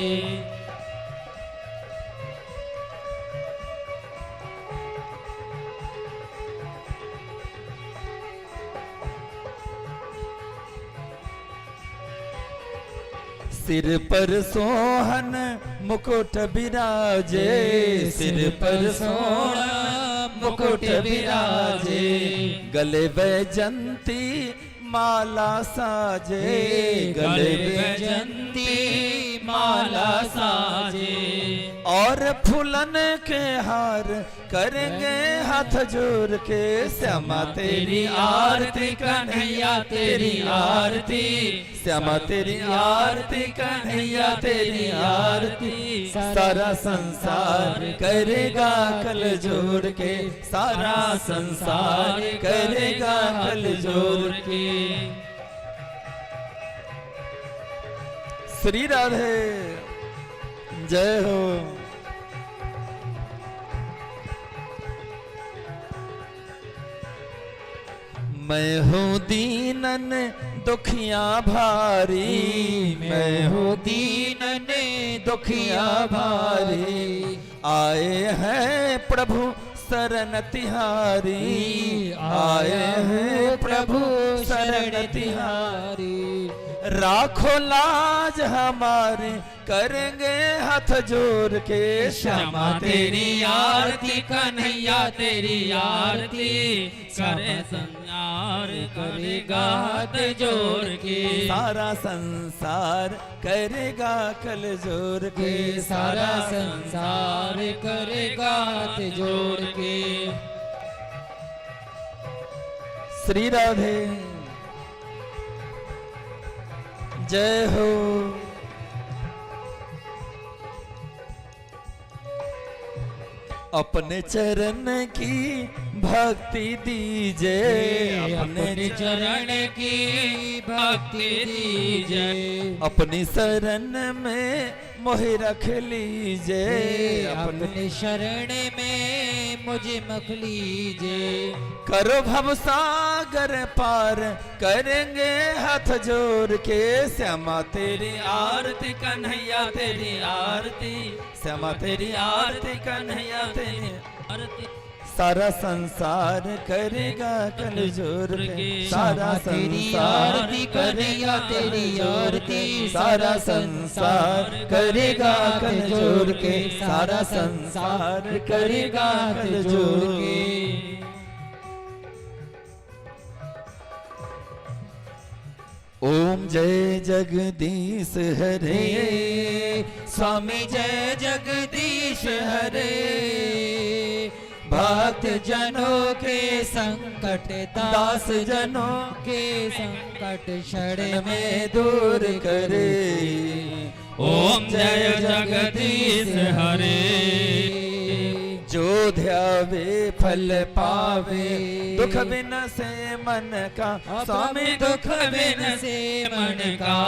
सिर पर सोहन मुकुट विराजे, सिर पर सोहन मुकुट विराजे, गले वैजंती माला साजे, गले वैजंती माला साजे, और फूलन के हार करेंगे हाथ जोड़ के, श्यामा तेरी आरती कन्हैया तेरी आरती, श्यामा तेरी आरती कन्हैया तेरी आरती, सारा संसार करेगा कल जोड़ के, सारा संसार करेगा कल जोड़ के। श्री राधे जय हो। मैं हूँ दीनन दुखिया भारी, मैं हूँ दीनन दुखिया भारी, आए हैं प्रभु शरण तिहारी, आए हैं प्रभु शरण तिहारी, राखो लाज हमारी करेंगे हाथ जोड़ के, श्यामा तेरी आरती कन्हैया तेरी आरती, करे संसार करेगा हाथ जोड़ के, सारा संसार करेगा कल जोड़ के, सारा संसार करेगा हाथ जोड़ के। श्री राधे जय हो। अपने चरण की भक्ति दीजे, अपने चरण की भक्ति दीजे, अपनी शरण में मोहि रख लीजे, अपने शरण में मुझे मख लीजे, करो भव सागर पार करेंगे हाथ जोड़ के, श्यामा तेरी आरती कन्हैया तेरी आरती, श्यामा तेरी आरती कन्हैया तेरी आरती, सारा संसार करेगा कल जोर के, सारा तेरी संसार आरती करेगा तेरी आरती, सारा संसार करेगा कल जोर के, सारा संसार करेगा कल जोर के। ओम जय जगदीश हरे, स्वामी जय जगदीश हरे। भक्त जनों के संकट, दास जनों के संकट क्षण में दूर करे। ओम जय जगदीश हरे। जो ध्यावे फल पावे, दुख बिन से मन का, स्वामी दुख बिन से मन का।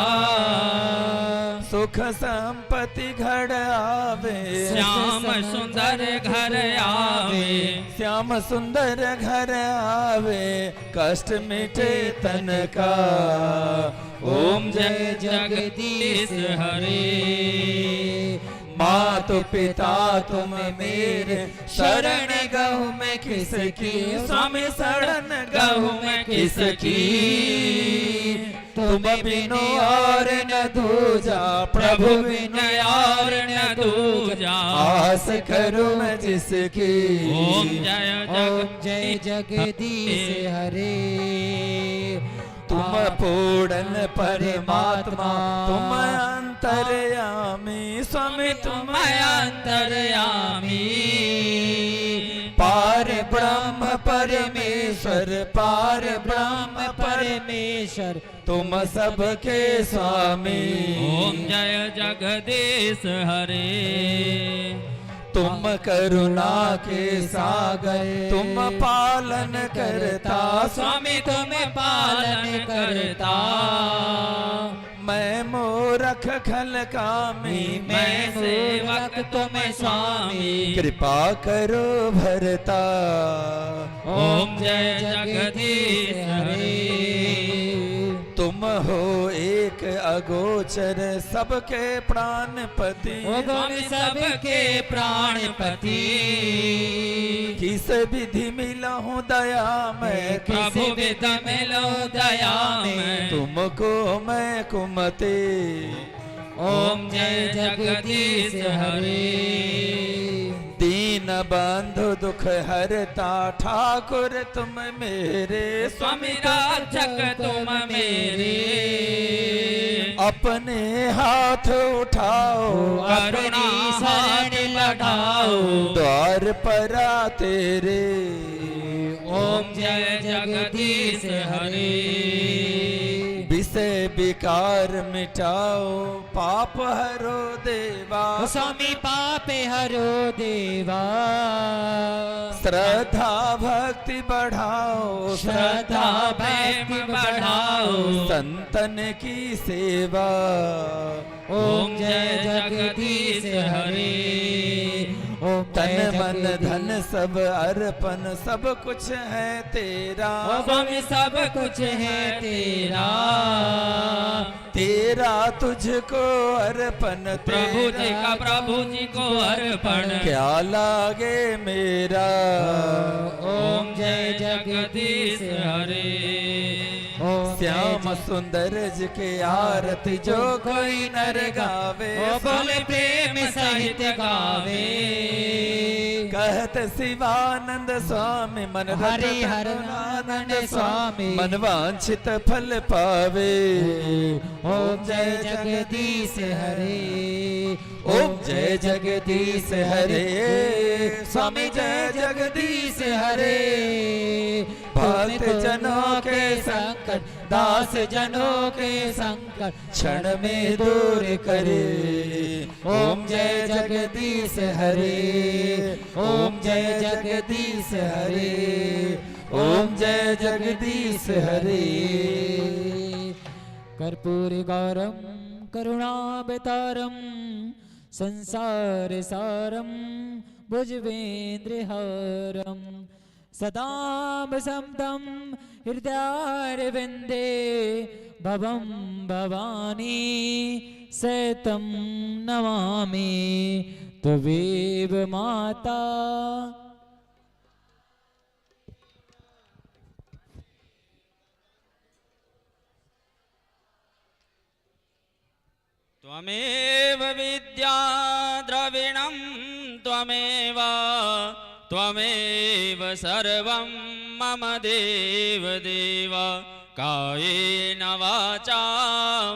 सुख संपत्ति घर आवे, श्याम सुंदर घर आवे, श्याम सुंदर घर आवे, कष्ट मिटे तन का। ओम जय जगदीश हरे। मात पिता तुम मेरे, शरण गहु में किसकी, स्वामी शरण गहु में किसकी। तुम बिनु और न दूजा, प्रभु बिनु और न दूजा, आस करूँ मैं जिसकी। ओम जय ओम जय जगदीश हरे। तुम पूर्ण परमात्मा, तुम अंतर्यामी, स्वामी तुम अंतर्यामी। पार ब्रह्म परमेश्वर, पार ब्रह्म परमेश्वर, तुम सबके स्वामी। ओम जय जगदीश हरे। तुम करुणा के सागर, तुम पालन करता, स्वामी तुम पालन करता। मैं मूरख खल कामी, मैं सेवक तुम स्वामी, कृपा करो भरता। ओम जय जगदीश हरे। तुम हो एक अगोचर, सबके प्राणपति, स्वामी सबके प्राणपति। किस विधि मिलहु दया मैं, प्रभु विधि मिलो दया में, तुमको मैं कुमति। ओम जय जगदीश हरे। दीन बंधु दुख हरता, ठाकुर तुम मेरे, स्वामी रक्षक तुम मेरे। अपने हाथ उठाओ, करुणा शरण बढ़ाओ, द्वार पर आ तेरे। ओम जय जगदीश हरे। विषय विकार मिटाओ, पाप हरो देवा, स्वामी पाप हरो देवा। श्रद्धा भक्ति बढ़ाओ, श्रद्धा भक्ति बढ़ाओ, संतन की सेवा। ओम जय जगदीश हरे। ओम तन मन धन सब अर्पण, सब कुछ है तेरा, स्वामी सब कुछ है तेरा। तेरा तुझको अर्पण, प्रभु जी का प्रभु जी को अर्पण, क्या लागे मेरा। ओम जय जगदीश हरे। श्याम सुंदर जी के आरती जो कोई नर गावे, बोले प्रेम सहित गावे। कहत शिवानंद स्वामी, मन हरि रटत हर आनंद स्वामी, मन वांछित फल पावे। ओम जय जगदीश हरे। ओम जय जगदीश हरे, स्वामी जय जगदीश हरे। भक्त जनों के संकट, दास जनों के संकट क्षण में दूर करे। ओम जय जगदीश हरे, ओम जय जगदीश हरे, ओम जय जगदीश हरे। कर्पूर गौरम करुणावतारम संसार सारम भुजवेंद्रहारम सदा वसन्तं हृदयारविन्दे भवं भवानी सहितं नमामि। त्वमेव माता। त्वमेव विद्या द्रविणं त्वमेव त्वमेव सर्वं मम देव देव। कायेन वाचा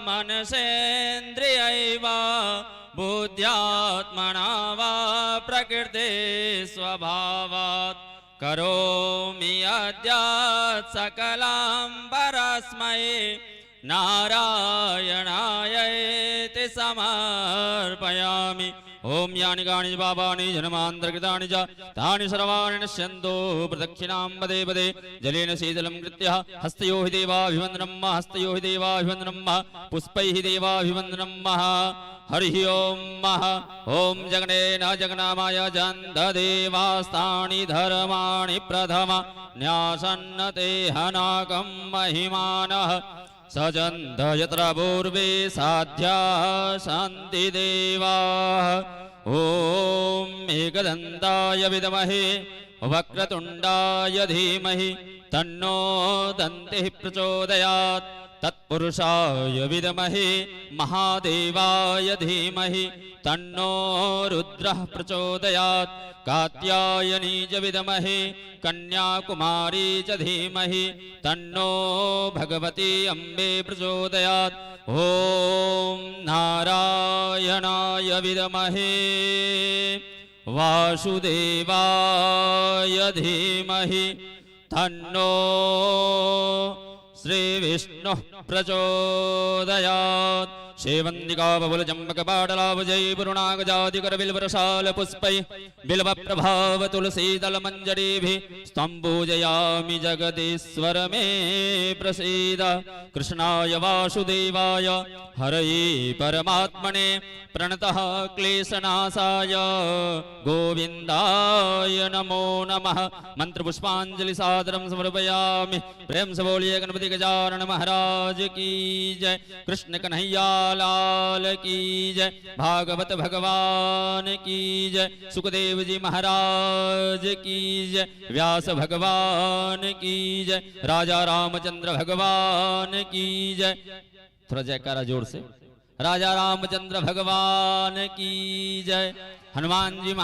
मनसेन्द्रियैव बुद्ध्यात्मना वा प्रकृते स्वभावात् करोमि अद्यात् सकलं परस्मै नारायणायेति समर्पयामि। ॐ यानि कानि च पापानि जन्मान्तरकृतानि च तानि सर्वाणि नश्यन्तु। प्रदक्षिणां पदे पदे जलेन शीतलं कृत्य हस्तयो हि देवाभिवन्दनं, हस्तयो हि देवाभिवन्दनं, पुष्पैः देवाभिवन्दनं। हरिः ॐ मः। ॐ जगनेन जगनामय जन्धदेवास्तानि धर्माणि प्रथम न्यासन्नते हनाकं महिमानः सजन्ध यत्र पूर्वे साध्या सन्ति देवाः। ॐ एकदन्ताय विद्महे वक्रतुण्डाय धीमहि तन्नो दन्तिः प्रचोदयात्। तत्पुरुषाय विद्महे महादेवाय धीमहि तन्नो रुद्रः प्रचोदयात्। कात्यायनी च विद्महे कन्याकुमारी च धीमहि तन्नो भगवती अम्बे प्रचोदयात्। ॐ नारायणाय विद्महे वासुदेवाय धीमहि तन्नो श्रीविष्णुः प्रचोदयात्। सेवन्तिकाबुलजम्बकपाटलाभुजै पुरुणागजादिकरबिल्वरसालपुष्पै बिल्वप्रभाव तुलसीदलमञ्जरीभिः स्तं पूजयामि जगदीश्वर मे प्रसीद। कृष्णाय वासुदेवाय हरये परमात्मने प्रणतः क्लेशनाशाय गोविन्दाय नमो नमः। मंत्रपुष्पांजलि सादरं समर्पयामि। प्रेम से बोलिए गणपति गजानन महाराज की जय, कृष्ण कन्हैया लाल की जय, भागवत भगवान की जय, सुखदेव जी महाराज की जय, व्यास भगवान की जय, राजा रामचंद्र भगवान की जय। थोड़ा जयकारा जोर से, राजा रामचंद्र भगवान की जय, हनुमान जी महाराज।